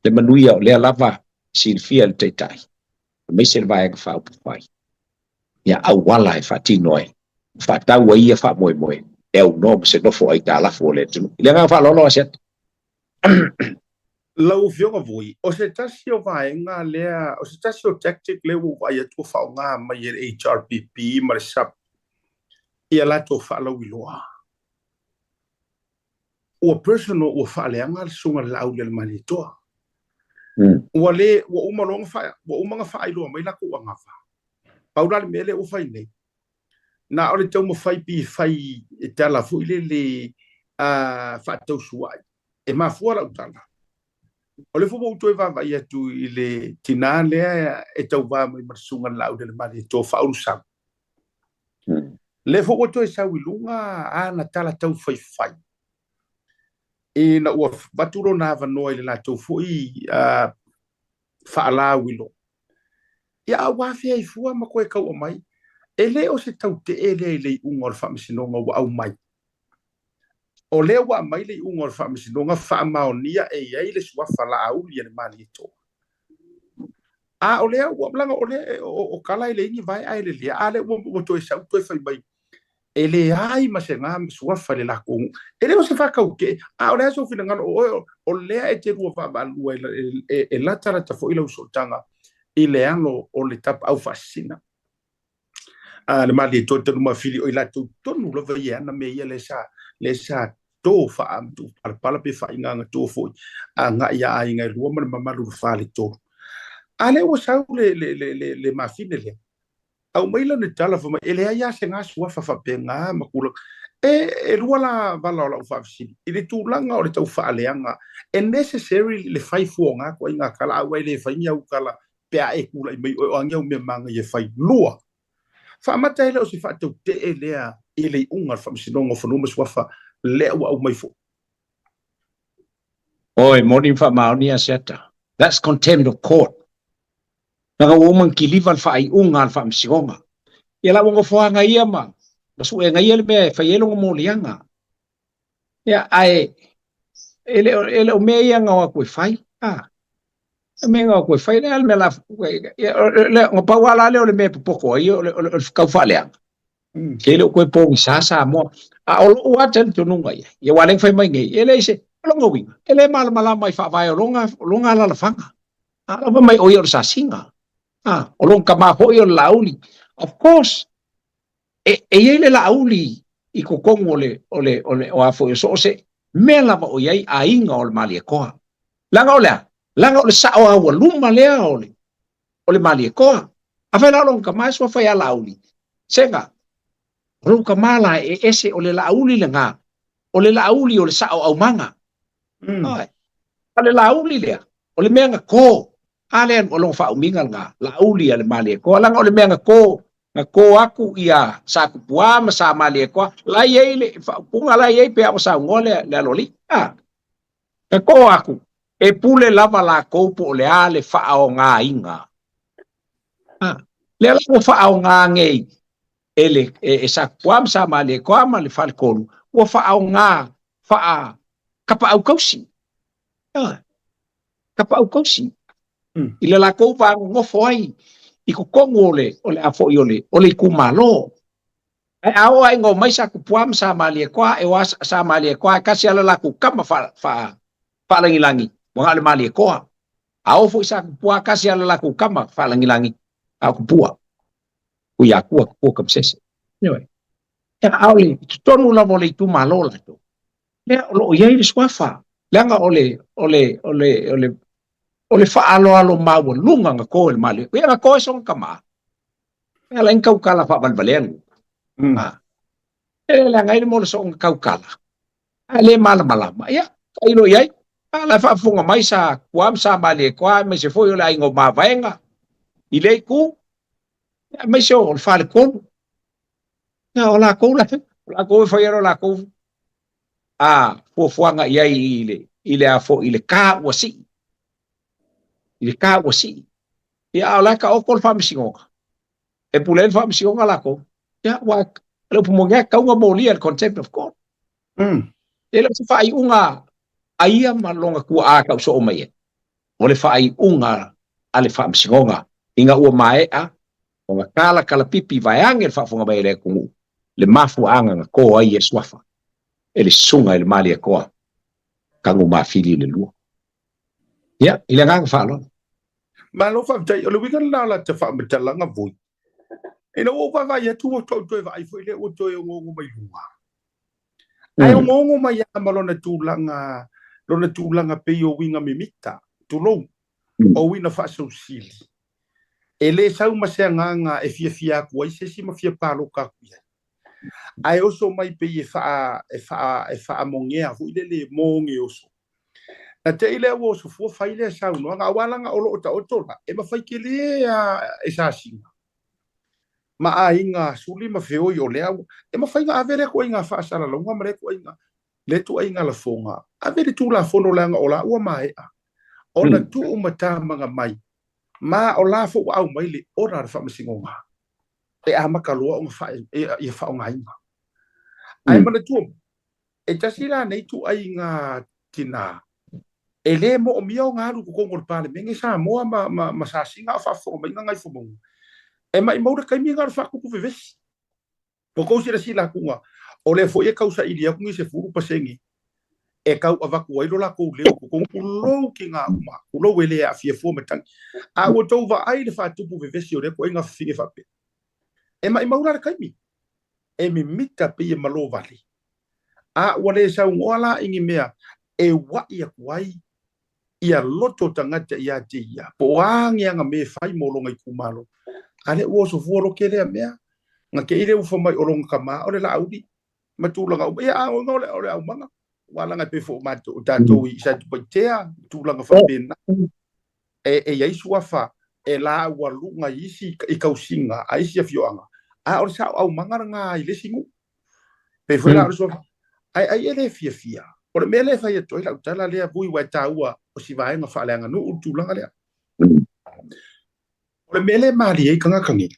Le manuia o lea lava silafia e le Taitai, aemaise le Vaega Faaupufai, ia auala e faatino ai, faatau ai ia faamoemoe e aunoa ma se nofo aitalafu o le atunuu. I le agaga faaaloalo Asiata. Lau Afioga Vui, o se tasi o vaega lea, o se tasi o tactic lea ua ou vaai atu ua faaaoga mai e le HRPP ma le SUPP i a latou faalauiloa. Ua personal, ua faaleaga le Susuga i le Laaulialemalietoa. Ua le, ua uma loa ona faa, ua uma ona faailoa mai latou anava. Pau la le mea lea ua fai nei, na o le taumafai pi fai e tala foi lele a faatausuai. E mafua lau tala, o lea foi ua ou toe vaavaai atu i le tinā lea e tauva mai ma le Susuga i le Laaulialemalietoa Faaulusau. Lea foi ua toe sau i luga ana tala taufaifai ina ua avatu lona avanoa i le latou foi faalauiloa. Ia a ua afea ai fua ma toe tau aumai, e le o se tautee lea i le iuga o le Faamasinoga ua aumai. O lea ua aumai le iuga o le Faamasinoga faamaonia e i ai le suafa Laauli-a-le-Malietoa. A o lea ua, leaga o lea o tala e leai ni vae ae lelea, a lea ua toe sau toe fai mai e leai ma se ga suafa i le latou nuu. E le o se faatautee, a o le a sou finagalo o oe, o lea e te lua vaavaalua e latalata foi lau sootaga i le alo o le tapaau faasisina a le Malietoa Tanumafili, o i latou tonu lava ia e ana mea ia lea sa to faa-palapala pe faaigagato foi agai ia aiga e lua ma le mamalu o le faletolu. A lea ua sau le mafine lea, aumai lana tala fai mai, e leai lava se ga suafa faapena ma tulaga. E lua la vala o lau faafesili, i le tulaga o le tau faaleaga, e necessary le fai fua o ga ituaiga tala, a ua e le fai ni au tala pe a e tulai mai oe, o a ni au mea manaia e fai. Lua, faamata e le o se faatautee lea i le iuga o le Faamasinoga o Fanua ma Suafa lea ua aumai foi. Oi, moni ma faamaoni Asiata. That's contempt of court. Leaga ua uma ona kiliva le faaiuga a le Faamasinoga. Ia la ua nofoaga ia ma ma suega ia le mea e fai ai lona moliaga. Ia ae e le o e le o mea ia na o atu e fai. A o mea na o atu e fai, le a le mea la ia le na pau lava la lea o le mea e popoto ai o le o le tau faaleaga. Ke le o koe pogisa Samoa. A o lou lava talitonuga ia, ia aua o lea na fai mai nei, e leai se, o lona uiga, e le malamalama i faavae o lona, lona alalafaga. A lava mai o ia o le sasiga. A, o lona tama foi o le Laauli. Of course, e, e i ai le Laauli i totonu o le, o le, o le, o a foi o so o se mea lava o i ai aiga o le Malietoa. Leaga o le a? Leaga o le sao aualuma lea o le, o le Malietoa. Afai la o lona tama e suafa ia Laauli, sega, O lou tama la e ese o le Laauli lena, o le Laauli o le sao aumaga. Oi. A le Laauli lea, o le mea na kō. A lea o lona faaumiga lena, Laauli a le Malietoa, leaga o le mea na kō, na kō aku ia Sakupuā ma Sa Malietoa, la e i ai le faaupuga la e i ai pe a ua saunoa le, le aloalii. A, na kō aku, e pule lava lakou po o le a le faaogaina. A, lea la ua faaoga nei e le e, e Sakupuā ma Sa Malietoa ma le Faletolu, ua faaoga faa kapaau kausi. A, kapaau kausi. I le lakou va nonofo ai i totonu o le o le a foi o le o le itumalo. Ae a oo lava ina omai Sakupuā ma Sa Malietoa, e o a Sa Malietoa e tasi lava le latou tama faa, faa, faalagilagi, ua na o le Malietoa. A o foi Sakupuā tasi lava le latou tama faalagilagi, a o Tupua. Tuiatua, Tupua Tamasese. Ioe. Ia, a o le i totonu lava o le itumalo latou, lea o lo o i ai le suafa, leaga o le, o le, o le, o le, o le faaaloalo maualuga na to e le Malietoa. Ia na to e sona tama. E ala ai na tautala faavalevalea le upu. A. E le leaga ai le mea o le soona tautala, ae le malamalama. Ia, tailo i ai. A la e faafofoga mai Sa Kua ma Sa Malietoa aemaise foi o le aiga o Mavaega i lea itu, aemaise o le Faletolu. Ia, o lakou la, o lakou e faia le lakou a fuafuaga i ai i le, i le a foi, i le ka ua sii. I le ka ua sii. Ia, a o la e taoto le faamasinoga. E pule ai le faamasinoga lakou. Ia, ua, o le upu moni lava, e tatau ona molia e le contempt of court. E le o se faaiuga a ia ma lona tuaa e tau soo mai ai. O le faaiuga a le Faamasinoga ina ua maea ona talatalapipi vaeane le faafofoga mai a le atunuu le mafuaaga na to ai ia suafa e le Susuga i le Malietoa Tanumafili i le Lua. Ia, i le agaga faaaloalo. Malo faafetai. O le uiga lena o la ta faamatalaga voi. Ina ua ou vaavaai atu ua tou toe vaai foi lea ua toe ogoogo mai luga. Ae ogoogo mai lava ma lona tulaga, lona tulaga pei o uiga mimita, tulou, o uiga faasausili. E le sau ma se agaga e fiafia atu ai se isi ma fia palota atu i ai. Ae oso mai pei e faa, e faa, e faamogea foi lele moge oso. Na te i lea ua oso fua fai lea saunoaga, aua laga o lo o taoto la, e mafai tele a e sasiga. Ma aiga suli ma feoi o lea ua, e mafai ona ave lea tuaiga faasalalauga ma lea tuaiga, lea tuaiga lafoga, ave le Tulafono leaga o la ua maea ona tuu ma tamaga mai, ma o la foi ua aumai le ola a le Faamasinoga e amata loa ona ia faaaogaina. Ae manatua, e tasi la nei tuaiga tina e le moomia ona alu i totonu o le Palemene Samoa ma, ma, ma sasiga a o faafofoga mai Gagaifomauga. E maimau le taimi lena o le faatupu vevesi. Ua tou silasila atu o lea foi e tau saili atu ni 10% e tau avatu ai lo latou leo i totonu, tulou tina uma, tulou e le aafia fua matagi. A ua tou vaai le faatupu vevesi o lea ituaiga fafine faapea. E maimau la le taimi, e mimita pei e malo vale. A ua le saunoa la i ni mea e ua'i atu ai ia loto tagata ia te ia, po o a ni ana mea e fai mo lona itumalo. A lea ua oso fua loke lea mea, na te i lea ua fai mai o lona tama o le Laauli ma tulaga uma. Ia, a o le, o le aumaga, aua leaga e pei foi o matou, o tatou i Satupaitea, tulaga faapena. E, e i ai suafa e laualuga i isi i tausiga a isi afioaga, a o le sao aumaga lena i le isi nuu. Pei foi la o le suafa, ai, ai e le fiafia. O le mea lea e fai atu ai lau tala lea, Vui, ua e taua o si vaega faaleaganuu le tulaga lea. O le mea lea e malie ai tagata nei,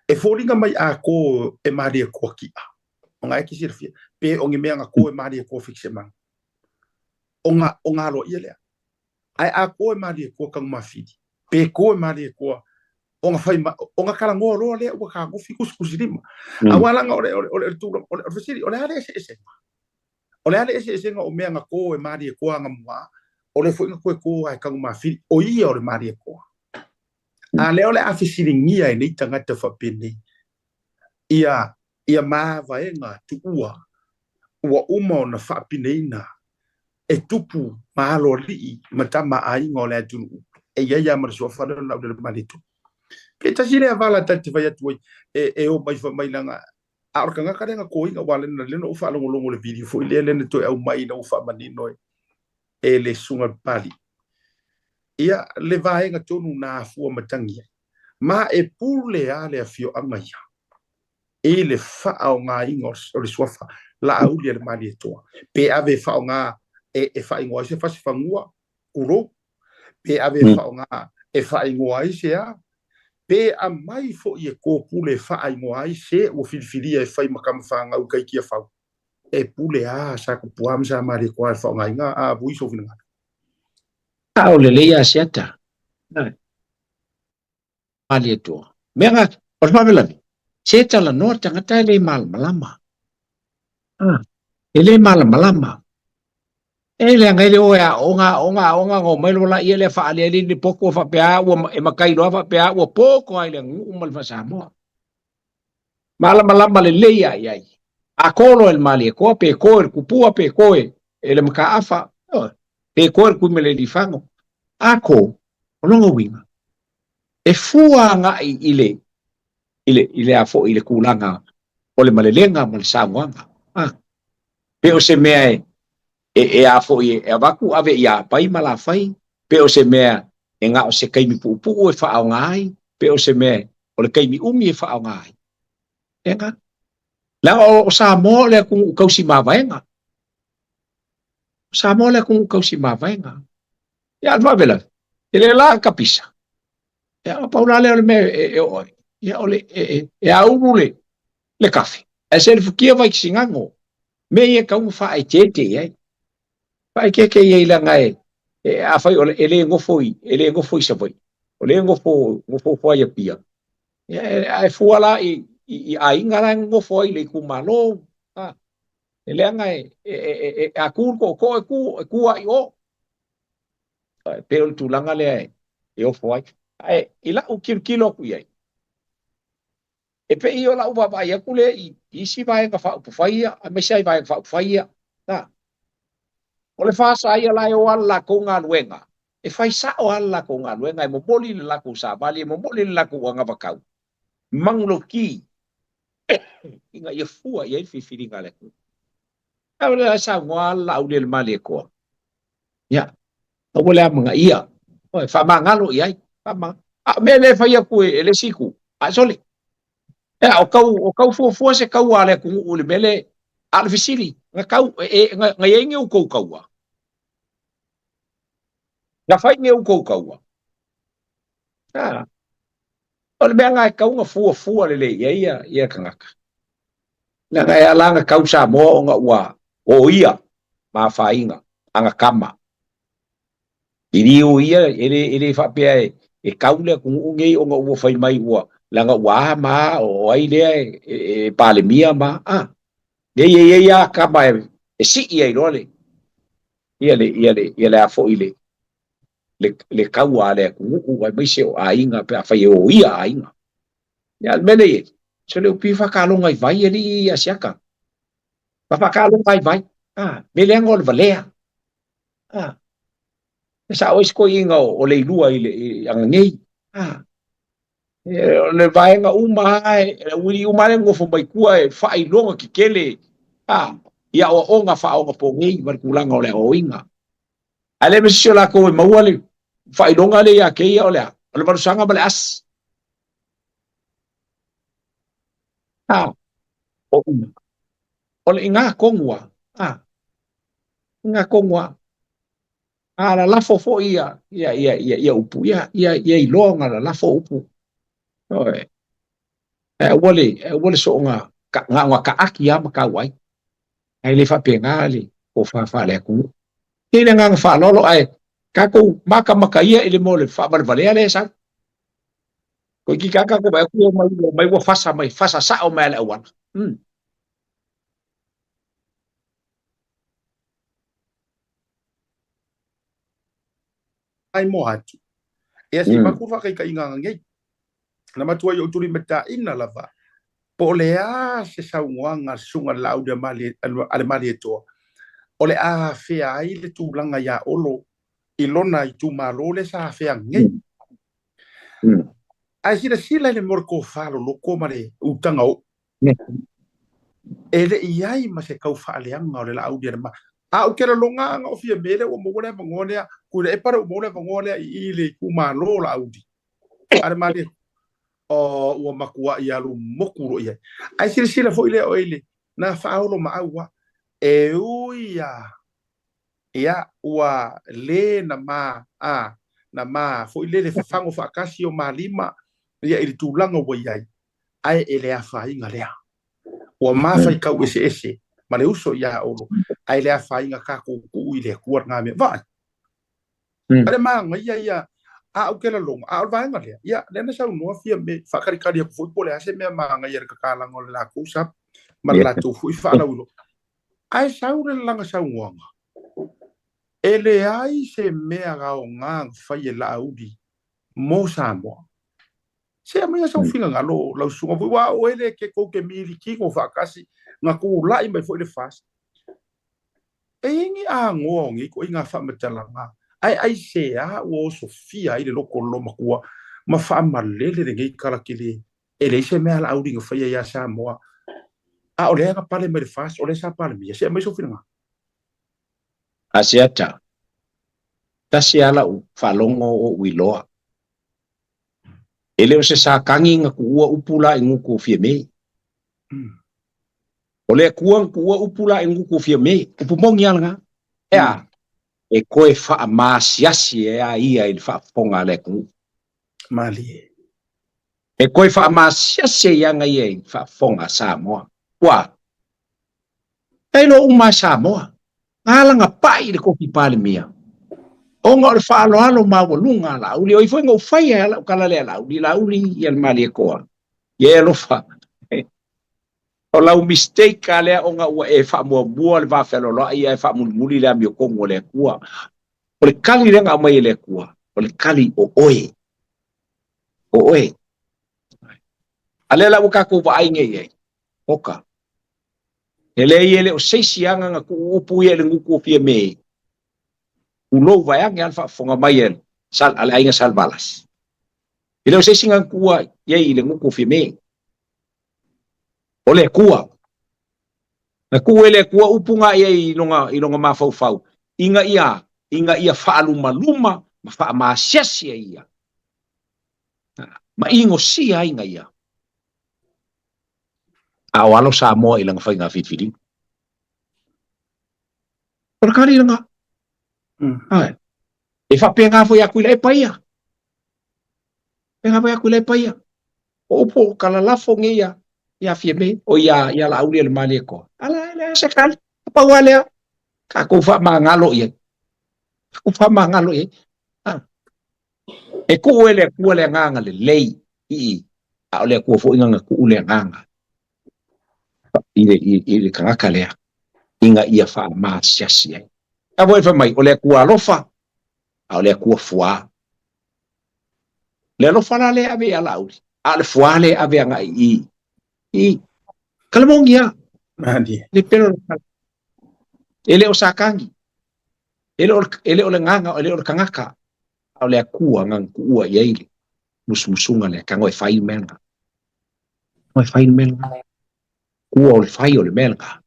e foliga mai a kō e malie koa ki'a. O ngā e te silafia, pe o ni mea nga kō e malie koa fekisemaga. O ngā, o ngā aloaia lea. Ae a kō e malie koa Tanumafili, pe kō e malie koa o nga fai o nga kalangoa loa lea ua kagofi kusikusilima. Aua laga o le o le o le tulaga o le fesili, o le a le eseesega? O le a le eseesega o mea nga kō e malie koa aga mua, o le foi nga koe kō ae Tanumafili, o ia o le malie koa. A lea o le a fesiligia e nei tagata faapenei ia ia mavaega tuua ua uma ona faapineina e tupu ma aloalii ma tama aiga o le atunuu e i ai lava ma le suafa lea o le Laulelei Malietoa. Pe tasi lea vala ta te fai atu ai e, e o mai fai mai laga A o le tagata lea na toina, aua lea na ou faalogologo i le video foi lea, lea na toe aumai ina ua faamanino e le Susuga i le Papalii, ia le vaega tonu na afua matagi ai. Ma e pule lava le afioaga ia i le faaaogaina o le suafa Laauli a le Malietoa, pe ave e faaaoga e faaigoa ai se fasi fanua, tulou, pe ave e faaaoga e faaigoa ai se a, pe aumai foi e to pule e faaigoa ai se ua filifilia e fai ma tama fanau i tai Tiafau, e pule lava Sa Tupua ma Sa Malietoa i le faaaogaina. A vui sou finagalo. A o lelei Asiata. Malietoa. Mea nga, o le faalavelave, se talanoa le tagata e le malamalama. Ah, e le malamalama. E leaga e le o e aoga, aoga, aoga, ona omai loa laia lea faaaliali le popo faapea ua e matai loa faapea ua poto ai le aganuu ma le faa-Samoa. Malamalama lelei lava i ai. A to loa e le Malietoa, pe to e le Tupua, pe to e le Mataafa, pe to e le Tuimalealiifano. A to, o lona uiga, e fua agai i le, i le, i le a foi, i le tulaga o le malelega ma le saunoaga. A, pe o se mea e, e, e a foi e avatu ave i apai ma lafai, pe o se mea e na o se taimi puupuu e faaaoga ai, pe o se mea o le taimi umi e faaaoga ai. Ega. Leaga o Samoa o le atunuu tausi mavaega. O Samoa o le atunuu tausi mavaega. Ia, a le faalavelave, e le la ka pisa. Ia, na pau la lea o le mea e oo ai. Ia, o le, e, e aulu le, le kafe. Ae selefutia Vaikisigago. Mea ia e tatau ona faaeteete i ai. Faaeteete i ai leaga e, e, afai o le, e le nofo i, e le nofo i Savaii, o lea e nofo, nofo ai i Apia, ia, ae fua la i, i, i aiga la e nonofo ai i le itumalo, a, e leaga e, e, e, e, a tu le tootoo e tu, e tu lava i o. E pei o le tulaga lea e, e ofo ai. Ae i lau tilotilo atu i ai, e pei o lau vaavaai atu lea i isi vaega faaupufai ia, aemaise lava i vaega faaupufai ia. Na, o le FAST ia la e o lava le latou galuega, e fai sao lava le latou galuega, e momoli le latou savali, e momoli le latou anavatau, manulauti ina ia fua i ai le filifiliga a le atunuu. A o lea e saunoa lava le Laaulialemalietoa, ia, aua le amanaia, oi, faamagalo i ai, faamagalo. A o mea lea e fai atu e le isi itu, a sole, Ea, o tau, o tau fuafua se kaua a le atunuu i le mea lea, a o le fesili, na tau, e, e, na, na i ai ni outou kaua? Na fai ni outou kaua? A, o le mea lena e tatau ona fuafua lelei i ai ia, ia tagata. Leaga e ala ona tau Samoa ona ua oia ma afaina ana tama. E le o ia, e le, e le faapea e, e kau le atunuu nei ona ua fai mai ua, leaga ua a ma a, o ai lea e, e, e Palemia ma a. Leai, e i ai lava tama e, e sii ai loa le, ia le, ia le, ia le a foi le, le, le kaua a le atunuu aemaise o aiga pe afai e o ia aiga. Ia, o le mea lea e i ai, so le upi faakaloga i vai alii ia siaka. Faakaloga i vai. A, mea leaga o le valea. A, e sao ai si toeaina o Leilua i le i Aganei. A, e, o le vaega uma lava, e, auiliili uma lava le nofo mai tua e faailoga tetele a, i aoaoga faaonapogei ma le tulaga o le aoaoina. Ae le ma se isi o latou e maua le faailoga lea ia te ia o le a? O le malusaga ma le asi. A, o, o le iga tonu lava. A, iga tonu lava. A lalafo foi ia, ia, ia, ia, ia upu, ia, ia, ia iloa ona lalafo upu. Ioe. Ae aua le, aua le soona, ka, na ona taati lava ma tau ai. Ae le faapena le tofa faale-atunuu. E i ai le agaga faaaloalo, ae tatou matamata ia i le mea o le faavalevalea lea e sau. Toeitiiti lava tatou vaai atu mai, mai ua fasa mai, fasa sao mai lava le auala. Ai mo atu. Ia se i avatu le faataitaiga nei. Na matuai ou tulimata'ina lava po o le a se saunoaga a le Susuga a le Malietoa o le a afea ai le tulaga iā Olo i lona itumalo lea sa afea nei. Ae silasila i le mea o le tofa loloto ma le utaga o'u. E le i ai ma se kau faaleaga o le Laauli a le ma. A ou te laloga aga o Fiame lea ua maua le avanoa lea, Tuilaepa lea ua maua le avanoa lea i i le itumalo o Laauli. A le malie, o ua matuai alu moku loa i ai. Ae silasila foi lea oe i le na faaolomaau a, e ui a ia ua le na ma a na ma foi lele fafago faatasi o ma lima ia i le tulaga ua i ai, ae e le afaina lea. Ua ma faitau eseese ma le uso iā Olo, ae le afaina tatou tuu i le Atua lena mea. Vaai, a le manaia ia, a ou te laloga, a o le vaega lea, ia, lea na saunoa Fiame, faatalitali atu foi po o le a se mea manaia i le tatalaga o le latou sub ma le latou foi faalauiloa. Ae sau le lalaga saunoaga, e leai se mea aoga na fai e Laauli mo Samoa. Se aumaia sau finagalo lau susuga foi, aua o oe lea ke tou te milikino faatasi, na tulai mai foi le FAST. E i ai ni agoa o nei ituaiga faamatalaga, ae aisea ua osofia ai le loto o le loomatua ma faamalele lenei tala tele e leai se mea a Laauli na faia ia Samoa, a o lea na pale mai le FAST, o lea sa Palemia. Se aumai sou finagalo. Asiata, tasi a lau faalogo o ou iloa. E le o se sakagi na tuua upu la i gutu o Fiame. O le Atua na tuua upu la i gutu o Fiame. Upu moni a lena. E a? E toe faamasiasi e a ia i le faafofoga a le atunuu. Malie. E toe faamasiasi ai aga ia i faafofoga a Samoa. Ua e iloa uma e Samoa, na ala pai i le kofi Palemia, ona o le faaaloalo maualuga a Laauli. O ai foi na ou faia e lau tala lea Laauli, Laauli ia le Malietoa, ia e alofa. O lau mistake a lea ona ua e faamuamua le va fealoaloai ae faamulimuli le amiotonu a le Atua. O le kali lea na aumai e le Atua, o le kali o oe. O oe. A lea la ua tatou vaai nei i ai, oka. E leai e le o se isi aga na tuu upu ia i le gutu o Fiame, tulou vaeane a le faafofoga mai a le aiga Salevalasi. E le o se isi na tuua i ai i le gutu o Fiame. O le Atua. Na tuu e le Atua upu na i ai i lona mafaufau, ina ia, ina ia faalumaluma ma faamasiasi ai ia, ma inosia ai na ia. A o alo Samoa i lana faiga filifiliga. O le kali lena. Ai. E faapena foi ia Tuilaepa ia. Faapena foi ia Tuilaepa ia. O upu o kalalafo nei ia ia Fiame, o ia ia Laauli a le Malietoa. Ala e leai se kali. Pau lava lea, tatou faamagalo i ai. Tatou faamagalo i ai. Ah. E tuu e le Atua le agaga lelei i a o le Atua foi na tuu le agaga i le, i, i le tagata lea ina ia faamasiasi ai. A foi fai mai, o le Atua alofa, a o le Atua fuā. Le alofa la lea ave ia Laauli, a o le fuā lea ave agai i, i Kalamogi a. Le pelo le kala. E le o Sakagi, e le o, e le o le gaga, e le o le tagata, a o le Atua na tuua i ai le musumusuga lea, tago e fai le mea lena. Tago e fai le mea lena. Kua o le fai o le mea lena.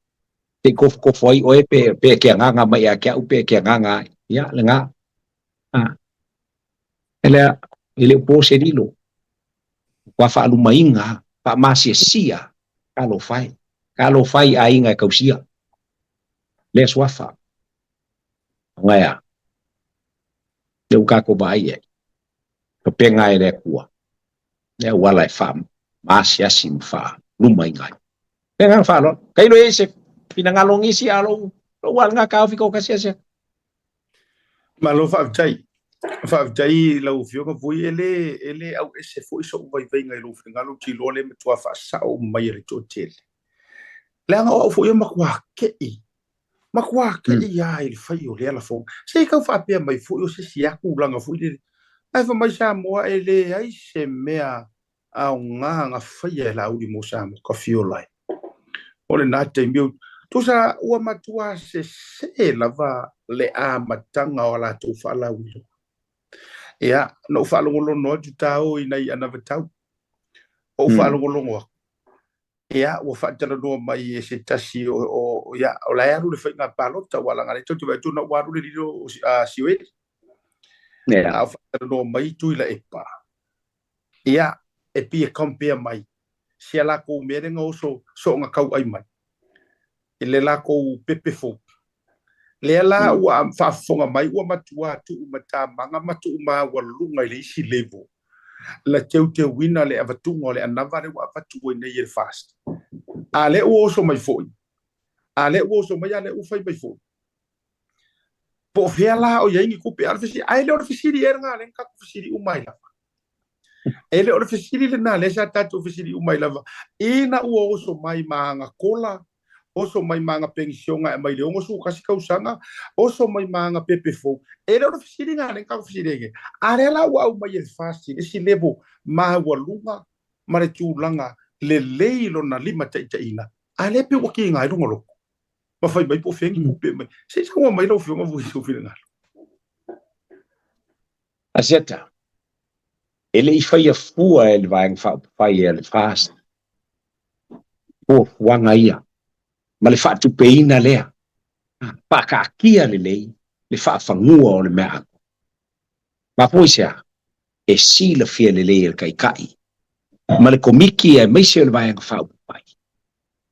Te i kofokofo ai oe pe, pe ke agaga mai ia te au, pe ke agaga ai. Ia, lena. Ah. E lea, e le o po se lilo. Ua faalumaina, faamasiasia, talofa e. Talofa i aiga e tausia. Lea suafa. Ona e a? Lea ua tatou vaai i ai. Faapena e le Atua le auala e faamaasiasi ma faalumaina ai. Le agaga faaaloalo. Tailo i ai se finagalo o nisi a o lou, lou lava lena taofi toatasi asia. Malo faafetai. Faafetai i lau Afioga Vui, e le, e le auese foi sou vaivaiga i lou finagalo, ou te iloa lea e matua faasao uma mai e le toatele. Leaga o au foi e matua te'i Matua te'i lava i le fai o lea lafoga. Se i tau faapea mai foi o se isi lava tulaga foi lele. Ae fai mai Samoa e leai se mea aoga na faia e Laauli mo Samoa, ka fiola ai. O lena taimi, tusa ua matua sese lava le amataga o a latou faalauiloa. Ia, na ou faalogologo atu tāo i nai anavatau. Ou faalogologo atu. Ia, ua faatalanoa mai e se tasi o, o, ia, o la e alu le faiga palota, ua laga le tou te vaai atu na ua alu le lilo o Sioeli. Yeah. A o faatalanoa mai Tuilaepa. Ia, e pei e compare mai si a lakou mea lea na oso soonga kauai mai i le lakou pepe fou. Lea la ua faafofoga mai ua matua tuumatamaga ma tuumaualuluga i le isi level la teuteuina le avatuga o le anava lea ua avatu ai nei e le FAST. A lea ua oso mai foi, a lea ua oso mai a lea ua fai mai foi. Po o fea la o i ai ni tupe? A o le fesili, ae le o le fesili ea lena lea na tatou fesili uma ai lava. E le o le fesili lena lea sa tatou fesili uma ai lava, ina ua oso mai ma aga kola, oso mai ma aga penisiona e aumai i le 61 tausaga, oso mai ma aga pepe fou. E le o le fesili lena lea na tatou fesili ai nei. A lea la ua aumai e le FAST i le isi level maualuga ma le tulaga lelei lona limataitaiina, a lea pei ua kiga ai lona loto ma fai mai po o fea ni tupe mai. Se i saunoa mai lau Afioga Vui i sou finagalo. Asiata, e le i faia fua e le Vaega Faaupufai a le FAST fuafuaga ia ma le faatupeina lea, faakaatia lelei le faafanua o le meaau. Mafua i se a? E silafia lelei e le Taitai ma le Komiti aemaise o le Vaega Faaupufai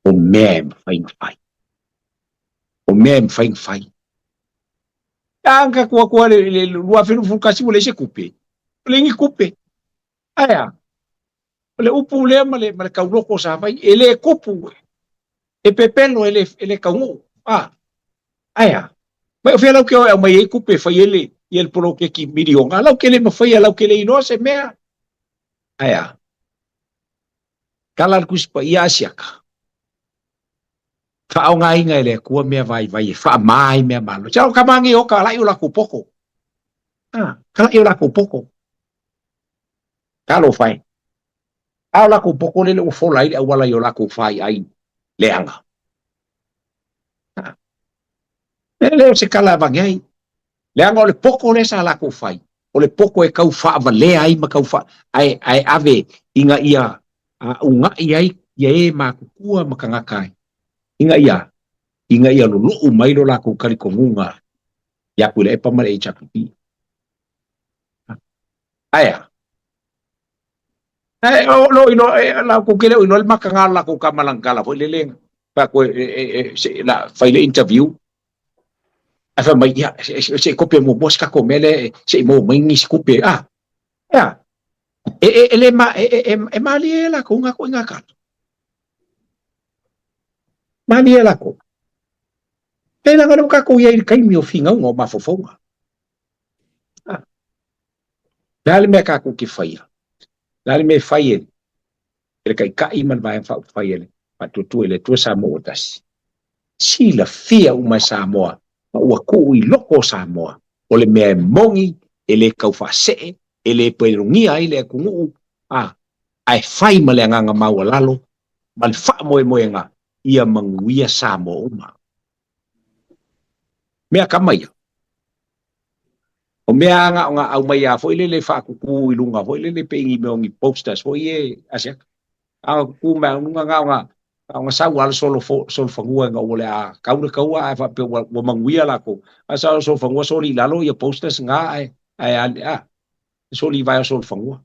o mea e mafai ona fai. O mea e mafai ona fai. A na tatou atu lava i le 2021 ua leai se tupe, ua leai ni tupe. Ae a? O le upu lea ma le, ma le tauloko sa fai, e le tupu, e pepelo, e le, e le taunuu. A, ae a? Mai o fea lau ke o e aumai ai tupe e fai ai le, ia le poloketi miliona, lau ke le mafaia, lau ke le iloa se mea. Ae a? Tala le Tusi Paia a Siaka. Faaaogaina e le Atua mea vaivai e faamā ai mea malo. Tau ka mangi o ka lai o lakou poko. Ah, ka lai o lakou poko. Talofa e. A o lakou poko lele ua fola ai le auala i o lakou faiai leaga. Ah. E le o se kala e avane ai. Leaga o le poko lea sa lakou fai, o le poko e tau faavalea ai ma tau faa, ae, ae ave ina ia unaʻi ai ia e matutua ma tagata ai, ina ia, ina ia loloʻu mai lo lakou talitonuga iā Tuilaepa ma le HRPP. Ae a? Ae o lo iloa, e, latou te le o iloa le mataga o le latou tama lagitala foi lele, fai atu e, e, e, e, se, la, fai le interview, Ae fai mai, ia, se i kope muamua se tatou mea lea, se i maua mai nisi kupe, a, ea, e, e, e, le ma, e, e, e, e malie e lakou ngā koʻi ngā kala. Malie e lakou. E leaga lea ua tatou i ai i le taimi o finauga o mafaufauga. A. Le a le mea tatou te faia? Le a le mea e fai e, e le Taitai ma le Vaega Faaupufai e le Faatuatua i le Atua Samoa ua tasi. Silafia uma e Samoa ma ua tuu i loko o Samoa o le mea e moni e le tau faasee, e le pelogia ai le atunuu, a, ae fai ma le agaga maualalo ma le faamoemoega ia manuia Samoa uma. Mea kama ia. O mea a na o na aumai a foi lele faatutu i luga foi lele pei ni mea o ni posters foi e asiata. A o tutu mai luga na o na na o na sau a le solo fo solo fanua ina ua le a kau le kaua ae faapea ua ua manuia lakou. A sau solo fanua soli i lalo ia posters na ae ae a soli i vae o solo fanua.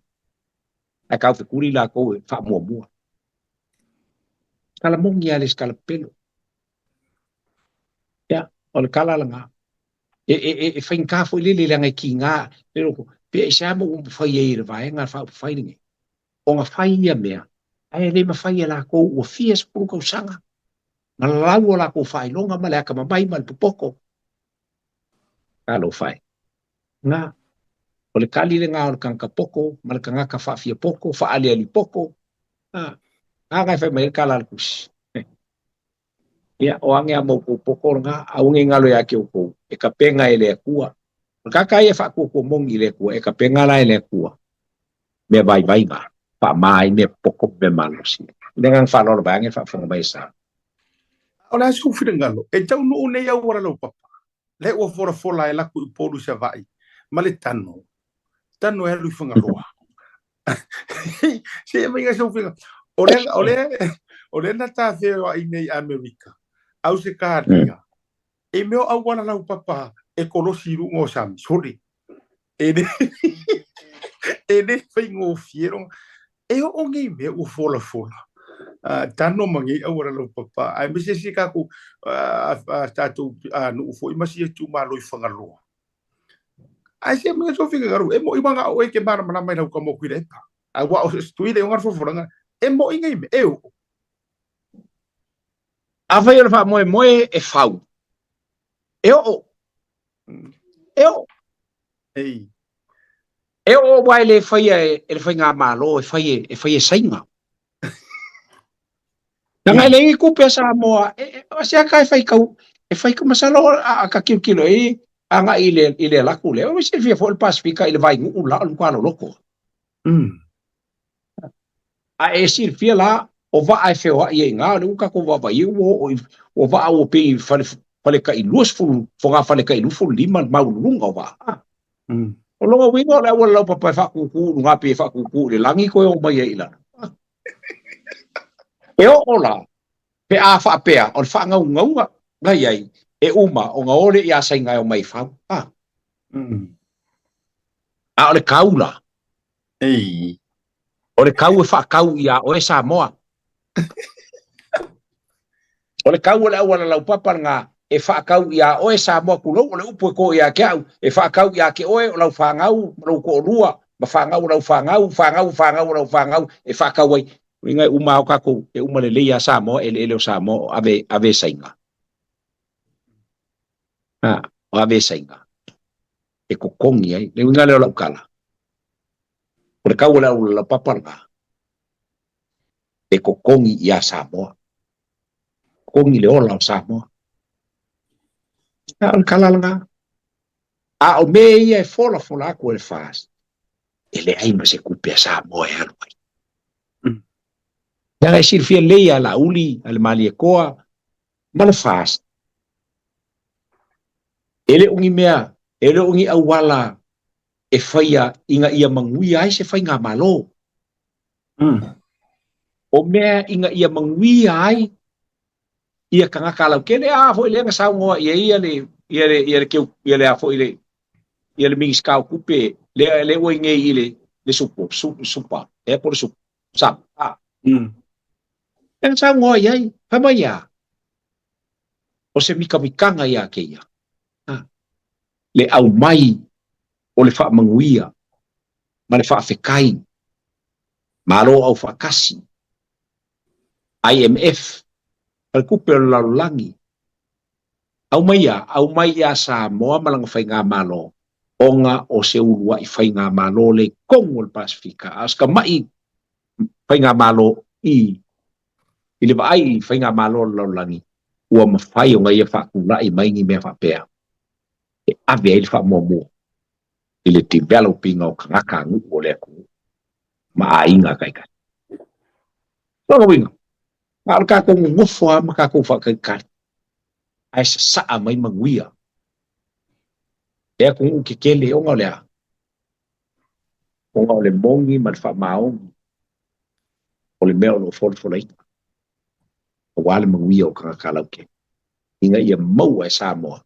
Ae kau fekuli lakou e faamuamua. Tala moni a le se tala pepelo. Ia, o le tala lena. E, e, e, e faigata foi lele leaga e kiga le loko, pe aisea mo ua mafai ai e le vaega faaupufai lenei ona fai ia mea, ae le mafai e lakou ua fia sefulu tausaga ma lalau o lakou faailoga ma le atamamai ma le popoto. Talofa e. Na, o le tali lena o le tagata poto ma le tagata faafia poto, faaaliali poto. A, a na e fai mai ai le tala a le Tusi. Ia, o age a ma outou poto lena, aua ne i galo ia te outou, e tapena e le Atua. O le tagata ia e faatuatua moni i le Atua, e tapena la e le Atua mea vaivai na, faama ai mea popoto ma mea malosi. I le agaga faaaloalo vaeane le faafofoga mai a Samoa. O le a sou finagalo, e taunuu nei auala laupapa, lea ua folafola e laku i Upolu i Savaii ma le tano, tano e alu i Fagaloa. Se e maiga sou finagalo. O le, o le, O lea na ta feoai nei Amerika, Ausetalia, e mea o auala laupapa e kolosi i luga o sami, sole. E le, e le faigofie loga. E oo nei mea ua folafola. Tano ma nei auala laupapa, aemaise si tatou, tatou nuu foi ma si itumalo i Fagaloa. Ae se mea so finagalo, e mo'i wanga o e ke malamalama i lau ka moku i le epa. Aua o se tuile o ngā fofolaga, e mo'i nei mea, e oo. Afai o le faamoemoe e fau, e oo. E oo. Ei. E oo aua e le faia e le faigamalo, e fai e, e fai e Saina. Leaga e leai ni tupe a Samoa, e, e, se aka e fai kau, e fai kau, masalo a, a ka kilokilo e agai i le, i le alaku lea, ua silafia foi le Pasifika i le vainuu la o le matua loloko. A e silafia la, o vaa e feoai ai i ina, o lea ua tatou vaavaai ai ua oo i, ua vaa ua pei i fale, fale tai 20, fogafale tai 25 le maualuluga o vaa. O lona uiga o le auala laupapa e faatūtū i luga pei e faatūtū i le lagi toe oo mai ai i lalo. E oo la, pe a faapea o le faanaunauga na i ai e uma ona o lea ia Saina e omai i fau. A o le kau la, Ei. O le kau e faakau iā oe Samoa. O le kau o le auala laupapa lena e faakau iā oe Samoa tulou, o le upu e kō ia te au, e faakau iā te oe o lau fanau ma lou toalua ma fanau o lau fanau, fanau o fanau o lau fanau e faakau ai. Uiga e uma lava o tatou, e uma lelei lava Samoa, eleele o Samoa o ave, ave e Saina. A, o ave e Saina. E totogi ai. Le uiga lea o lau tala, o le kau o le auala laupapa lena, e totogi iā Samoa. Totogi le ola o Samoa. A o le tala lena. A o mea ia e folafola atu e le FAST, e leai ma se tupe a Samoa e alu ai. Leaga e silafia lelei a Laauli, a le Malietoa, ma le FAST, e le o ni mea, e le o ni auala e faia ina ia manuia ai se faigamalo. O mea ina ia manuia ai ia tagata lautele, a foi lea na saunoa i ai ia le, ia le, ia le keu, ia le a foi le, ia le Minisita o Tupe, lea, lea ua i nei i le, le supo, su, supa, ea po o le supo, sap, a. Lea na saunoa i ai, fai mai a, o se mikamikaga ia te ia, a, le aumai o le faamanuia ma le faafetai, Malo Aufaatasi, IMF, Faletupe o le Lalolagi, aumai a, aumai ia Samoa ma lana faigamalo, ona o se uluai faigamalo lea i totonu o le Pasefika, a o se tamai faigamalo i i le vaai i faigamalo a le lalolagi, ua mafai ona ia faatulai mai ni mea faapea e ave ai le faamuamua i le develop ina o tagata nuu o le atunuu ma aiga taitasi. Lona uiga, na o le tatou nonofo lava ma tatou faatalitali, ae sasaa mai manuia e atunuu tetele ona o le a? Ona o le moni ma le faamaoni o le mea o lo o folafolaina aua le manuia o tagata lautele ina ia maua e Samoa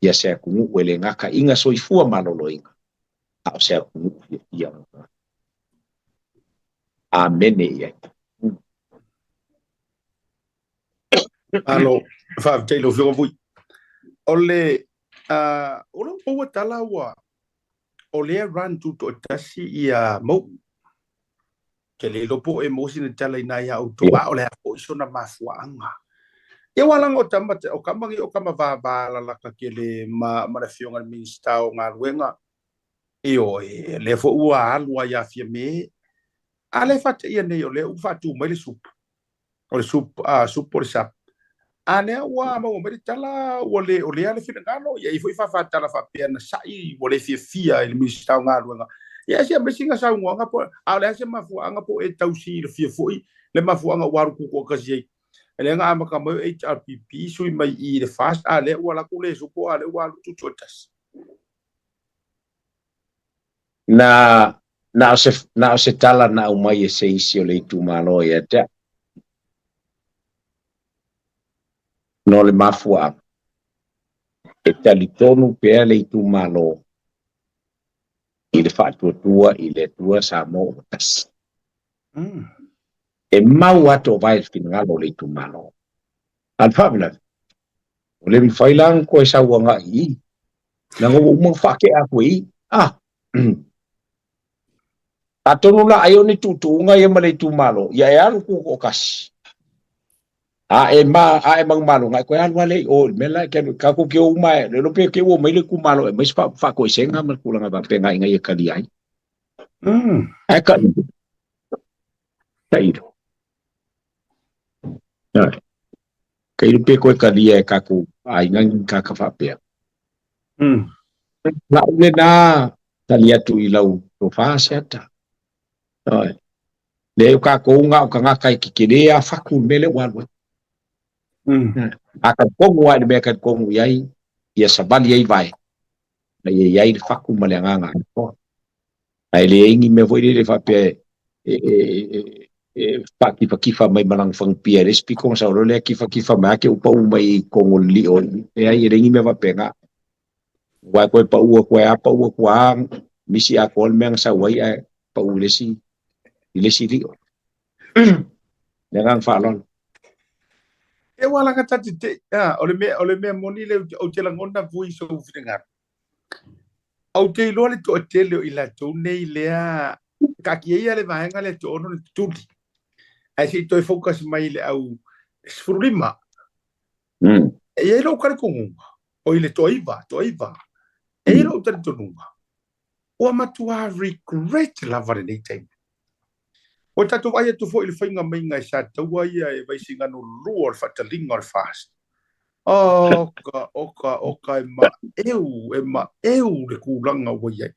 ia se atunuu e le gata ina soifua maloloina, a o se atunuu fiafia ona tagata. Amene i ai. Malo, faafetai i lau Afioga Vui. O le, o lau maua tala ua, o lea run tutoatasi ia Mau'u. Ke le iloa po o e maua sina tala i nai a outou, a o le a foi sona mafuaaga. Ia ua laga o tama, o kama nei o kama vava lalaka tele ma, ma le Afioga i le Minisita o Galuega. Ioe, lea foi ua alu lava ia Fiame. A lea e faateia nei o lea ua faatu mai le supu. O le sup, a, sup o le sap. A lea ua maua mai le tala ua le o lea le finagalo, ia e i ai foi faafatala faapea na sa'i ua le fiafia i le Minisita o Galuega. Ia se aumai sina saunoaga po, a o le a se mafuaaga po o e tau silafia foi le mafuaaga ua alu tutoatasi ai. Lea na amata mai o HRPP sui mai i le FAST, a lea ua alu atu le supo a lea ua alu tutoatasi. Na, na o se, na o se tala na aumai e se isi o le itumalo ia te au. No le mafuaaga, e talitonu pea le itumalo i le faatuatua i le Atua Samoa ua tasi. E mau atu o vae le finagalo o le itumalo. A o le faalavelave, ua le mafai la ona toe sau agai i i, leaga ua uma ona faatea atu e i. Ah! Atonu la ai o ni tuutuuga ia ma le itumalo, ia e alu tutoatasi. A e ma, a e manumalo, e toe alu lava lea i o i le mea la e te alu ai. Tatou te o uma e, le iloa pe te i ua omai le itumalo e aumai se faatoesega ma le tulaga faapena ina ia talia ai. Ae tailo. Tailo. Tailo pe toe talia e tatou aiga ni matata faapea. Lau lena tali atu i lau tofa Seata. Ioe. Leai o tatou na o tagata e tetele a fatu i le mea lea ua alu ai. A talitonu lava i le mea e talitonu i ai, ia savali ai vae, ina ia i ai le fatu ma le agaga atoa. Ae leai ni mea foi lele faapea e, e, e, e faakifatifa mai ma lana fagupia i le isi pito ona sau loa lea kifatifa mai ake ua pau mai i totonu o le lio. Leai, e leai ni mea faapena. Aua e toe pau atu ai lava, pau atu lava, misi atoa le mea na sau ai ae pau i le isi, i le isi lio. Le agaga faaaloalo. E ua laka ta te te, ah, o le mea, o le mea moni le ou te lagona vui i sou finagalo. Ou te iloa le toatele o i latou nei lea, taatia ia le vaega lea toaono le tutuli, ae se i toe focus mai i le au 15. E i ai lou talitonuga, oi le toaiva, toaiva, e i ai lou talitonuga, ua matua regret lava lenei taimi. Ua tatou vaai atu foi i le faiga maiga e sa taua ia e Vaisigano 2 o le faataliga o le FAST. Oka, oka, oka, e maeu, e maeu le tulaga ua i ai.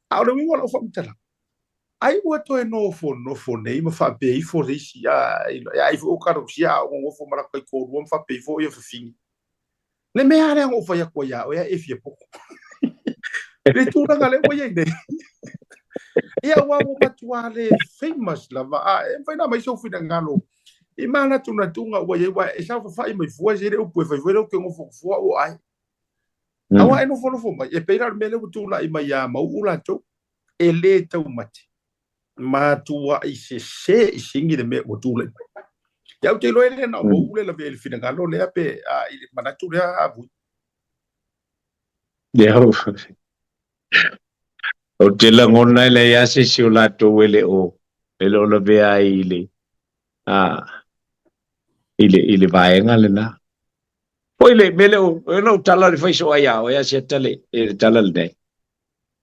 A o le uiga o lau faamatalaga, ai ua toe nofonofo nei ma faapea ifo le isi, a, e ai foi o Kalosia a o nonofo ma latou taitoalua ma faapea ifo ia fafine. Le mea lea na ou fai atu ai ia oe e fia poto. Le tulaga lea ua i ai nei. Ia aua ua matua le famous lava. A e mafai ona aumai sou finagalo i manatunatuga ua i ai, aua e saofafai mai fua e se le upu e fai foi lea ou te nofonofo au o ai. Aua e nofonofo mai, e pei la o le mea lea ua tulai mai ia Mauu latou, e le taumate. Matuai sese i sigi le mea ua tulai mai. Ia ou te iloa e le na o Mauu le lavea i le finagalo lea pe a, i le manatu lea a Vui. Ia, ou te lagona e leai lava se isi o latou e le o e le o lavea ai i le a i le i le vaega lena. Foi le mea lea o lou tala o le fai soo ai ia oe a Siata le le tala lenei.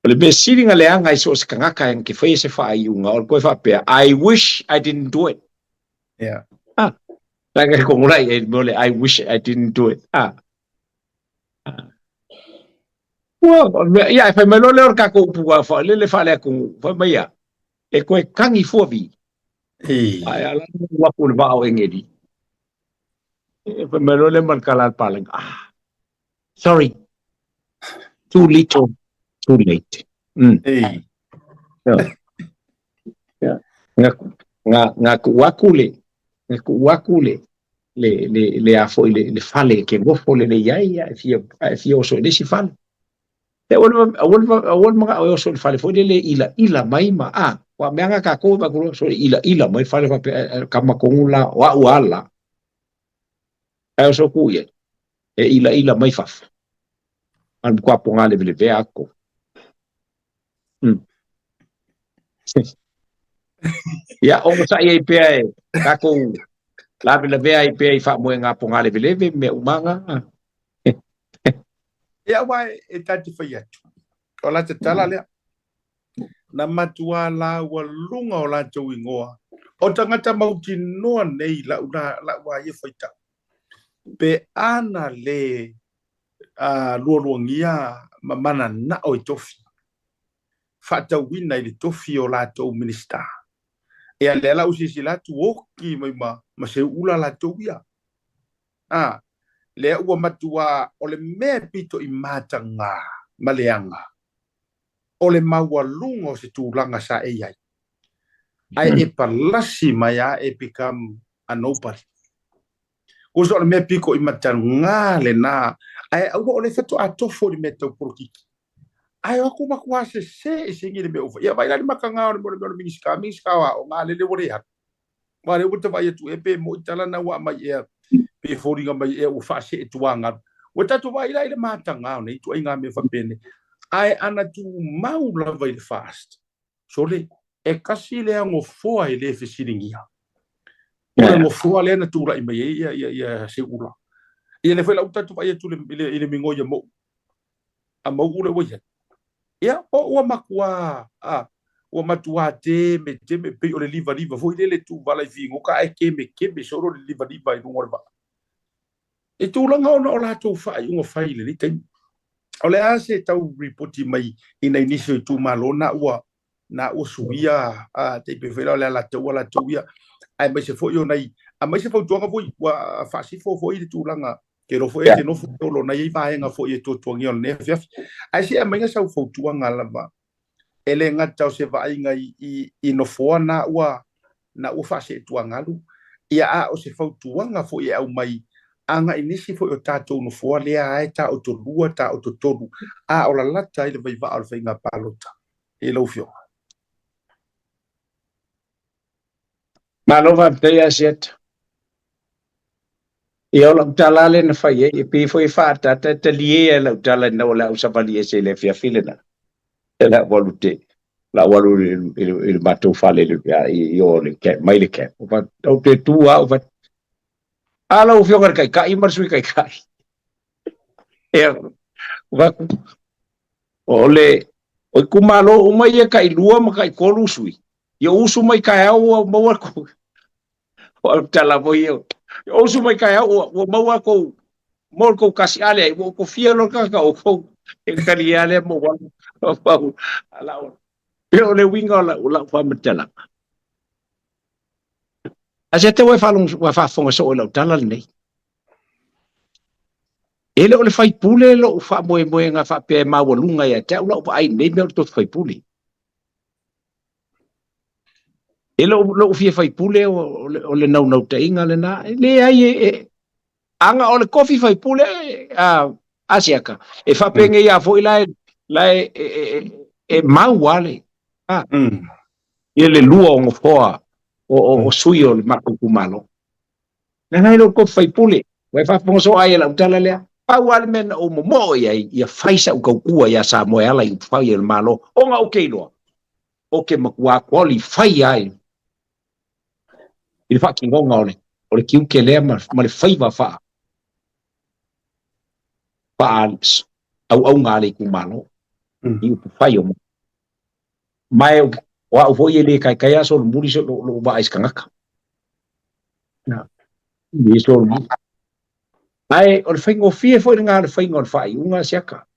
O le mea sili na leaga i so o se tagata e te faia se faaiuga o le toe faapea I wish I didn't do it. Yeah. Ah, like e kongo lai e mea o le I wish I didn't do it. Ah. Ua, ia, e fai mai loa lea o le tatou upu ua fa, le le faaleatunuu, fai mai ia, e toe tagi fua vi. Ae ala ua aku le vaa o Engeli. E fai mai loa lea ma le tala a le palagi, ah, sorry, too little, too late. Ei. Yeah. Nga, nga, nga tuu atu le, nga tuu atu le, le, le, le a foi le, le fale e ke nofo lelei ai, ae fia, ae fia oso i le isi fale. E aua le, aua le, aua le mana'o e oso i le fale foi lele e ilaila mai ma, a, aua mea na tatou e vaai atu loa, so e ilaila mai le fale faapea, e, e, kama tonu la, o a'u lava la, ae oso atu i ai, e ilaila mai fafo. A o le matua pogā levelevea atu. Ia, onosai ai pea e tatou lavelavea ai pea i faamoega pogā leveleve ma mea uma na. Ia, aua e ta te fai atu, o la tatala lea, na matua laualuga o latou igoa, o tagata mautinoa nei lau lau a ia faitau, pe a na le lualuagia ma mananao i tofi, faatauina i le tofi o latou Minisita. Ia, lea la ua silasila atu, oki mai ma, ma seuula latou ia. A, lea ua matua o le mea pito i mataga ma leaga, o le maualuga o se tulaga sa e i ai. Ae e palasi mai a e become a nobody. Tusa o le mea piko i matagā lenā, ae aua o le faatoa tofo i le mea tau polokiki. Ae o aku matua sesē eseina i le mea ua fai. Ia vaai la i le matagā o le mea o le Minisita, Minisita o Aoga, a lele ua le alu. Aua lea ua ta vaai atu ea pe moi tala na ua aumai ea, pe foliga mai ea ua faasee tuagalu. Ua tatou vaai la i le matagā o nei ituaiga mea faapenei. Ae ana tumau lava i le FAST, sole, e kasi lea gofoa e le fesiligia. O le gofoa lea na tulai mai ai ia, ia, ia Seuula. Ia lea foi la ua tatou vaai atu i le, i le migoi a Mou, a Mau'u lea ua i ai. Ia, o ua matuā, a, ua matuā temeteme, pei o le livaliva foi lele tuvala i figota ae kemeteme solo le livaliva i luga o le vaa. I tulaga ona o latou faaiuga fai i lenei taimi. O le a se tau ripoti mai i nai nisi o itumalo na ua na ua suia a tai pei foi la o le Alataua latou ia aemaise foi o nai aemaise fautuaga foi ua faasifo foi le tulaga ke iloa foi e te nofo o nai ai vaega foi e tuatuagia o lenei afiafi. Ae se aumaiga sau fautuaga lava e le gata o se vaaiga i, i, i nofoa na ua na ua faaseetuagalu, ia a o se fautuaga foi e aumai agai nisi foi o tatou nofoa lea e taotolua, taototolu, a o lalata ai le vaivaa o le faiga palota i lau Afioga. Malo faafetai Asiata. Ia o lau tala lea na fai ai, e pei foi e faaataata e talie ai lau tala ina ua le au savali ese i le afiafi lena. E le au alu te, la au alu i le matou fale i o le camp, mai le camp. Ou te tu au, a lau afioga i le Taitai ma le Sui Taitai. Ia, o le, o itumalo uma ia tailua ma taitolu sui, ia usu mai taeao ua maua kou, o le tala foi ia, ia usu mai taeao ua, ua maua kou, maua kou kasi ale ai, ua kofia lo kaka o kou, e kali ia lea mo walu, pau, ala o, e o le uiga o lau, lau faamatalaga. A se te ua e faafofoga soo i lau tala lenei. E le o le faipule lou faamoemoega faapea e maualuga ia te au lau vaai i lenei mea o le tofi faipule. E le o lou fia faipule o le, o le naunautaiga lena. E leai e, e, aga o le tofi faipule a, a siaka, e faapenei lava foi la e, la e, e, e, e mau lava le, a, ia le lua o nofoa o, o, o sui o le matou itumalo. Leaga e le o tofi faipule, ua e faafofoga soo ai e lau tala lea. Pau lava le mea na ou momoo i ai, ia fai sau tautua ia Samoa e ala i upufai o le Malo, ona ou te iloa, ou te matua qualify ai i le faatinoga o le, o le tiute lea ma, ma le faiva faa, faa auauna a le itumalo i upufai o Ma e o au foi e le taetae a solomuli so lou vaa i se tagata. E solomuli. Ae o le faigofie foi lena o le faiga o le faaiuga siaka.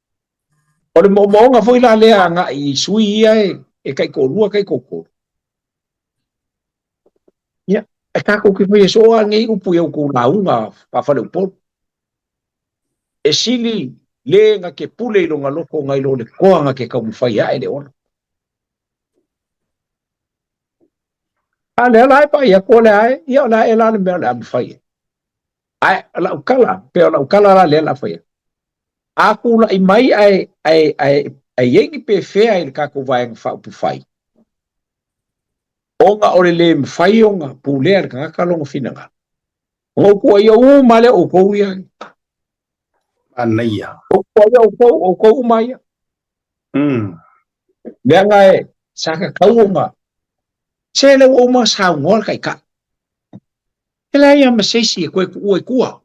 O le moomooga foi la lea agai i sui ia e, e taitoalua taitoatolu. Ia, e tatou te faia soo lava nei upu i a outou lauga faa-faleupolu. E sili le na te pule i lona loto nai lo le toa na te taumafai ae le ola. A lea la e vaai atu o le a e, ia o le a e la le mea o le a mafai ai. Ae o lau tala, pei o lau tala la lea o le a fai atu. A tulai mai ae, ae, ae, ae i ai ni pefea i le tatou Vaega Faaupufai, ona o le le mafai ona pulea e le tagata lona finagalo, Ona ou tuuaia uma lea outou ia. Manaia. Ou tuuaia outou, outou uma ia. Leaga e sa tatau ona se lea ua uma saunoa le Taitai. E leai lava ma se isi e toe tuua i tua.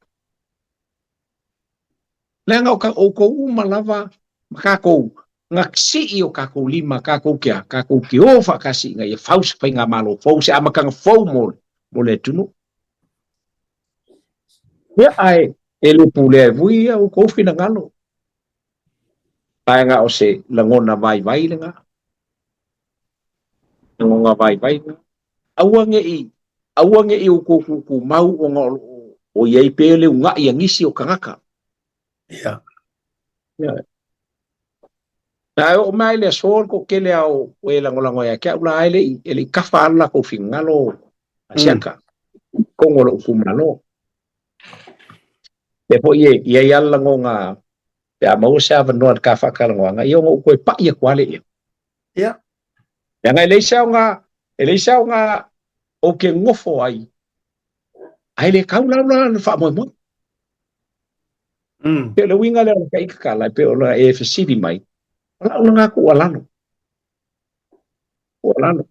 Leaga o outou uma lava ma tatou na sii o tatou lima, tatou te a, tatou te o faatasi ina ia fau se faigamalo fou, se amataga fou mo, mo le atunuu. Ia, ae e le pulea e vui ia outou finagalo. Ae na o se lagona vaivai lena. Lagona vaivai lena. Aua ne i, aua ne i outou tutumau ona o lo o i ai pea le una'i a nisi o tagata. Ia. Ia. Ae oo mai le aso le toatele lava o e lagolago ia te au la e le i, e le i kafa lava lo latou finagalo a siaka i totonu o lou itumalo. Lea foi e i ai lava le lagona pe a maua se avanoa i le ta faatalanoaga, ia ona ou toe pai atu lava lea. Ia. Leaga e leai se aoga, e leai se aoga ou te nofo ai, ae le tau la la le faamoemoe. Pei o le uiga lea o le taita tala e pei ona e fesili mai, o lau lena tuualalo. Tuualalo.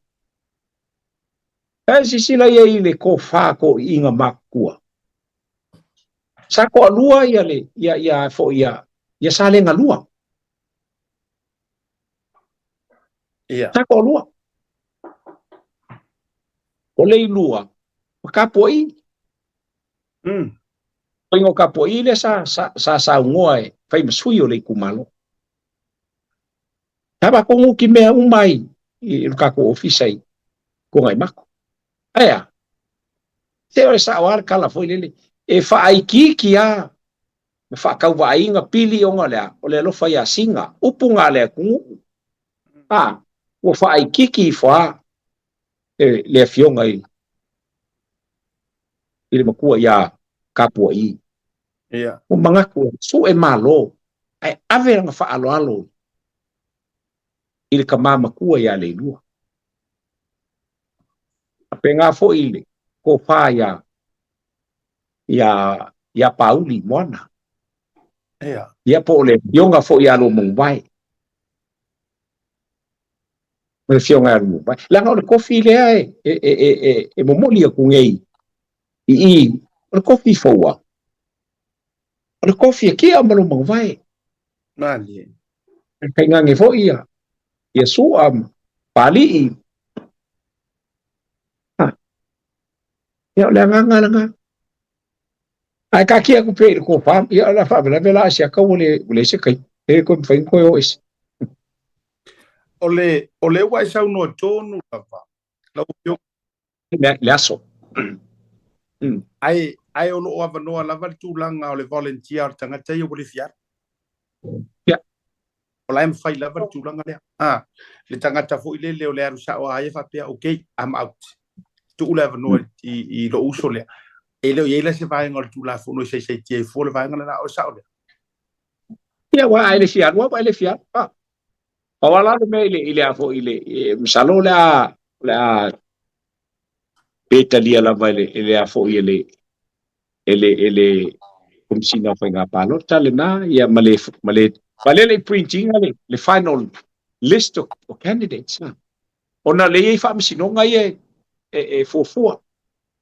Ae silasila i ai i le tofa toeaiina matutua. Sa toalua ia le ia ia foi ia ia Salega lua. Ia. Sa toalua. O Leilua ma Kapua'i. Faiga o Kapua'i lea sa sa sa saunoa e fai ma sui o le itumalo. Sa matou nutimea uma ai i le tatou ofisa i Tuanaimato. Ae a? Se o le sao lava le tala foi lele, e faaitiiti lava ma faatauvaaina pili ona o le a? O le alofa ia Sina, upu na a le atunuu. A, ua faaitiiti ifo lava le afioga i le matua ia Kapua'i. Ia. Ua manatu e sue malo ae ave lana faaaloalo i le tama matua ia Leilua. Faapena foi i le tofa ia ia ia Pauli Moana. Ia. Ia po o le afioga foi ia Lomanuvae. O le afioga ia Lomanuvae. Leaga o le kofi lea e e e e, e momoli atu nei i i, o le kofi foua. O le kofi e kia ma Lomanuvae. Malie. E tainane foi ia ia Sua ma Pali'i. Ha. Ia o le agaga lena. Ae taatia atu pea i le tofa, ia o le a faalavelave la Asiata ua le ua leai se taimi. E le toe mafai ona toe o ese. O le o lea ua e saunoa tonu lava lau afioga. Le aso. Ae ae o lo o avanoa lava le tulaga o le volunteer o le tagata ia ua le fia alu. Ia. O la e mafai lava le tulaga lea. A, le tagata foi lele o le alu sao a ia faapea, okay, I'm out. Tuu le avanoa i, i lou uso lea. E le o i ai la se vaega o le Tulafono e saisaitia ai fua le vaega lena, o le sao lea. Ia, aua a e le fia alu, aua e le fia alu. Ah. Pau lava la le mea i le, i le a foi i le, masalo o le a, o le a pe talia lava e le, e le a foi e le, e le, e le Komesina o Faiga Palota lena, ia ma le, ma le, ma le le print ina le, le final list of, of candidates. Ha. Ona le i ai faamasinoga ia e, e, e fuafua.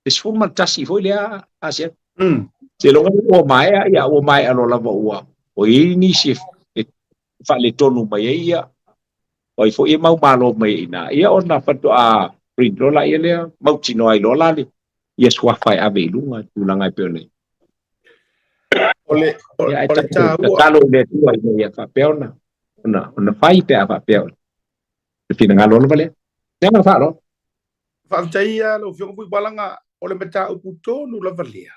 Le 11 foi lea Asia. Seiloga ua maea, ia ua maea loa lava ua, ua i ai nisi e, e faaletonu mai ai ia, o ai foi e mau malo mai ai i ina, ia ona faatoa print loa laia lea, mautinoa ai loa la le ia suafa e ave i luga i tulaga e pei ona i ai. O le, o, Ia, ae o le tatou taua. tatalo i le Atua ina ia faapea ona, ona, ona fai pe a faapea o le finagalo lava lea. Le agaga faaaloalo. Faafetai lau Afioga Fuipualaga, o le mataupu tonu lava lea.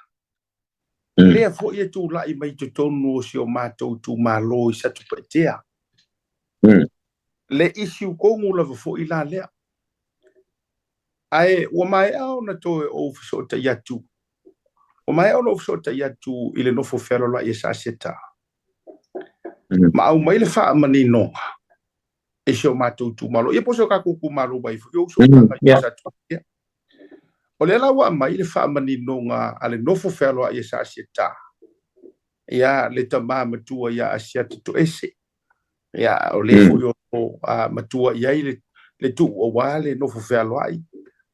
Lea foi e tulai mai totonu o si o matou itumalo i Satupaitea. Le issue tonu lava foi la lea. Ae ua maea ona toe ou fesootai atu, ua maea ona ou fesootai atu i le nofo fealoaloai e Saseta, ma aumai le faamaninoga i si o matou itumalo, ia po o si o tatou itumalo mai foi o uso i Satupaitea. O lea la ua aumai le faamaninoga a le nofo fealoai e Sa Asiata, ia le tama matua ia Asiata Toese, ia o le foi o lo matua i ai le tuu aua le nofo fealoai,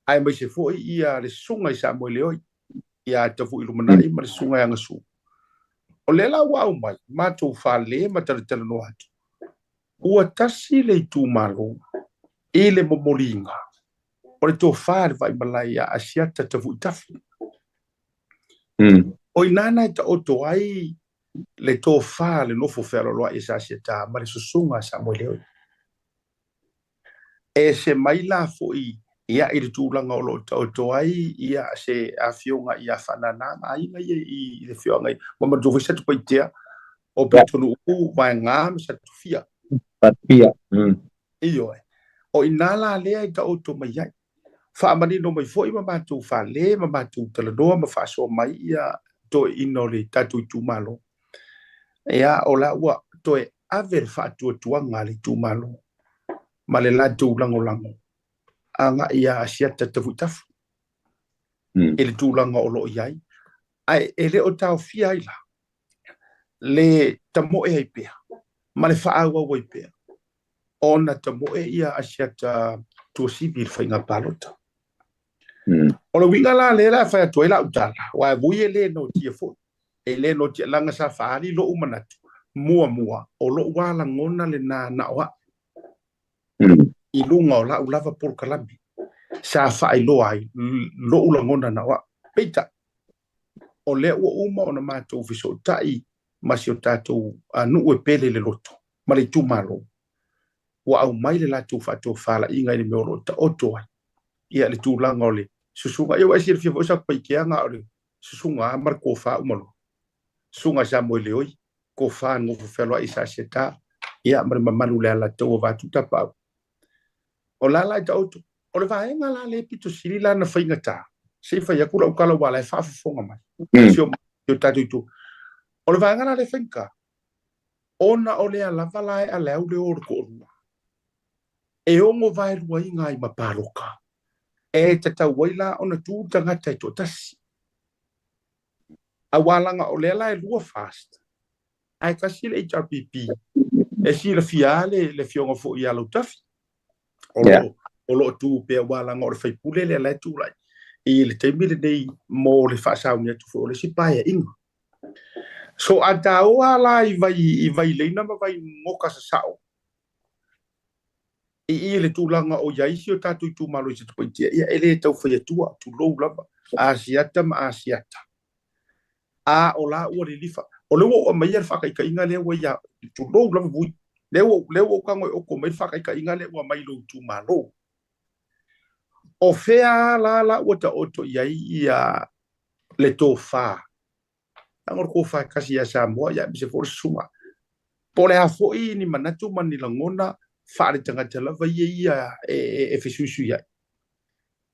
aemaise foi ia le susuga i Samoeleoi, ia Tafuilumanai ma le susuga ia Gasu. O lea la ua aumai, matou fale ma talatalanoa atu, ua tasi le itumalo i le momoliga o le tofa a le Vaimalae ia Asiata Tafuitafu. O i ina na e taoto ai le tofa a le nofo fealoaloai e sa Asiata ma le susuga a Samoeleoi. E ese mai la foi ia i le tulaga o lo o taoto ai ia se afioga ia Faanana ma aiga ia i le afioaga i ma manatua foi Satupaitea o Pitonuu, Vaega ma Satufia. Satufia. Ioe. O i ina la lea e taoto mai ai. Faamanino mai foi ma matou fale ma matou talanoa ma faasoa mai ia toeaiina o le tatou itumalo, ia, o la ua toe ave le faatuatuaga a le itumalo ma le latou lagolago agai ia Asiata Tafuitafu i le tulaga o lo o i ai, ae e le o taofia ai la le tamoe ai pea ma le faaauau ai pea ona tamoe ia Asiata Tuasivi i le faiga palota. O le uiga la lea la fai atu ai lau tala, aua e vui e le notia foi, e le notia leaga sa faaali lou manatu muamua, o lou lava lagona lena na o au i luga o lau lava polokalame sa faailoa ai lou lagona na o au. Peitai, o lea ua uma ona matou fesootai ma si o tatou nuu e pele i le loto ma le itumalo, ua aumai le latou faatofalaiga i le mea o lo o taoto ai ia le tulaga o le susuga. Ia ua e silafia foi Satupaitea na o le susuga lava ma le tofa uma loa. Susuga i Samoeleoi, tofa nofo fealoai i Sasiata, ia ma le mamalu o le Alataua vaeatu Tapaau. O la la e taoto. O le vaega la lea e pito sili la ona faigata, se i fai atu lau tala aua o la e faafofoga mai si o tatou itu. O le vaega la lea e faigata, ona o lea lava la e aleau le o o le toalua, e ono vaeluaina ai ma palota, e tatau ai la ona tu le tagata e toatasi. Aua leaga o lea la e lua FAST, ae tasi le HRPP, e silafia lava le afioga foi ia Lautafi, o lo o lo o tu pea aua leaga o le faipule lea la e tulai i le taimi lenei mo le faasauni atu foi o le isi paeaiga. So a taoa la i vai i Vaileina ma Vainoka Sasao i i le tulaga o i ai si o tatou itumalo i Satupaitea, ia e le tau fai atua, tulou lava, Asiata ma Asiata. A o la ua lilifa. O lea ua ou aumaia le faataitaiga lea ua ia, tulou lava Vui, lea ua, lea ua ou tago e oto mai le faataitaiga lea ua aumai i lou itumalo. O fea la la ua taoto i ai ia le tofa? Leaga o le tofa e tasi ia Samoa, ia aemaise foi o le susuga. Po o le a foi ni manatu ma ni lagona faaletagata lava ia ia e fesuisui ai.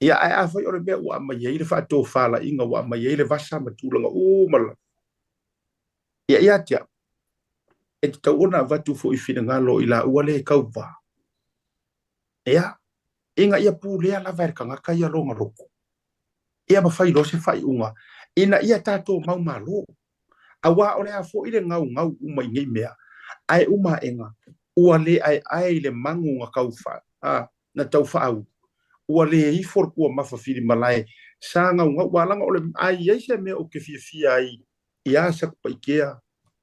Ia, ae afai o le mea ua aumai ai le faatofalaiga, ua aumai ai le vasa ma tulaga uma lava, ia, ia te au, e tatau ona avatu foi finagalo i laua lea e tauva. Ia, ina ia pulea lava e le tagata ia lona loto, ia ma fai loa se faaiuga ina ia tatou mau malo. Aua o le a foi le gaugau uma i nei mea, ae uma aʻega, ua le aeae i le magu na tau a, na tau faaulu, ua le ifo le kuamafa filimalae sa gaugau. Ua laga o le a i ai se mea ou te fiafia ai iā Satupaitea,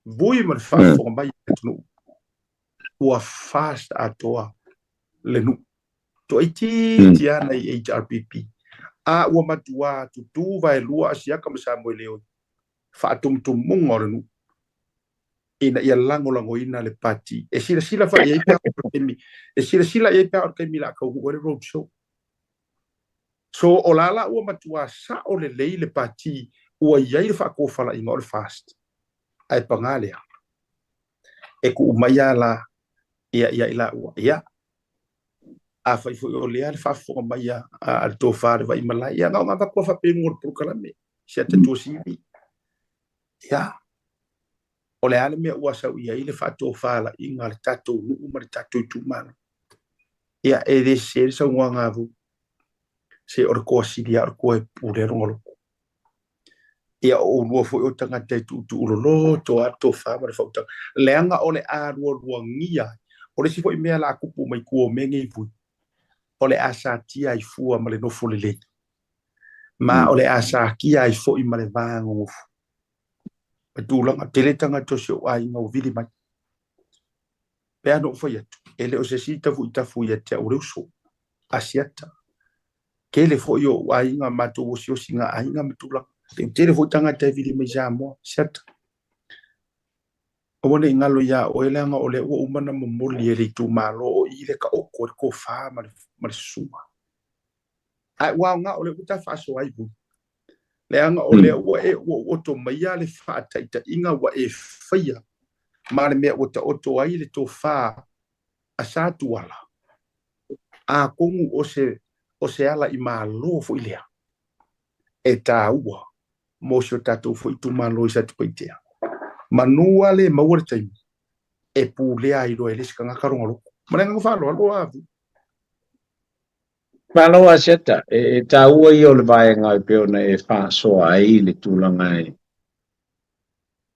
Vui ma le faafofoga mai a le atunuu, ua fast atoa le nuu. Toaitiiti lava nai HRPP, a ua matuā tutū vaelua Asiata ma Samoeleoi, faatumutumuga o le nuu ina ia lagolagoina le pati. E silasila foi i ai pe a oo i le taimi, e silasila i ai pe a oo i le taimi o le a taunuu ai le road show. So, o la la ua matuā sao lelei le pati ua i ai le faatofalaiga o le FAST. Ae paga lea, e tuu mai lava la ia ia i laua. Ia, afai foi o lea le faafofoga mai a le tofa a le Vaimalae, ia na ona avatu lava faapea i luga o le polokalame, si ata Tuasivi. Ia, o le a le mea ua sau i ai le faatofalaiga a le tatou nuu ma le tatou itumalo? Ia, e le sese le saunoaga a Vui, se o le toa sili lava o le toa e pule lona loto. Ia, o oulua foi o tagata e tuutuu loloto lava le tofa ma le faautaga, leaga o le a lualuagia ai. O le isi foi mea o le a tupu mai tua o mea nei Vui, o le a satia ai fua ma le nofo lelei, ma o le a satia ai foi ma le va nonofo. Ma tulaga, tele tagata o si ou aiga ua vili mai. Pe a na ou fai atu, e le o se isi tafuitafu ia te au le uso, Asiata. Tele foi o ou aiga, matou osiosiga aiga ma tulaga. E tele foi tagata e vili mai Samoa, Asiata. Aua ne i galo iā oe leaga o lea ua uma ona momoli e le itumalo o i le taoto e le tofa ma le susuga. Ae ua aoga o lea ua ta faasoa ai Vui. Leaga o lea ua e ua oto maia le faataitaiga ua e faia ma le mea ua taoto ai le tofa a Satuala, atonu o se o se ala i malo foi lea e taua. mo si o tatou foi itumalo i Satupaitea. Manu lava le maua le taimi e pulea ai loa e le isi tagata lona loto. Ma le agaga faaaloalo Avi. Malo Asiata, e taua ia o le vaega e pei ona e faasoa ai le tulaga e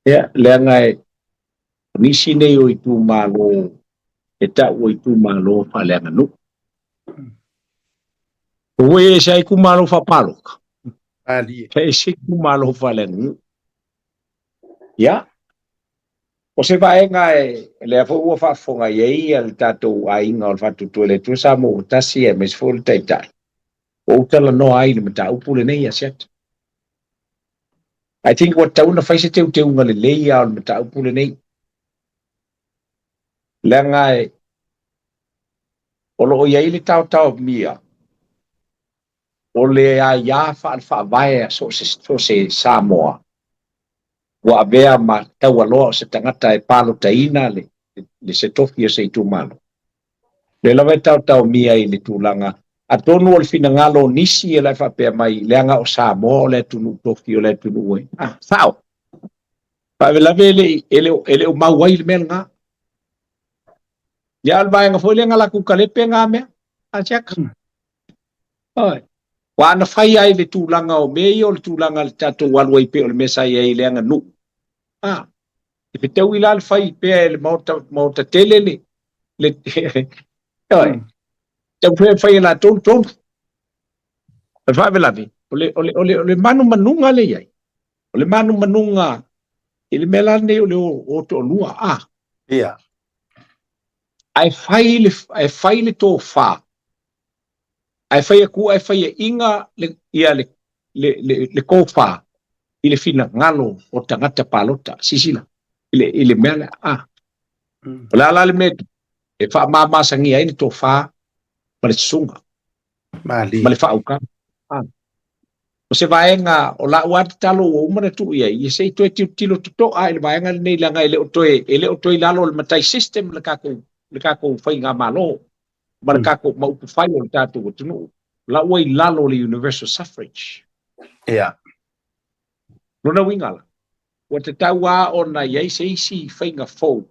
ia leaga e o nisi nei o itumalo e tau o itumalo faaleaganuu. Ua e ese ai itumalo faapalota. Malie. E ese itumalo faaleaganuu. Ia, o se vaega e lea foi ua faafofoga i ai ia le tatou aiga o le Faatuatua i le Atua Samoa ua tasi aemaise foi le Taitai, ua ou talanoa ai i le mataupu lenei Asiata. I think ua tatau ona fai se teuteuga lelei lava o le mataupu lenei. Leaga e o lo o i ai le taotaomia o le aia faale-faavae a so o se Samoa ua avea ma taualoa o se tagata e palotaina le, le se tofi o se itumalo. Lea lava e taotaomia i le tulaga, atonu o le finagalo o nisi e la e faapea mai, leaga o Samoa o le atunuu tofi o le atunuu e. Ah, sao. Faalavelave e le, e le, e le o mau ai le mea lena. Ia, o le vaega foi lea na latou talepe na mea. A siaka. Oi. Ua ana fai ai le tulaga o mea ia o le tulaga le tatou alu ai pei o le mea sa i ai i le aganuu. A, e fetaui la le fai pea e le maota, maota tele le, le oi. Tau fai fai e latou le tonu. O le faalavelave, o le, o le, o le, o le manumanuga le i ai. O le manumanuga i le mea la lenei o le o, o toalua. A. Ia. Ae fai le, ae fai le tofa ae fai atu ae faiaina le, ia le, le, le, le tofa i le finagalo o tagata palota. Sisila, i le, i le mea lea. Ah. O le a la le mea e faamamasagia ai le tofa ma le susuga Malie. ma le faautaga. Ah. O se vaega o lau lava tatalo ua uma ona tuu i ai, ia se i toe tilotilo totoa i le vaega lenei leaga e le o toe, e le o toe i lalo o le matai system le tatou, le tatou faigamalo ma le tatou, ma upufai o le tatou atunuu. O la ua i lalo o le universal suffrage. Ia. Lona uiga la, ua tatau lava ona i ai se isi faiga fou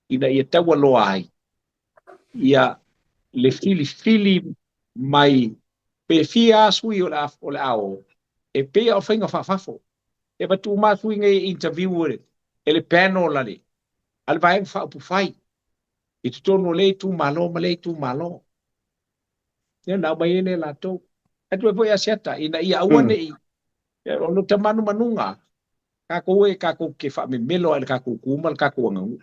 ina ia taualoa ai ia le filifili mai pe fia lava sui o le a, o le a o, e pei lava o faiga faafafo. E avatu uma lava sui nei e interview e le, e le panel a le, a le Vaega Faaupufai i totonu o lea itumalo ma lea itumalo. Ia ona aumai ai lea e latou. Ae toe foi Asiata ina ia aua ne i, o lota manumanuga, tatou e tatou te faamemelo lava i le tatou tu ma le tatou aganuu.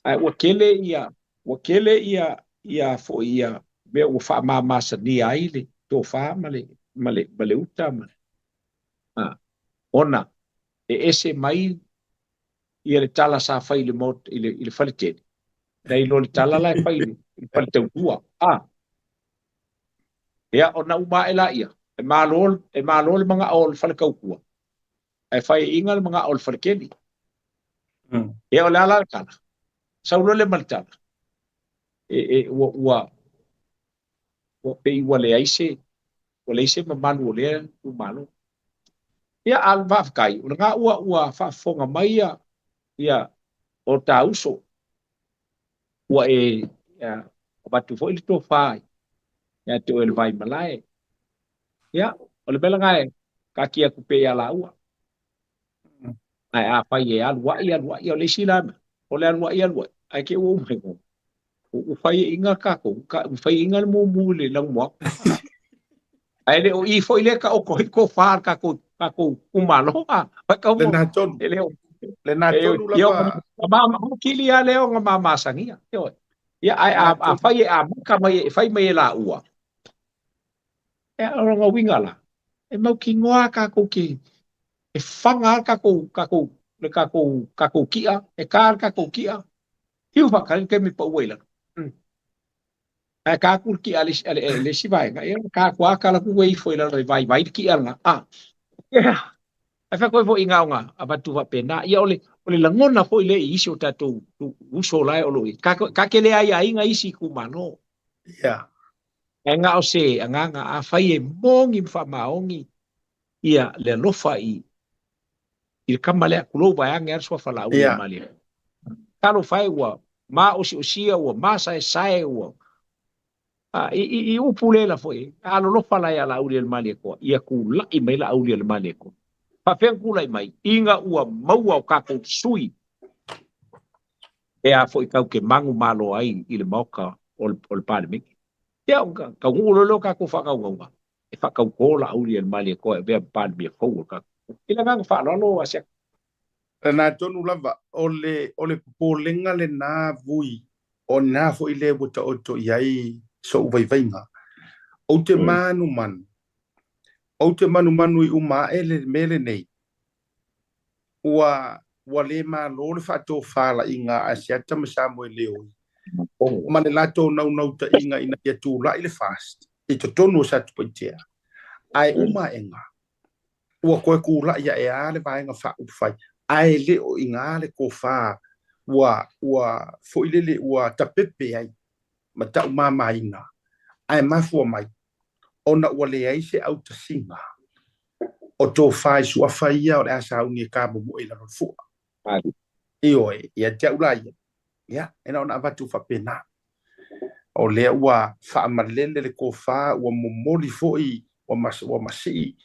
Ae ua tele ia, ua tele ia, ia foi ia mea ua faamamasania ai le tofa ma le, ma le, ma le uta ma, a, ona e ese mai ia le tala sa fai i le maota, i le, i le faletele, nai lo le tala la e fai i le, i le faletautua. A, ia, ona uma ae laia, e malo, e malo le manao o le faletautua, ae faiaina le manao o le faletele. Ia, o le a la le tala? Sau loa lea ma le tala. E, e, ua, ua, ua pei ua leai se, ua leai se mamalu o lea itumalo. Ia, a o le faafetai, o lena ua, ua faafofoga mai ia, ia o ta uso, ua e, ia, avatu foi le tofa ia te oe le Vaimalae. Ia, o le mea lena e taatia atu pea ia laua. Ae afai e alu ai, alu ai, o le isi la mea, o le alu ai, alu ai, ae te i ua uma ifo, ua faiaina tatou, ua faiaina le mumu i le lanumoana. Ae le o i foi lea e taoto ai le tofa a le tatou, tatou itumalo. A, vai tau mo, Lena tonu. e le o, Lena e, tonu ia, lava. o kili lava lea o na mamasagia. Ioe. Ia, ae a, Lena tonu. afai e amata mai, e fai mai e laua, E o lona uiga la, e mautinoa lava tatou te, e faga lava le tatou, tatou, le tatou, tatou ti'a, e ta le tatou ti'a, fiu faatali le taimi e pau ai i lalo. Ae ta atu le ti'a a le isi, a le, le isi vaega, ia ta atu lava tala atu e ifo i lalo e vaivai le ti'a lena. A, ia, ae fai atu ai foi i ina ona avatu faapena. Ia o le, o le lagona foi lea i isi o tatou uso la e o lo o i ai. Ta te le aiaiina isi itumalo. Ia. Ae na o se agaga, afai e moni ma faamaoni Ia le alofa i i le kama lea, tulou vaeane lava le suafa Laauli a Malie. Talofa e ua maosiosia, ua masaesae, ua a, i, i, i upu le lafo i ai. A alolofa la ia Laauli a le Malietoa, ia tulai mai Laauli a le Malietoa. Faapefea ona tulai mai? Ina ua maua o tatou sui e a foi tatou te manumalo ai i le Maota o le, o le Palemene. Ia, ona taunuu loa lea o tatou faanaunauga, e faatauto Laauli a le Malietoa e avea ma Palemia fou o le tatou. I le agaga faaaloalo Asiata. Lena tonu lava, o le, o le popolega lena Vui, o lena foi lea ua taoto i ai sou vaivaiga. Ou te manumanu, ou te manumanu i uma ae le mea lenei, ua, ua le malo le faatofalaiga a Asiata ma Samoe Leoi ma le latou naunautaiga ina ia tulai le FAST i totonu o Satupaitea, ae uma aega, ua toe tulai ae lava le Vaega Faaupufai, ae le o i ina le tofa ua, ua foi lele ua tapepe ai ma taumamaina, ae mafua mai ona ua leai se autasiga o tofa i suafa ia o le a sauni e tamomoe i lalo o le fua. Ioe, ia te au la ia, ia, e na ona avatu faapena. O lea ua faamalele le tofa, ua momoli foi, ua, mas, ua masii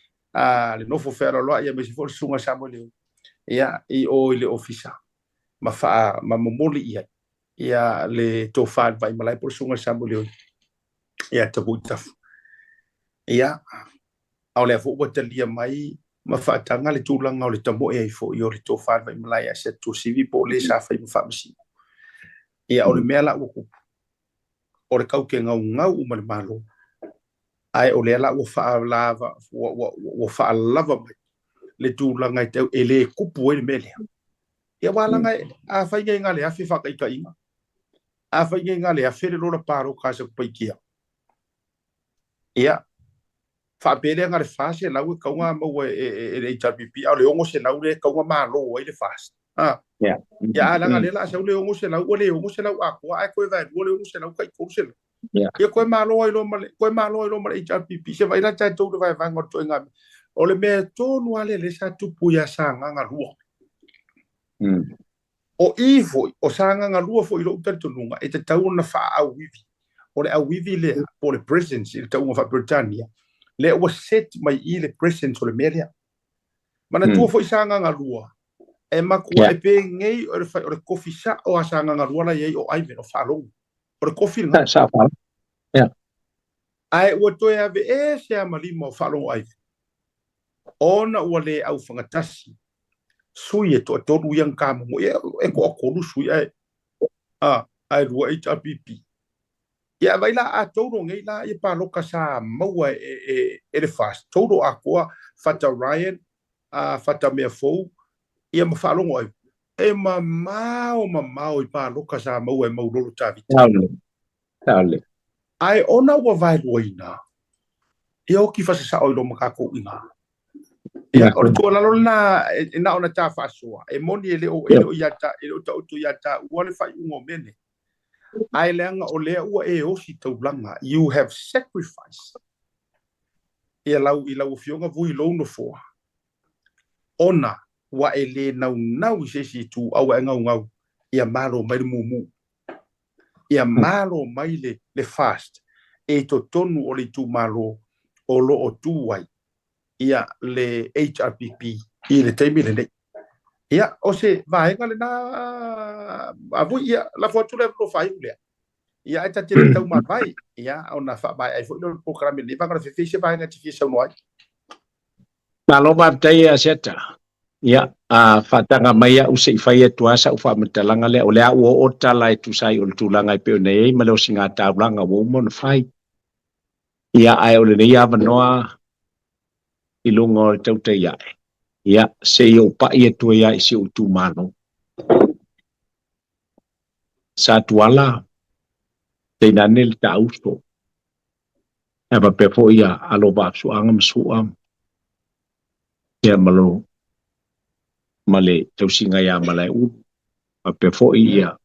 le nofo fealoaloai aemaise foi le susuga Samuel Leoi, ia, i o i le ofisa ma, faa, ma momoli i ai ia le tofa i le Vaimalae po o le susuga Samuel Leoi ia Tapuitafu. Ia, a o lea foi ua talia mai ma faataga le tulaga o le tamoe ai foi o le tofa i le Vaimalae ia Asiata Tuasivi po o le sa fai ma faamasino. Ia, o le mea la ua tupu, o le tau te gaugau uma le Malo, ae o lea la ua faalava, ua, ua, ua faalava mai le tulaga e, tau, e le tupu ai le mea lea. Ia aua leaga a fai nei na le afe faataitaiga, a fai nei na le afe le lola palota a Satupaitea, ia, faapea lea na le 400 e tatau ona maua e le HRPP, a o le 600 lea e tatau ona malo ai le FAST. Ah. Ia, a leaga lea o le a sau le 600, ua le 600 atoa, ae toe vaelua le 600, tai 300. Ia toe malo ai loa ma le, toe malo ai loa ma le HRPP. Se vaai la tatou i le vaevaega o le ituaiga mea. O le mea tonu lava lea lea sa tupu ia Sagaga 2. O i foi, o Sagaga 2 foi i lou talitonuga, e tatau ona faaauivi. O le auivi lea, po o le presence i le tauga faa-Peretania, lea ua set mai i le presence o le mea lea. Manatua foi Sagaga 2, e matua e penei o le fai, o le kofi sao a Sagaga 2 la i ai o Ivan, o Faalogo. O le kofi lena. Sa Faalogo. Yeah. Ae ua toe aveese lava ma lima o Faalogo Ivan, ona ua le aufagatasi sui e toatolu ia na tamomoe. Ia, e toatolu sui ae, a, ae lua HRPP. Ia vaai la a toulo nei la ia palota sa maua e, e, e le FAST, toulo atoa Fata Ryan, a Fata Meafou, ia ma Faalogo ai. E mamao mamao i palota sa maua e Maulolo Tavita. Saole. Saole. Ae ona ua vaeluaina, ia oki fasasao i lo ma tatou i ina. Ia, o le tuualalo lena e na ona ta faasoa, e moni e le o, e le o ia ta, e le o taoto ia taua le faaiuga o mea nei. Ae leaga o lea ua e ositaulaga, you have sacrificed ia lau, i lau afioga Vui lou nofoa, ona ua e le naunau i se isi itu, a ua e gaugau ia malo mai le mumu, ia malo mai le, le FAST e i totonu o le itumalo o lo o tu ai ia le HRPP i le taimi lenei. Ia, o se vaega lena a Vui, ia, lafo atu le avanoa faaiu lea. Ia, ae ta te le tau mavae, ia, ona faamaea ai foi lea o le polokalame i lenei vaega o le afiafi, se vaega e te fia saunoa ai. Malo faafetai e Asiata. Ia, a faataga mai au se i fai atu lava sau faamatalaga lea, o lea ua oo tala e tusa ai o le tulaga e pei ona i ai ma le osigataulangaua uma ona fai. Ia, ae o lenei avanoa i luga o le tautai ae, ia, se i ou pai atu ai lava i si ou itumalo. Sa Tuala, tainane le taauso, ae faapea foi ia alo o Vaafusuaga ma Sua, ia ma lo ma le tausiga ia Malaeulu, faapea foi ia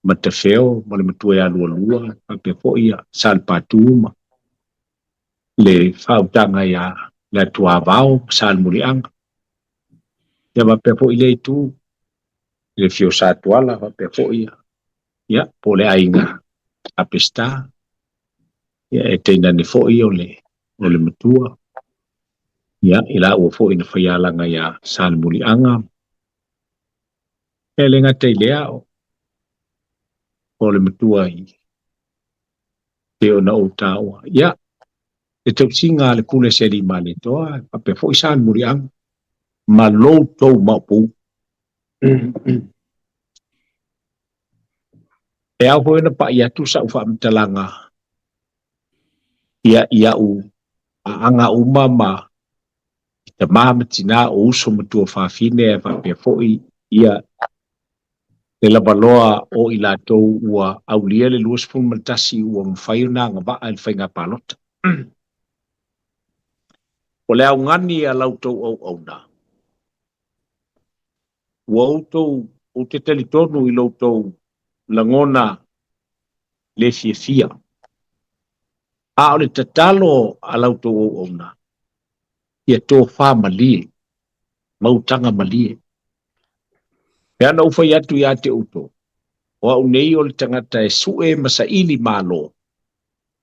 Matafeo ma le matua ia Lualua, faapea foi ia Salepatu ma le faautaga ia le Atuavao ma Salemuliaga. Ia faapea foi lea itu i le afio o Satuala faapea foi ia, ia po o le aiga a Peseta, ia e tainane foi o le, o le matua, ia i laua foi na faialaga ia Salemuliaga. E le gata i lea, o le matua i pei ona ou taua. Ia, le tausiga a le pule se alii Malietoa, faapea foi Salemuliaga ma lo outou maopu. E ao foi ona pai atu sau faamatalaga ia i au aaga uma ma i tama ma tina o uso ma tuafafine ae faapea foi ia le lavaloa o i latou ua aulia le 21 ua mafai ona agavaa i le faiga palota. O le augani a la outou auauna, ua outou, ou te talitonu i lo outou lagona le fiafia. A o le tatalo a la outou auauna, ia tofa malie, ma utaga malie. Pe ana ou fai atu ia te outou, o au nei o le tagata e sue ma saili malo,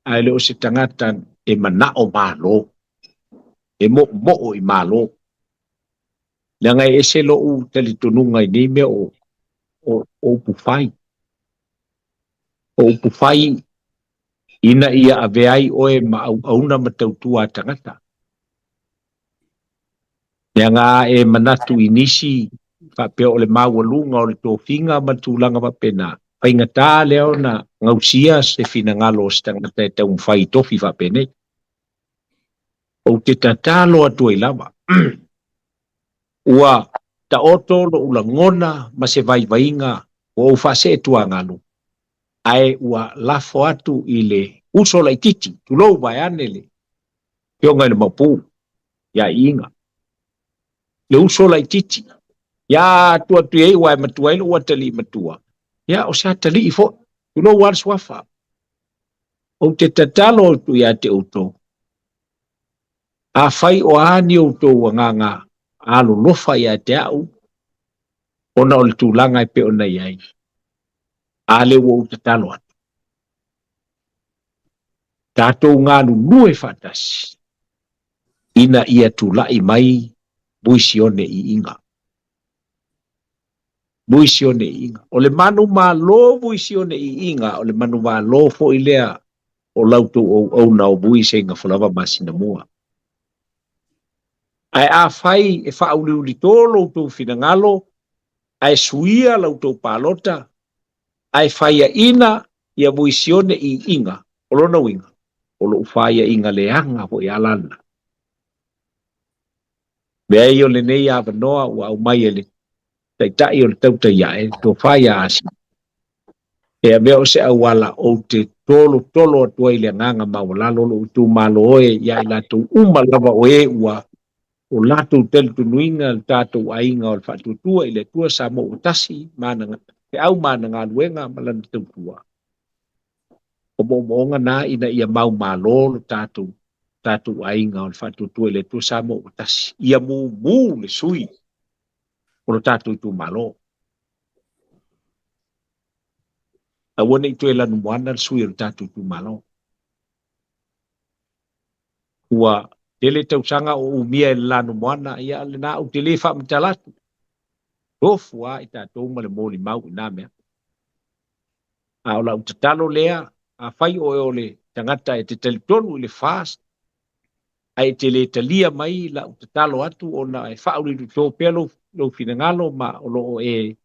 ae le o se tagata e manao malo, e moomoo i malo. Leaga e ese lou talitonuga i nei mea o, o, o upu fai. O upu fai ina ia avea ai oe ma auauna ma tautua a tagata. Leaga a e manatu i nisi faapea o le maualuga o le tofiga ma tulaga faapena, faigata lea ona gausia se finagalo o se tagata e taumafai i tofi faapenei. Ou te tatalo atu ai lava, ua taoto lou lagona ma se vaivaiga ua ou faaseetuagalu, ae ua lafo atu i le uso laitiiti, tulou vaeane le Afioga i le Maopu ia Iiga, le uso laitiiti, ia atu atu i ai aua e matua ai lou atalii matua, ia o se atalii foi, tulou lava le suafa. Ou te tatalo atu ia te outou, afai o a ni outou agaga alolofa ia te au, ona o le tulaga e pei ona i ai, a lea ua ou tatalo atu. Tatou galulue faatasi ina ia tulai mai Muisione Iiga. Muisione Iiga. O le manumalo Muisione Iiga, o le manumalo foi lea o la outou auauna o Vui Seigafolava Masinamua. Ae afai e faauliulito lo outou finagalo, ae suia la outou palota, ae faiaina ia Muisione Iiga, o lona uiga, o lou faiaina leaga foi a la lena. Leai o lenei avanoa ua aumai e le Taitai o le tautai ae, le tofa ia Asia, e avea o se auala ou te tolotolo atu ai i le agaga maualalo o lou itumalo oe ia i latou uma lava o e ua o latou talitonuina le tatou aiga o le Faatuatua i le Atua Samoa ua tasi ma ana feau ma ana galuega ma lana tautua. O moomooga na ina ia maumalo lo tatou tatou aiga o le Faatuatua i le Atua Samoa ua tasi. Ia mumu le sui o lo tatou itumalo. Aua ne i toe lanumoana le sui o le tatou itumalo. Ua tele tausaga o umia e le lanumoana, ia lena ou te le faamatala atu. Tofu lava i tatou ma le molimau i na mea. A o lau tatalo lea, afai oe o le tagata e te talitonu i le FAST, ae e te le talia mai lau tatalo atu ona e faauliulito pea lou, lou finagalo ma o lo o e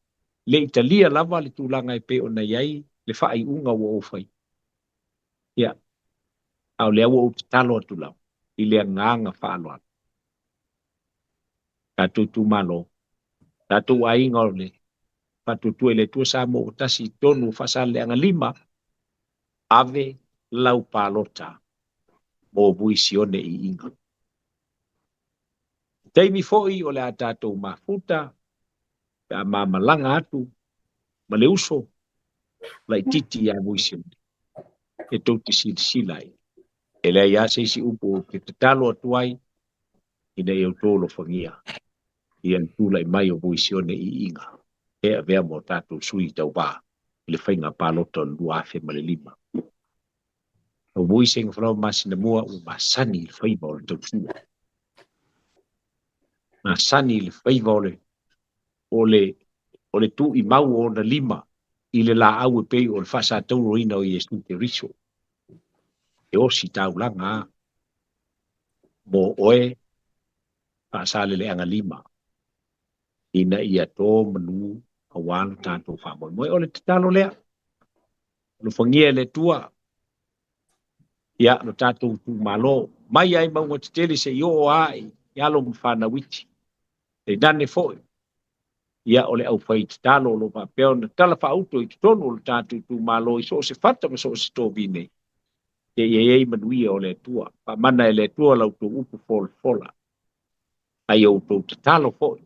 le i talia lava le tulaga e pei ona i ai le faaiuga ua ou faia. Ia, a o lea ua ou tatalo atu lava i le agaga faaaloalo. Tatou itumalo, tatou aiga o le Faatuatua i le Atua Samoa ua tasi i totonu o Faasaleleaga 5, ave lau palota mo Vui Sione Iiga. I taimi foi o le a tatou mafuta pe a ma malaga atu ma le uso laitiiti ia Vui Sione, e tou te silasila ai. E leai lava se isi upu ou te tatalo atu ai. ina ia outou alofagia ia le tulai mai o Voisione Iiga e avea ma o tatou sui tauva i le faiga palota o le 2005. O Voise Gafalava Masinamua ua masani i le faiva o le tautua. Masani i le faiva o le o le o le tuuimau o ona lima i le laau e pei o le faasatauroina o Iesu Keriso. E osi taulaga a mo oe faasaleleaga lima ina ia to manu aua lo tatou faamoemoe. O le tatalo lea, alofagia e le Atua ia lo tatou itumalo, mai ai mauga tetele seia oo lava i alo ma fanau iti. Tainane foi, ia o le aufai tatalo o lo o faapea ona tala faauto i totonu o lo tatou itumalo i so o se fata ma so o se tovine, seia i ai manuia o le Atua. Faamana e le Atua la outou upu folafola, a ia outou tatalo foi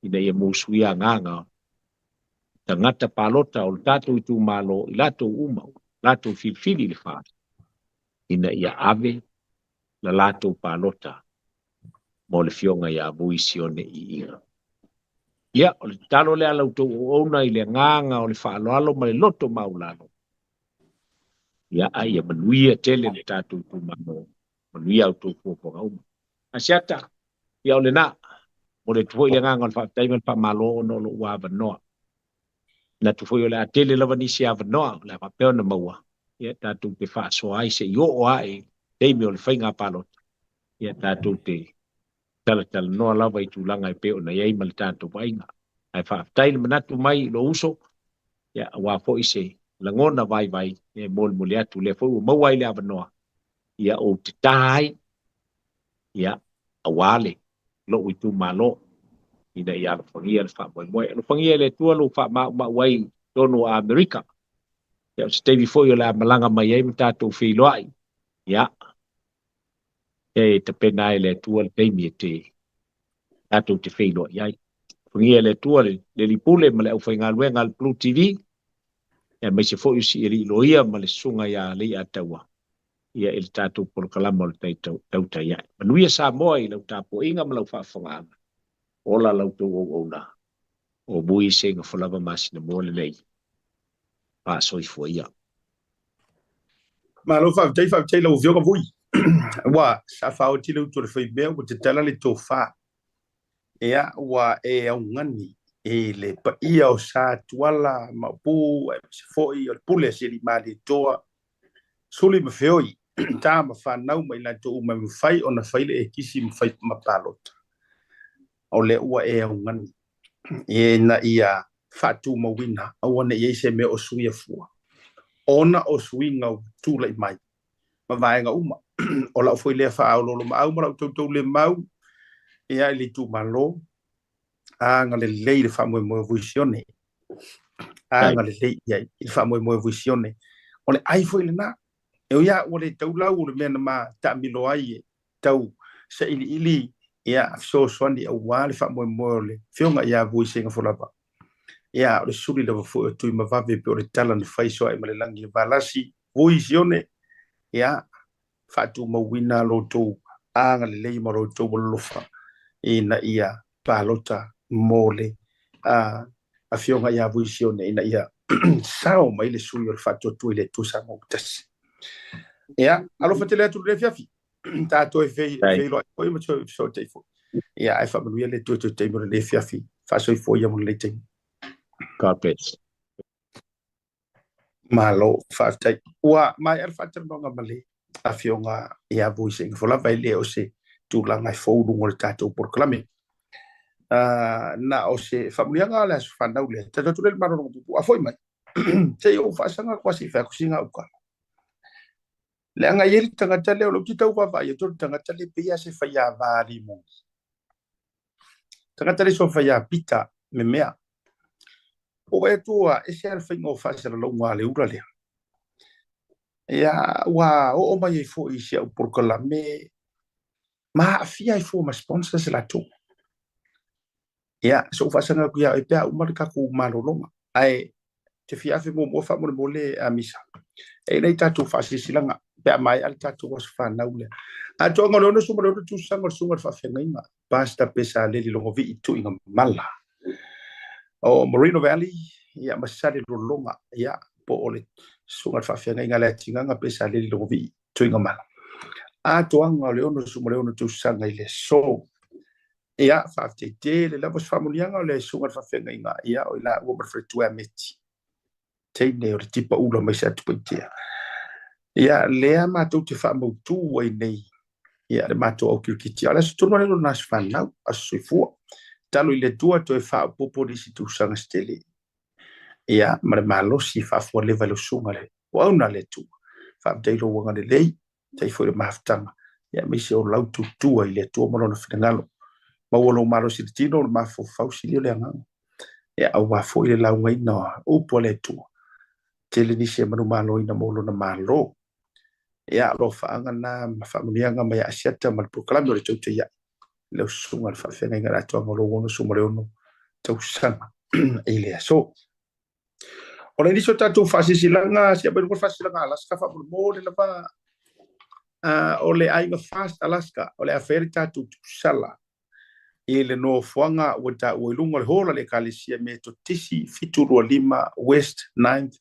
ina ia musuia agaga o tagata palota o lo tatou itumalo i latou uma latou filifili i le fa ina ia ave la latou palota mo le Afioga ia Vui Sione Iiga. Ia, o le tatalo lea a la outou auauna i le agaga o le faaaloalo ma le loto maualalo, ia, a ia manuia tele le tatou itumalo, manuia a outou fuafuaga uma. Asiata, ia o lena, momoli atu foi le agaga o le faafetai ma le faamalo ona o lou avanoa. Manatu foi o le a tele lava nisi avanoa o le a faapea ona maua, ia tatou te faasoa ai se i oo lava i taimi o le faiga palota, ia tatou te talatalanoa lava i tulaga e pei ona i ai ma le tatou vaaiga. Ae faafetai le manatu mai i lou uso, ia aua foi se lagona vaivai e molimoli atu, lea foi ua maua ai le avanoa, ia ou te ta ai, ia aua le lou itumalo ina ia alofagia le faamoemoe. Alofagia e le Atua lou faamaumau ai i totonu o Amerika. Ia o se taimi foi o le a malaga mai ai ma tatou feiloai. Ia, e tapena ai e le Atua le taimi e te tatou te feiloai ai. Alofagia e le Atua le alii pule ma le aufaigaluega a le Blue TV, aemaise foi o si alii loia ma le susuga ia Leiataua ia i le tatou polokalama o le Tautai Ae. Manuia Samoa i lau tapuaiga ma lau faafofogaaga. Ola la outou auauna o Vui Seiga Folava Masinamua lenei. Faasoifua ia. Malo faafetai, faafetai i lau Afioga Vui. Ua sa faaoti le utu o le faimea ua tatala le tofa. Ia, ua e augani i le paia o Sa Tuala, Maopu, aemaise foi o le pule a Sialii Malietoa, Suli ma Feoi, ta ma fanau ma i latou uma e mafai ona fai le ekisi ma fai ma palota. O lea ua e augani ina ia faatumauina, aua ne i i ai se mea o suia fua, ona o suiga ua tulai mai ma vaega uma. O lau foi lea faaoloolomaau ma lau tautaulemau ia i le itumalo, agalelei le faamoemoe o Vuisione, agalelei i ai i le faamoemoe o Vuisione. O le ai foi lena, e ui lava ua le tau lau o le mea na ma taamilo ai e tau sailiili ia fesoasoani aua le faamoemoe o le Afioga ia Vui Seigafolava. Ia, o le suli lava foi o Tuimavave pei o le tala na fai soae ma le lagi e Valasi, Vui Sione, ia, faatumauina lo outou agalelei ma lo outou alofa ina ia palota mo le Afioga ia Vui Sione ina ia sao mai le sui o le Faatuatua i le Atua Samoa ua tasi. Ia, alofa tele atu i lenei afiafi. Ta toe feiloai foi ma toe fesootai foi. Ia, ae faamanuia le Atua i toe taimi o lenei afiafi. Faasoifua ia mo lenei taimi. God bless. Malo, faafetai. Ua maea le faatalanoaga ma le Afioga ia Vui Seigafolava, e le o se tulaga e fou i luga o le tatou polokalame. Na o se faamanuiaga o le aso fanau lea. Tatou atu lea i le malologa puupuu. A foi mai, se i ou faasaga atu lava se i fai atu sina au tala. Leaga e i ai le tagata lea, o lou te tau vaavaai atu o le tagata lea e pei lava se faiava limoni. Tagata lea soa faiā pita memea. Ua vaai atu ua ese lava le faiga o faasalalauga a le ula lea. Ia, ua oo mai ai foi i si au polokalame ma aafia ai fua ma sponsors latou. Ia, se i ou faasaga atu ia oe pe a uma le tatou malologa. Ae te fia afe muamua faamolemole a Misa. E i ai tatou faasilasilaga pe a maea le tatou aso fanau lea. Atoaga o le 66 tausaga o le Susuga i le Faafeagaiga, Pastor Pesaleli Logovii Tuiga Mala o Moreno Valley, ia, ma Salelologa, ia, po o le Susuga i le Faafeagaiga a Leatigaga Pesaleli Logovii Tuiga Mala. Atoaga o le 66 tausaga i le aso. Ia, faafetai tele lava. O se faamanuiaga o le Susuga i le Faafeagaiga, ia, o i laua ma le faletua ia Meti, teine o le tipa ula mai Satupaitea. Ia, lea matou te faamautu ai nei ia le matou au kirikiti. A o le aso tonu lava lea o lona aso fanau, aso soifua. Talo i le Atua toe faaopoopo nisi tausaga se tele. Ia, ma le malosi faafualeva i lau susuga le auauna a le Atua. Faafetai i lou agalelei, faafetai foi i le mafutaga, ia aemaise o lau tautua i le Atua ma lona finagalo. Maua lou malosi i le tino, o le mafaufau sili o le agaga. Ia, aua foi le laugaina o upu a le Atua. Tele nisi e manumaloina mo lona Malo. Ia, alofaaga na ma faamanuiaga mai ia Asiata ma le polokalame o le Tautai Ae i lau Susuga i le Faafeagaiga i le atoaga o lou 66 tausaga i le aso. O le nisi o tatou faasilasilaga, se i aumai luga le faasilasilaga a Alaska faamolemole lava. O le Aiga Fast Alaska, o le a faia le tatou tusala i le nofoaga ua taua i luga o le hall a le Ekalesia Metotisi 725 West 9th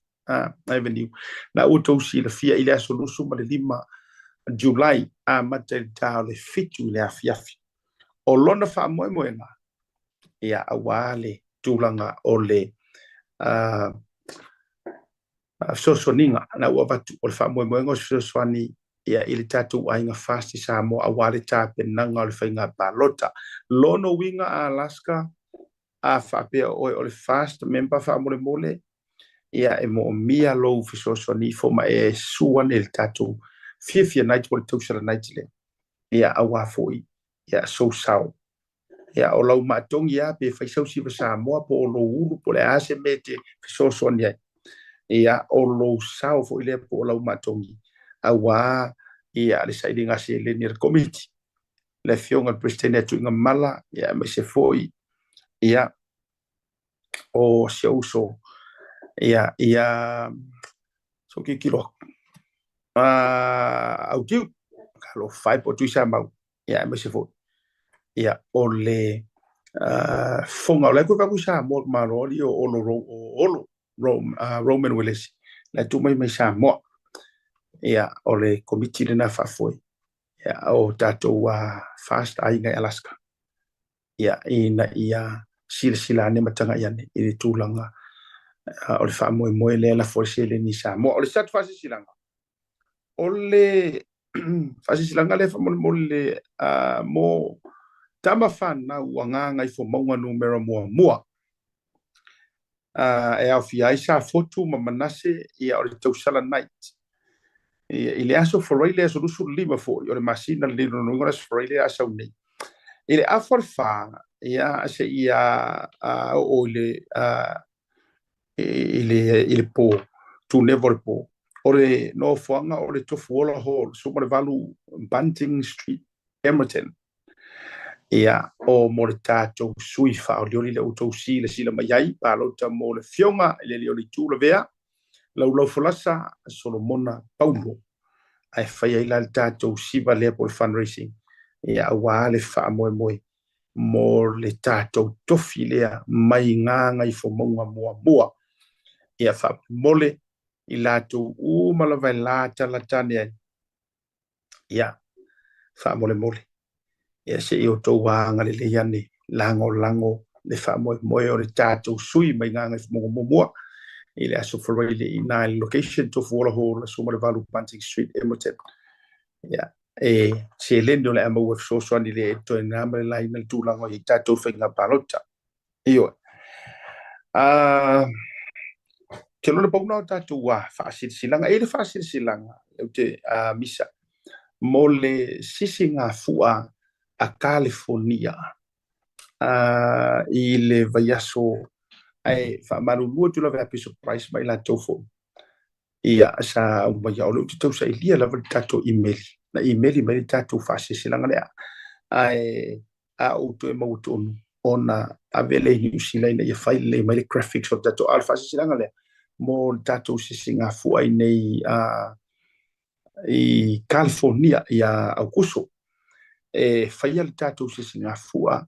Avenue. Na ua outou silafia i le aso 25 Julai, amata i le ta o le 7 i le afiafi. O lona faamoemoega, ia, aua le tulaga o le fesoasoaniga na ua avatu, o le faamoemoega o se fesoasoani ia i le tatou aiga FAST i Samoa aua le tapenaga o le faiga palota. Lona uiga a Alaska, a faapea oe o le FAST member faamolemole, ia e moomia lou fesoasoani ifo ma e susu ane i le tatou Fiafia Night po o le Tausala Night lea, ia aua foi ia sou sao. Ia, o lau maatogi lava pe fai sau siva Samoa po o lou ulu po o le a se mea e te fesoasoani ai. Ia, o lou sao foi lea po o lau maatogi aua ia le sailiga seleni a le Komiti, le Afioga i le Peresetene a Tuigamala, ia aemaise foi ia o si ou uso ia ia so tilotilo atu Autiu talofa e po o Tuisamau, ia aemaise foi ia o le fofoga o la e toe i Samoa le Malo alii o Olo o Olo Roman Uelese la e tuu mai mai Samoa. Ia o le komiti lena faafoe ia o tatou FAST aiga i Alaska, ia ina ia silasila ane ma tagai ane i le tulaga o le faamoemoe lea e lafo ai seleni i Samoa. O le satu faasilasilaga, o le faasilasilaga lea faamolemole mo tama fanau a Gagaifomauga numera muamua e aofia ai Safotu ma Manase, ia o le Tausala Night ia, i le aso Faraile, aso 25 foi o le masina lenei, lona uiga o le aso Faraile a sau nei i le afa o le 4, ia seia oo i le i le po, tuneva o le po. O le nofoaga o le Tofuola Hall, 18 Bunting Street, Emmerton. Ia, o mo le tatou sui faaolioli lea ua outou silasila mai ai, palota mo le Afioga i le Alii o le Itu Lavea, Laulaufolasa Solomona Paulo. Ae fai ai la le tatou siva lea po o le fundraising, ia, aua le faamoemoe mo le tatou tofi lea mai Gagaifomauga muamua. Ia faamolemole i latou uma lava e latalata ane ai, ia faamolemole, ia se i outou agalelei ane lagolago le faamoemoe o le tatou sui mai Gagaifomauga muamua i le aso Faraile i ina i le location Tofuola Hall, 18 Bunting Street, Emmerton. Ia, e seleni o le a maua e fesoasoani lea e toe na ma le laina le tulaga o i ai tatou faiga palota. Ioe. Te lona pauna o tatou faasilasilaga. E i ai le faasilasilaga, ou te misa, mo le sisigafua a Kalifonia i le vaiaso, ae faamalulu atu lava ia Bishop Price ma i latou foi. Ia, sa aumaia, o lea ou te tausailia lava le tatou imeli, na imeli mai le tatou faasilasilaga lea, ae a ou toe maua tonu ona ave lea i Niu Sila ina ia fai lelei mai le graphics o le tatou, a o le faasilasilaga lea mo le tatou sisigafua i nei. i California ia Aukuso e faia le tatou sisigafua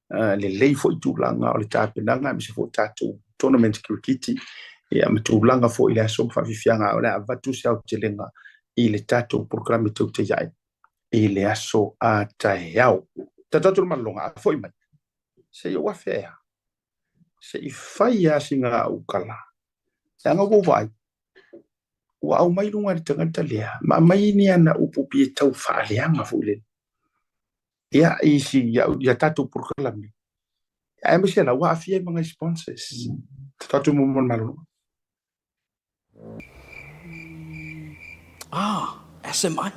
lelei foi tulaga o le tapenaga aemaise foi tatou tournament kirikiti ia ma tulaga foi i le aso ma faafiafiaga o le a avatu se aotelega i le tatou polokalame tautai ai i le aso a taeao. Tatou atu le malologa a foi mai se i ou afe ea se i fai lava sina au tala leaga ua ou vaai ua aumai luga i le tagata lea ma aumai ni ana upu pei e tau faaleaga foi lele ia i si ia tatou polokalame aemaise la ua aafia ai ma nai sponsors. Tatou atu mo le malologa. Ah, SMI.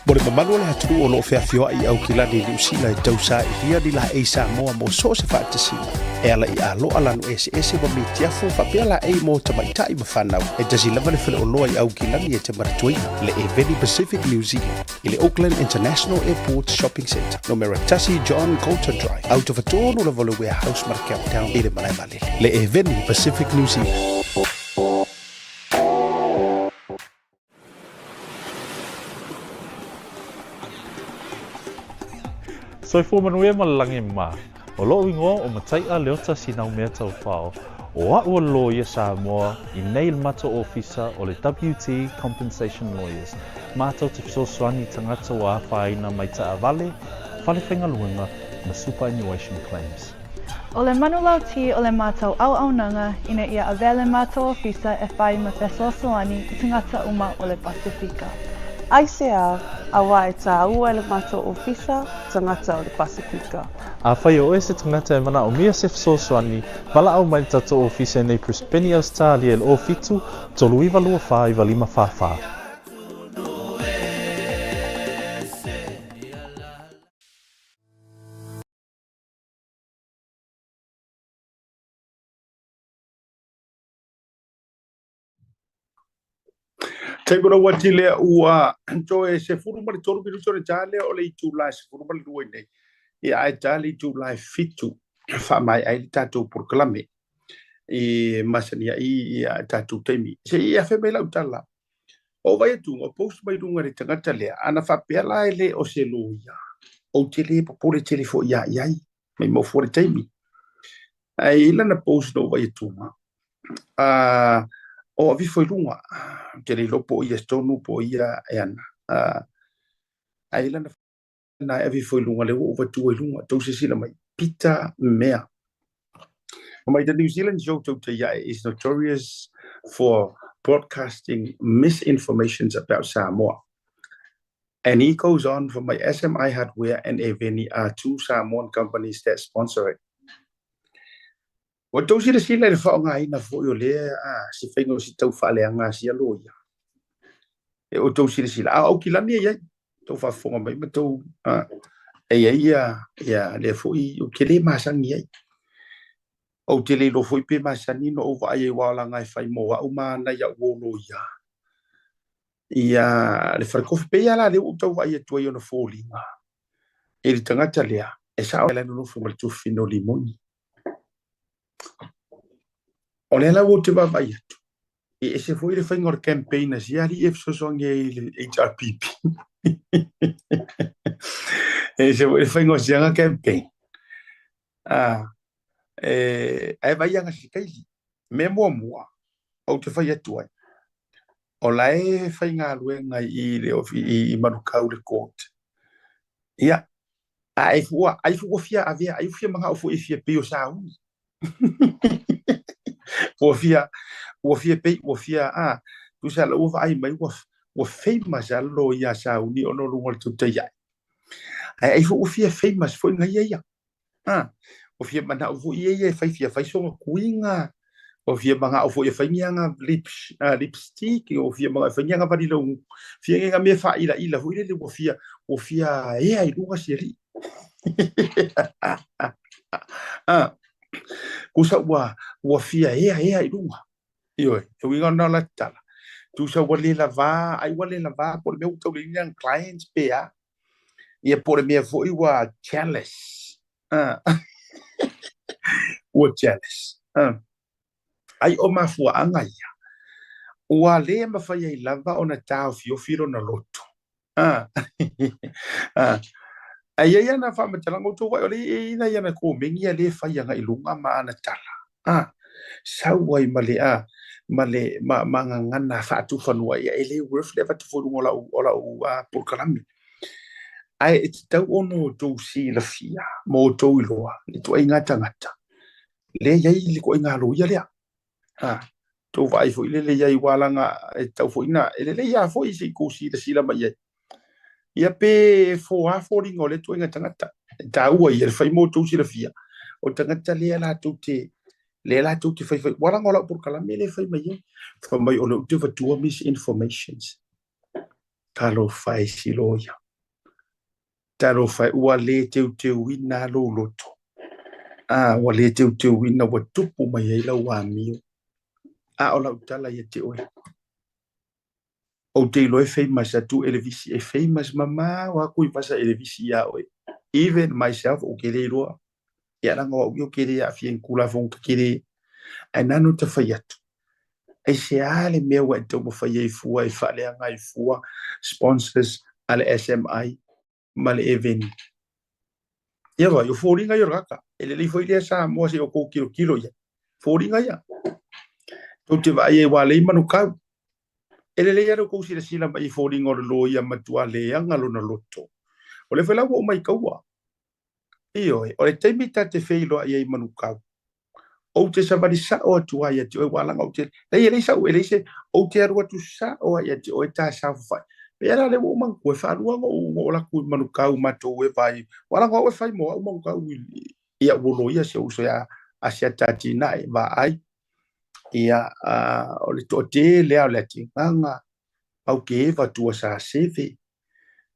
Mo le mamalu o le atunuu o lo o feafioai i Aukilani i Niu Sila e tausailia ni laei Samoa mo so o se faatasiga, e ala i aloa lanu eseese ma mitiafu faapea laei mo tamaitai ma fanau, e tasi lava le faleoloa i Aukilani e te manatuaina, le Eveni Pacific New Zealand, i le Auckland International Airport Shopping Centre, numera 1 John Coulter Drive, autafa tonu lava o le Warehouse ma le Countdown i le malae vaalele, le Eveni Pacific New Zealand. Soifua manuia ma le lagi mā. O lo'u igoa o Matai'a Leota Sinaumea Taufao, o a'u o le loia Samoa i nei le matou ofisa o le WT Compensation Lawyers, matou te fesoasoani i tagata ua afaina mai taavale, fale faigaluega ma superannuation claims. O le manulauti o le matou auaunaga ina ia avea le matou ofisa e whai ma fesoasoani i tagata uma o le Pasifika. Aisea, auā e tāua e le matou ofisa tagata o le Pasifika. Afai o oe se tagata e manaomia se fesoasoani, valaau mai le tatou ofisa i nei Brisbane, Ausetalia i le 07 39 24 95 44. Taimi o lau ati lea ua toe 13 minuto le ta lea o le itula e 12 i nei. Ia ae ta le itula e 7 faamaea ai le tatou polokalame i masani ai ia tatou taimi. Se i afe mai lau tala. O vai atu, o post mai luga i le tagata lea, ana faapea la e le o se loia, ou te le popole tele foi ia i ai, mai mau fua le taimi. Ae i lana post na ou vai atuga, o avifo i luga, ou te le iloa po o ia tonu po o ia e ana. Ae i lana na e avifo i luga, lea ua ou vatua i luga, tou silasila mai, Peter Mea. Mai the New Zealand show Tautai is notorious for broadcasting misinformations about Samoa. And he goes on for my SMI Hardware and Eveni are two Samoan companies that sponsor it. Ua tou silasila i le faaaogaina foi o lea se faiga o se tau faaleaga sia loia. E outou silasila, a o Aukilani e i ai, tou faafofoga mai ma tou, e i ai ia, ia lea foi ou te le masani ai. Ou te le iloa foi pe masani ona ou vaai ai aua o laga e fai mo au ma nai au uo loia. Ia le falekofi, pei lava la lea ua ou tau vaai atu ai i ona foliga i le tagata lea, e sao la e nonofo ma le tufina o limoni. O lea la ua ou te vaavaai atu, e ese foi le faiga o le campaign a sia alii e fesoasoani ai i le HRPP. E ese foi le faiga o siaga campaign. E, ae vaai aga se kaili. Mea muamua, ou te fai atu ai, o la e faigaluega i le i Manukau le court. Ia, ai fua, ai fua fia avea, ai fia manao foi e fia pei o sauni. Ua fia, ua fia pei, ua fia, a, tusa la ua vaai mai, ua, ua famous a lo ia sauni ona o luga o le tautai ai. Ae ai foi ua fia famous foi ngai ia. A, ua fia manao foi ia ia e fai fia fai sona tuiga. O fia mangao foi e fai ni aga lips, lipstick, o fia mangao e fai ni aga valilau, fia ni aga mea faailaila foi lele ua fia, ua fia ea i luga si alii. Ah, tusa ua, ua fia ea ea i luga. Ioe, e uiga ona o la tala. Tusa ua le lavā, ai ua le lavā, po o le mea ua tau leai ni ana clients pe a. Ia po o le mea foi ua jealous. Ah. Ua jealous. Ah. Ai o mafuaaga ia, ua le mafai ai lava ona taofiofi lona loto. Ah. Ah. Ae i ai ana faamatalaga, outou vaai, o lea e i ai ana komeni ia lea e fai agai i luga ma ana tala. Ah. Sau ai ma le, ah, ma le, ma, ma gagana faatufanua ia, e le worth le avatu foi i luga o lau, o lau uh, polokalame. Ae e tatau ona outou silafia ma outou iloa le ituaiga tagata lea e i ai le ituaiga loia lea. Ha, tou vaai foi lele i ai ua laga e tatau foi na, e lelei lava foi se i tou silasila mai i ai. Ia pe foa foliga o lea ituaiga tagata. E taua ia le fai mo outou silafia, o tagata lea latou te lea latou te faifai, ua laga o lau polokalame lea e fai mai ai. Fai mai o lea ou te avatua misinformations. Talofa e si loia. Talofa e, ua le teuteuina lou loto. A, ua le teuteuina, ua tupu mai ai lau amio. A o lau tala ia te oe. Ou te iloa e famous atu Elevisi, e famous mamao aku i fasa Elevisi iā oe. Even myself, ou te le iloa. Ia leaga o au ia ou te le aafia i ni Tulafono tetele. Ae na ona ta fai atu. Aisea le mea ua e taumafai ai fua e faaleaga ai fua sponsors a le SMI ma le Eveni? Ia vai, o foliga ia o le kaka. E lelei foi lea Samoa se i outou tilotilo i ai. Foliga ia. Tou te vaai ai ua lei Manukau. E lelei lava lo outou silasila mai i foliga o le loia matua leaga lona loto. O lea foi la ua ou maitaua. Ioe, o le taimi ta te feiloai ai i Manukau, ou te savali sao atu ai ia te oe, ua laga ou te, leai e leai sau, e leai se, ou te alu atu sao ai ia te oe ta saofafai. Pei la lea ua ou manatua, e faalua ona ou oo atu i Manukau matou e vaai, ua laga au e fai mo au Manukau i, ia ua loia si ou uso ia Asiata Atinae, vaai, ia, o le toatele lava o le atigaga, au ke eva tua sa seve,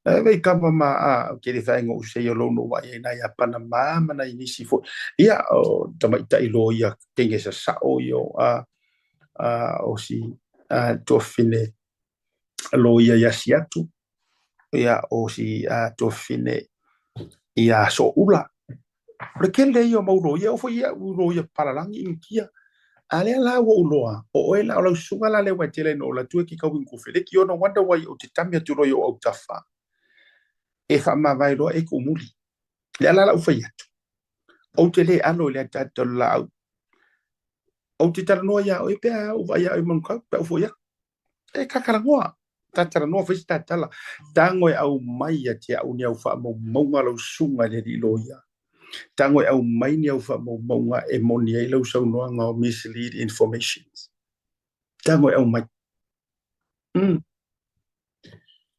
E vei kama ma a ke le whainga u sei o lono wa ia nai a Panama ma nai nisi foi. Ia o tamaitai loia tenge sa sao ia o a a o si a tuafine loia ia siatu ia o si a tuafine ia soula. O le tele ia o mau loia, oo foi ia u loia palalagi Initia. A lea la ua ou loa, o oe la o lau susuga la lea ua e tele ai na ou alu atu e ke kau i Kofeleki, no wonder why ou te tame atu loa i ou autafa e faamavae loa e kuʻu muli. Lea la lau fai atu, ou te le alo i le ataata o le laau. Ou te talanoa iā oe pe a ou vaai iā oe i Manukau, pe a ou foi aku. E kakalanoa, ta talanoa fai se ta tala. Tago e aumai ia te au ni au faamaumauga lau susuga i le alii loia. Tago e aumai ni au faamaumauga e moni ai lau saunoaga o mislead informations. Tago e aumai. Mm.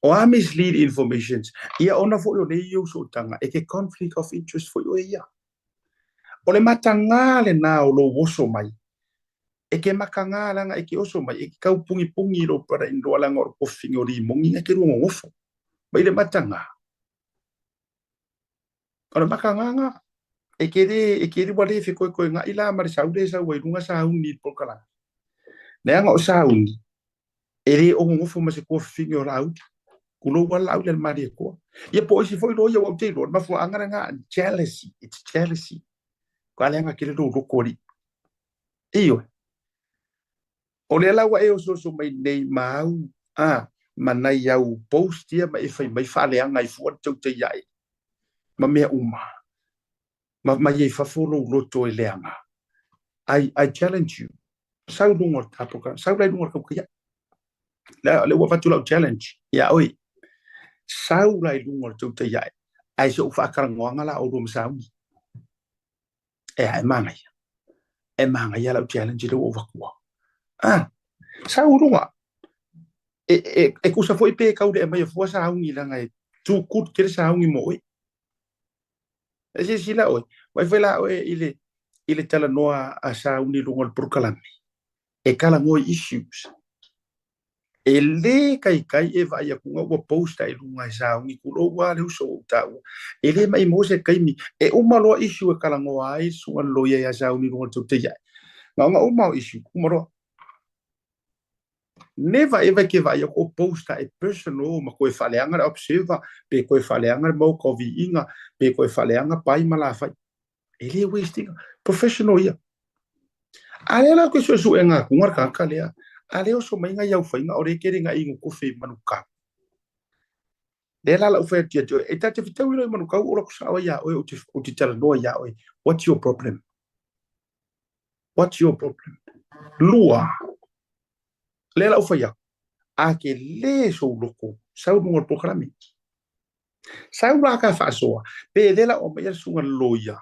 O a mislead informations, ia ona foi o nei ou sootaga, e ke conflict of interest foi oe ia. O le matagā lenā o lou oso mai, E ke makagā leaga e ke oso mai, e ke kau pugipugi i lou brother-in-law leaga o le kofine o Limogi na ke lua gogofo. Mai le matagā. O le makagā ngā. E ke le, e ke ua le fekoekoegaʻi la ma le sau le sau ai luga sauni i le polokalame. Leaga o sauni, e le o gogofo ma se kofine o Laauli. Kulou a Laauli a le Malietoa. Ia po o isi foi loia ua ou te iloa, o le mafuaaga lena, jealousy, it's jealousy. Ka leaga kele lou loto alii. Ioe. O lea la ua e osooso mai nei ma au, a, ma nai au post ia ma e fai mai faaleaga ai fua le tautai ae ma mea uma. Ma mai ai fafo lou loto e leaga. I, I challenge you. Sau luga o le tapoka, sau la i luga o le tautai ae. Lea, lea ua avatu lau challenge iā oe. Sau la i luga o le tautai ae, ae se i ou faatalanoaga la oulua ma sauni. E a, e manaia. E manaia lau challenge lea ua ou avatua. Ah, sau luga. E, e, e kusa foi pe kau le mai fua sauni leaga e too good tele sauni mo oe. E silasila oe, vaai foi la oe i le, i le talanoa a sauni i luga o le polokalame. E talanoa i issues. E lē kaikai e vaai atu ua post i luga e sauni tulou a le uso ua ou taua. E le maimau se taimi e uma loa issue e talanoa ai le susuga i le loia ia sauni i luga o le tautai ae. Na ona uma o issue, uma loa. Never ever ke vaai atu o post e personal ma toe faaleaga le Observer pe toe faaleaga le Maota o Viiga pe toe faaleaga pai ma lafai. E le waste ina. Professional ia. A lea la koe suesuega atu le tagata lea, a lea oso mai ngai au faiga o lea e kele ngai inu kofe i Manukau. Lea la lau fai atu ia te oe, e ta te fetaui loa i Manukau ola atu sao ai ia oe ou te talanoa ia oe. What's your problem? What's your problem? Lua, lea la ou fai atu, a ke lē sou loko, sau luga o le polokalame. Sau la ka faasoa, pe lea la o aumai le susuga i le loia,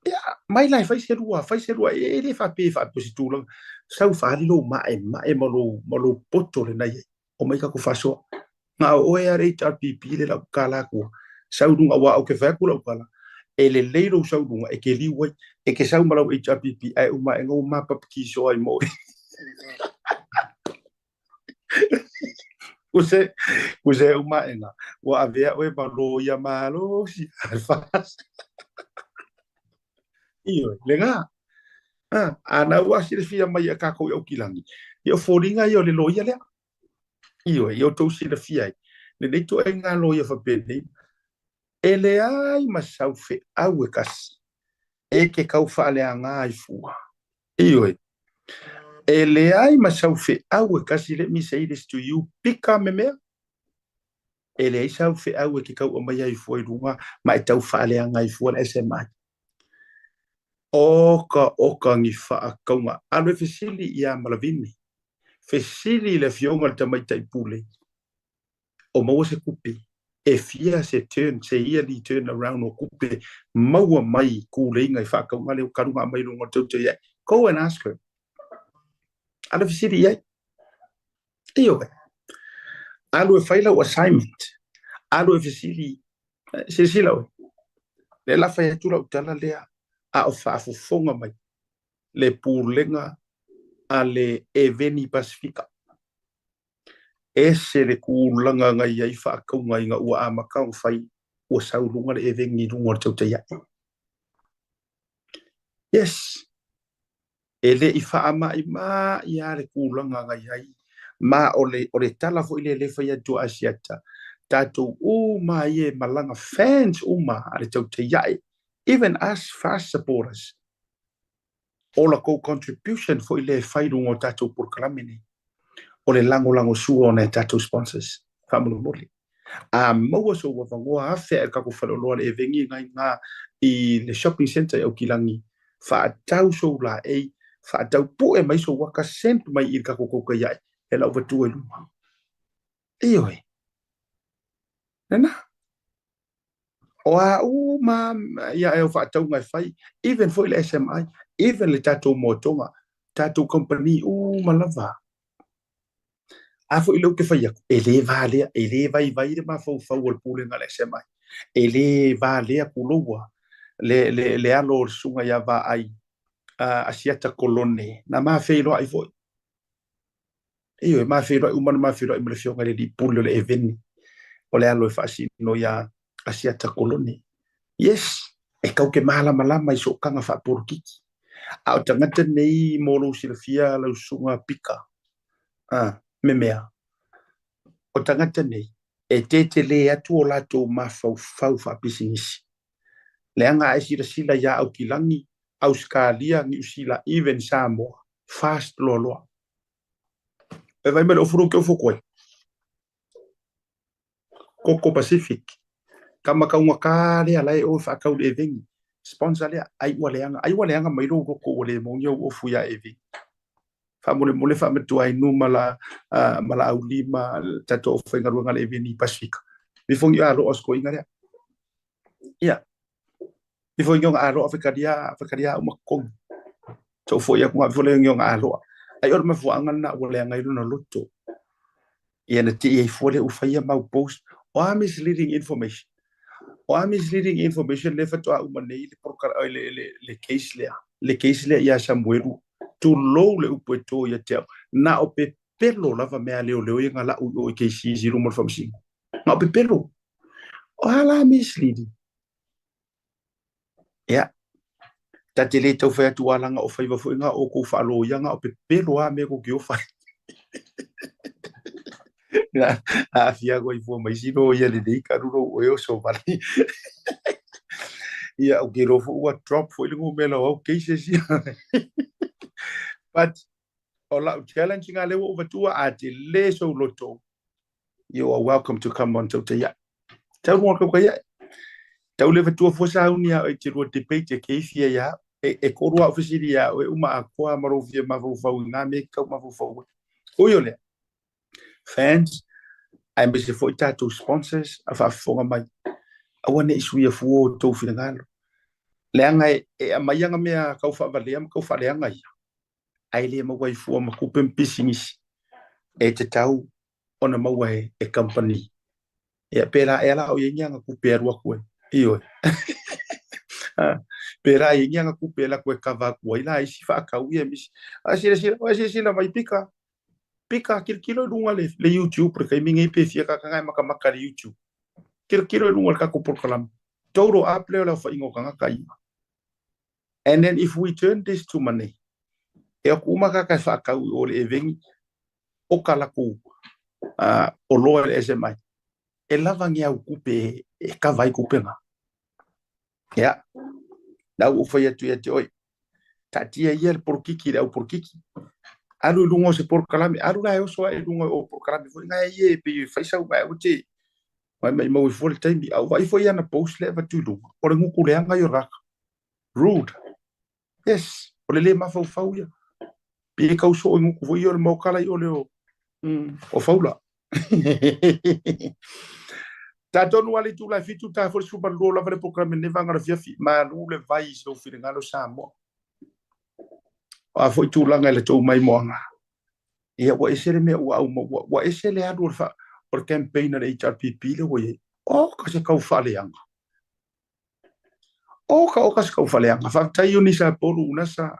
ia, mai la e fai se lua, fai se lua, e le faapea e faapea se tulaga. Sau faaali lou maemae ma lou, ma lou poto lena i ai, omai tatou faasoa. Na o oe lava le HRPP le lau tala atua, sau i luga, aua ou te fai atu lau tala, e lelei lou sau i luga e te liu ai, e te sau ma lau HRPP ae uma ae ua mapapatiso ai ma oe. Kuse, kuse uma aena, ua avea oe ma loia malosi a le FAST. Ioe, lena. A, a na ua silafia mai e kākou i Aukilani, ia o foliga ia o le loia lea. Ioe, ia outou silafia ai, lenei ituaiga loia faapenei, e leai ma sau feau e tasi e ke tau faaleaga ai fua. Ioe, e leai ma sau feau e tasi, let me say this to you, pika me mea, e leai sau feau e ke tau aumai ai fua i luga ma e tau faaleaga ai fua le SMI. Oka oka ni faakauga. Alu e fesili ia Malavini, fesili i le afioga i le tamaitai pule, o maua se kupe, e fia se turn, se yearly turn around o kupe maua mai kuleiga i faakauga lea ua kaluga mai luga o le tautai ai. Go and ask her. Alu e fesili i ai. Ioe. Alu e fai lau assignment. Alu e fesili. Silasila oe. Lea la fai atu lau tala lea a o faafofoga mai le pulega a le Eveni Pasifika. Ese le tulaga na i ai faakauga ina ua amata ona fai ua sau i luga le Eveni i luga o le tautai ae. Yes! E le i faamaimai lava le tulaga na i ai, ma o le, o le tala foi lea lea e fai atu a Asiata, tatou uma ia e malaga, fans uma a le tautai ae, even us FAST supporters, o latou contribution foi lea e fai i luga o tatou polokalame nei, o le lagolagosua o nai a tatou sponsors. Faamolemole, a maua sou avanoa afe ae i le tatou faleoloa le Eveni i ina i le shopping centre i Aukilani, faatau sou laei, faatau pue mai sou aka send mai i le tatou tautai ae, e lau avatua i luma. Ioe. Lena. O a uma ia e o faatauga e fai, even foi le SMI, even le tatou moatoga, tatou company uma lava. A foi lea ou te fai atu, e le valea, e le vaivai le mafaufau o le pulega a le SMI. E le valea tuloua le, le, le alo o le susuga ia Vaai uh, Asiata Kolone, na ma feiloai foi. Ioe, ma feiloai uma na ma feiloai ma le afioga i le alii pule o le Eveni, o le alo e faasino ia Asiata Kolone. Yes, e kau ke malamalama i sootaga faapolokiki. A o tagata nei mo lou silafia lau susuga Pika, ah, me mea, o tagata nei, e tētelē atu o latou mafaufau faapisinisi. Leaga a e silasila iā Aukilani, Ausekalia, Niusila, even Samoa, fast loaloa. E vai mai le ofu ke ofu koe. Koko Pacific. Kama kaunga ka lea lae o whaakau le evengi. Sponsor lea, ai ua leanga. Ai ua leanga mai lou loko ua le moni au ofu ia evengi. Faamolemole faamatua ai nu ma la, uh, ma la aulima tatou aufaigaluega le Eveni Pasifika. Ifongi a loa skoinga lea. Ia. Ifongi o aloa fekalia, fekalia uma kogi. Tou foi aku ngā fole ngi o aloa. Ai o le mafuaanga na ua leaga ai lona loto. Ia na tii ai fua le u faia mau post. O a misleading information. O a misleading information le faatoa uma nei le, le, le, le case lea. Le case lea ia Samuelu. Tulou le upu e to ia te au. Na o pepelo lava mea a leoleo ia nga lau i o i KCC i luma o le faamasino. Na o pepelo. O a la misleading? Ia, ta te le tau fai atu alaga o faiva foi nga o kou faaloia nga o pepelo a mea kou te o fai. Na aafia koe i fua mai si loia lelei ka alu lou oe oso vale. Ia, ou te iloa foi ua drop foi le numera o au cases ia. But o lau challenge nga lea ua ou avatua, a te le sou loto, you are welcome to come on tautai ae. Tau runga o tautai ae. Tau le avatua fua sauni a oe te lua debate e kei fia ia e, e kolu au fesili ia oe uma atoa ma lou fia mafaufau i ngā mea e kau mafaufau ai. Ui o lea, fans, aemaise foi tatou sponsors a faafofoga mai, aua ne i suia fua o tou finagalo. Leaga e, e aumai aga mea kau faavalea ma kau faaleaga ia, ae le maua ai fua ma tupe ma pisinisi e tatau ona maua e, e kamupani. Ia, pēlā ea la o i ai ni aga tupe e alu atu ai. Ioe. Pēlā i ai ni aga tupe e alu atu e kava atu ai la isi faatau ia misi. A silasila, a silasila mai pika. Pika, tilotilo i luga le, le YouTube le taimi nei pe fia tagata e makamaka i le YouTube. Tilotilo i luga le tatou polokalame. Total up lea o le aofaiga o tagata ia. And then if we turn this to money, e o atu uma tagata e faatau i o le eveni o ka lakou uh, oloa i le SMI. E lava ni au kupe e kava ai kupega. Ia, la ua ou fai atu ia te oe, taatia ia le polokiki i le au polokiki, alu i luga o se polokalame, alu la e oso ae i luga o polokalame foi na ia e pei e fai sau ae ua te mai maimau ai fua le taimi. A ou vaai foi i ana post lea e avatu i luga, o le gutu leaga ia o le tagata. Rude. Yes, o le lē mafaufau ia. Pei e kau soo i gutu foi ia o le maoka la i o le o, mm, o faula. Tatonu a le itula e fitu ta foi le 12 lava le polokalame lenei vaega o le afiafi. Malu le vai i lou finagalo Samoa. O a foi tulaga i le tou maimoaga. Ia ua ese le mea ua au ma ua, ua ese le alu o le, fa, o le campaign a le HRPP le ua i ai. O ka se kau faaleaga. O ka o ka se kau faaleaga. Faafetai o nisa polu unasa.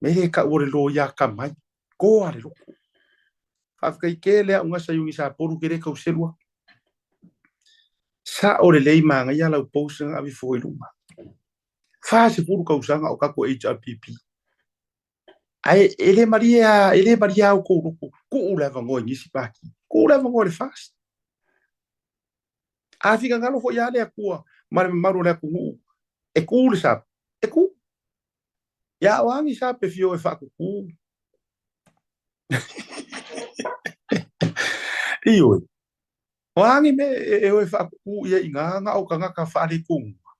Me le kau o le loia akamai. Koa le loko. Faafetai tele au gasa i Unisa Polu ke le kau selua. Sa'o lelei magaia lau post na ave fua i luma. 40 tausaga o tatou HRPP. Ae e le malie a, e le malie a outou loko. Tuu le avanoa i nisi pati. Tuu le avanoa i le FAST. A finagalo foi a le Atua ma le mamalu o le atunuu e tu le SAP, e tu. Ia o a ni SAP e fia o e faatutu. Ioe. O a ni mea e o e faatutu ia i ngā nga o tagata faaletonua.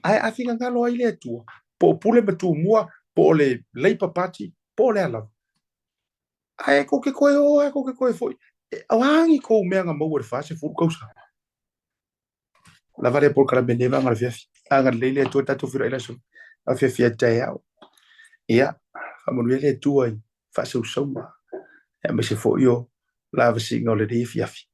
Ae a finagalo ai le Atua, po o Pule ma Tumua, po o le Labour Party, po o le a lava. Ae kou te toe o, ae kou te toe foi. O a ni kou mea na maua i le 40 tausaga? Lava lea polokalame nei vaega o le afiafi. Agalelei le Atua tatou feiloai i le aso afiafi a taeao. Ia, faamanuia le Atua i faasausauga, aemaise foi o lavasiga o lenei afiafi.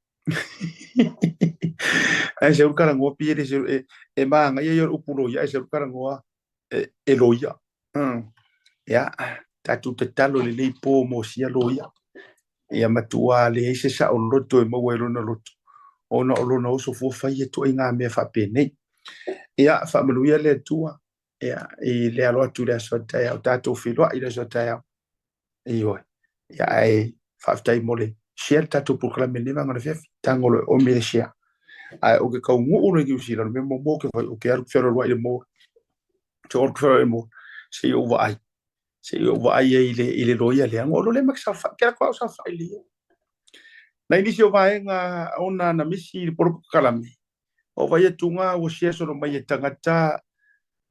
Ae seu le talanoa pei e le seu, e, e manaia ia o le upu loia, ae seu le talanoa e, e loia. Mm. Ia, tatou tatalo i lenei po mo sia loia. Ia matua leai se saoloto e maua i lona loto, ona o lona oso fua fai e ituaiga mea faapenei. Ia, faamanuia le Atua, ia, i le alo atu i le aso a taeao, tatou feiloai i le aso a taeao. Ioe. Ia, ae faafetai mo le share le tatou polokalame i lenei vaega o le afiafi. Tago loa e omi le share. Ae o ke taunuu loa i Niu Sila, o le mea muamua ou te fai, ou te alu fealualuai i le mall. Te alu fealualuai i le mall, se i ou vaai. Se i ou vaai ai i le, i le loia lea. Ona ou alu lea ma ke saofai, ke alu atu au saofai i le ia. Nai nisi o vaega ona na misi i le polokalame, o vaai atu ngā ua share solo mai e tagata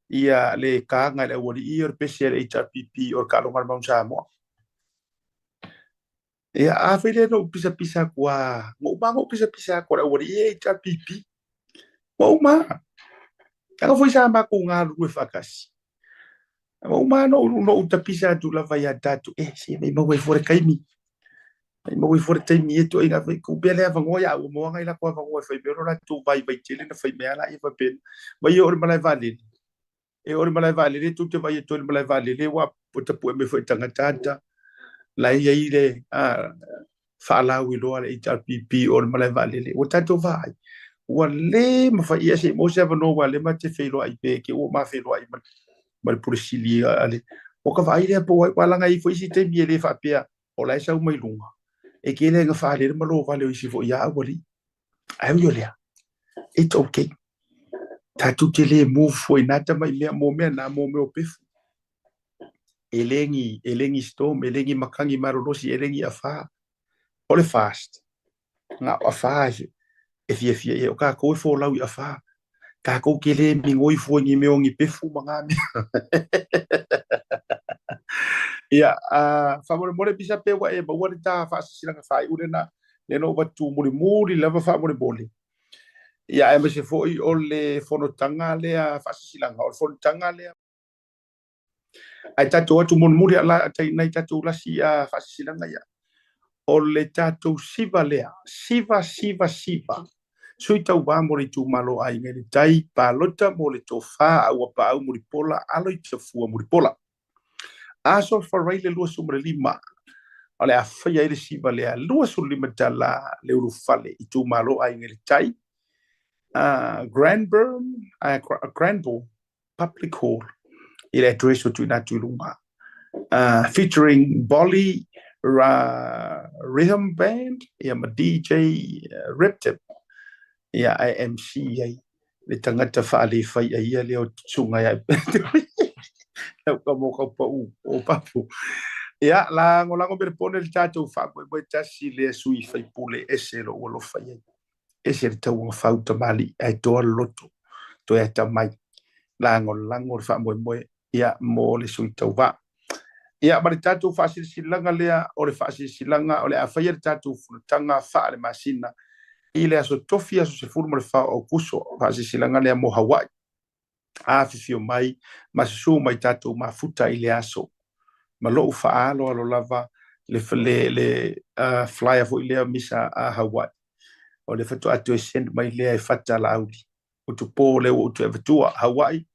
ia le kāga i le aualii o le pese a le HRPP o le Taaloga a le Mount Samoa. Ia, afai lea na ou pisapisa atu a, na uma na ou pisapisa atu a le aualii e HRPP. Ua uma. Leaga foi sa matou galulue faatasi. Ua uma na ou, na ou tapisa atu lava ia tatou, e, se maimau ai fua le taimi. Maimau ai fua le taimi e ituaiga fai, tuu pea le avanoa ia ua maua nai latou avanoa e fai mai ai lo latou vaivai tele na fai mai lava laia faapena. Mai o le malae vaalele. E o le malae vaalele tou te vaai atu ai i le malae vaalele ua tapue mai foi tagata ata la e i ai le faalauiloa a le HRPP o le malae vaalele. Ua tatou vaai, ua le mafai ia se i maua se avanoa aua o lea ma te feiloai pe te ua ma feiloai ma le Pule Sili a le o ka vaai lea po o ai aua leaga e i ai foi isi taimi e le faapea o la e sau mai luga e tele ai na faalele ma lovale o isi foi ia aualii. Ae ui o lea, it's okay. Tatou te le move fua i nā tamai mea, mō mea nā, mō mea o pefu. E le ni, e le ni storm, e le ni makani malolosi, e le ni afa. O le fast, na o afa e fiafia i ai, o kākou e folau i afa. Kākou ke le migoi fua i ni mea o ni pefu ma ngā mea. Ia, faamolemole pisa pe ua e maua le ta faasilasilaga faaiu lena, lea na ou avatu mulimuli lava faamolemole. Ia, aemaise foi o le fonotaga lea faasilasilaga, o le fonotaga lea. Ae tatou atu mulimuli a la nai tatou lasi a faasilasilaga ia. O le tatou siva lea, siva siva siva, sui tauva mo le itumalo Aiga i le Tai, palota mo le tofa a Auapaau Mulipola, alo i Tafua Mulipola. Aso Faraile 25, o le a faia ai le siva lea, 25 tala le ulufale itumalo Aiga i le Tai, Cranbourne, Cranbourne Public Hall i le address ua tuuina atu i luga. Featuring Bolly Ra Rhythm Band ia ma DJ Reptip ia ae MC ai le tagata faalefai a ia lea o Susuga ia Lau ka mo kau pau o papu. Ia, lagolago melepone le tatou faamoemoe tasi lea sui faipule ese lou alofa i ai. Ese le tauagafau tamalii ae toa le loto, toe atamai, lagolago le faamoemoe ia mo le sui tauva. Ia ma le tatou faasilasilaga lea o le faasilasilaga o le a faia le tatou fonotaga faale-masina i le aso Tofi aso 14 o Aokuso, faasilasilaga lea mo Hawaii. Afifio mai ma susu mai tatou mafuta i le aso. Ma lou faaaloalo lava le, le, le flyer foi lea misa a Hawaii. O le faatoa toe send mai lea e Fata Laauli. Utupo lea ua ou toe avatua. Hawaii,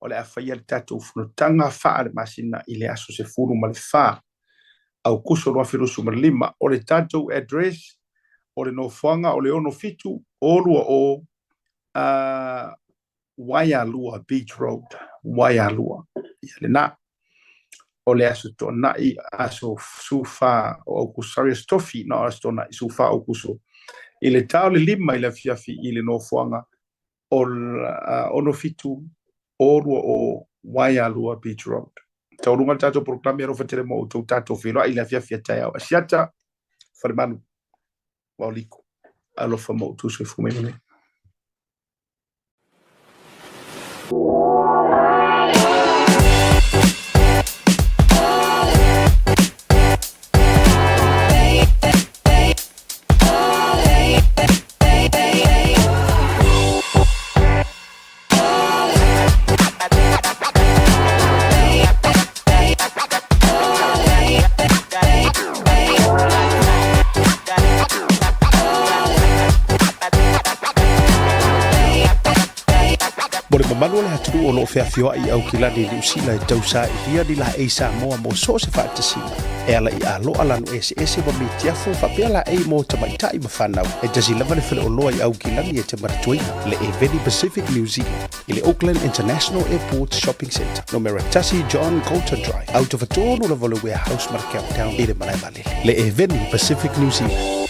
o le a faia le tatou fonotaga faale-masina i le aso 14 Aokuso 2025. O le tatou address, o le nofoaga o le 67 020 Waialua Beach Road, Waialua. Ia lena. O le aso Toonai, aso 14 o Aokuso, sorry, aso Tofi, no, aso Toonai, 14 o Aokuso. I le ta o le 5 i le afiafi i le nofoaga o 67 020 Waialua Beach Road. Taualuga le tatou polokalame alofa tele mo outou tatou feiloai i le afiafi a taeao. Asiata, Falemalu, Vaoliko. Alofa mo outou soifua mai manuia. Mo le mamalu o le atunuu o lo o feafioai i Aukilani i Niu Sila e tausailia ni laei Samoa mo so o se faatasiga, e ala i aloa lanu eseese ma mitiafu faapea laei mo tamaitai ma fanau, e tasi lava le faleoloa i Aukilani e te manatuaina, le Eveni Pacific New Zealand, i le Auckland International Airport Shopping Centre, numera 1 John Colton Drive, autafa tonu lava o le Warehouse ma le Countdown i le malae vaalele, le Eveni Pacific New Zealand.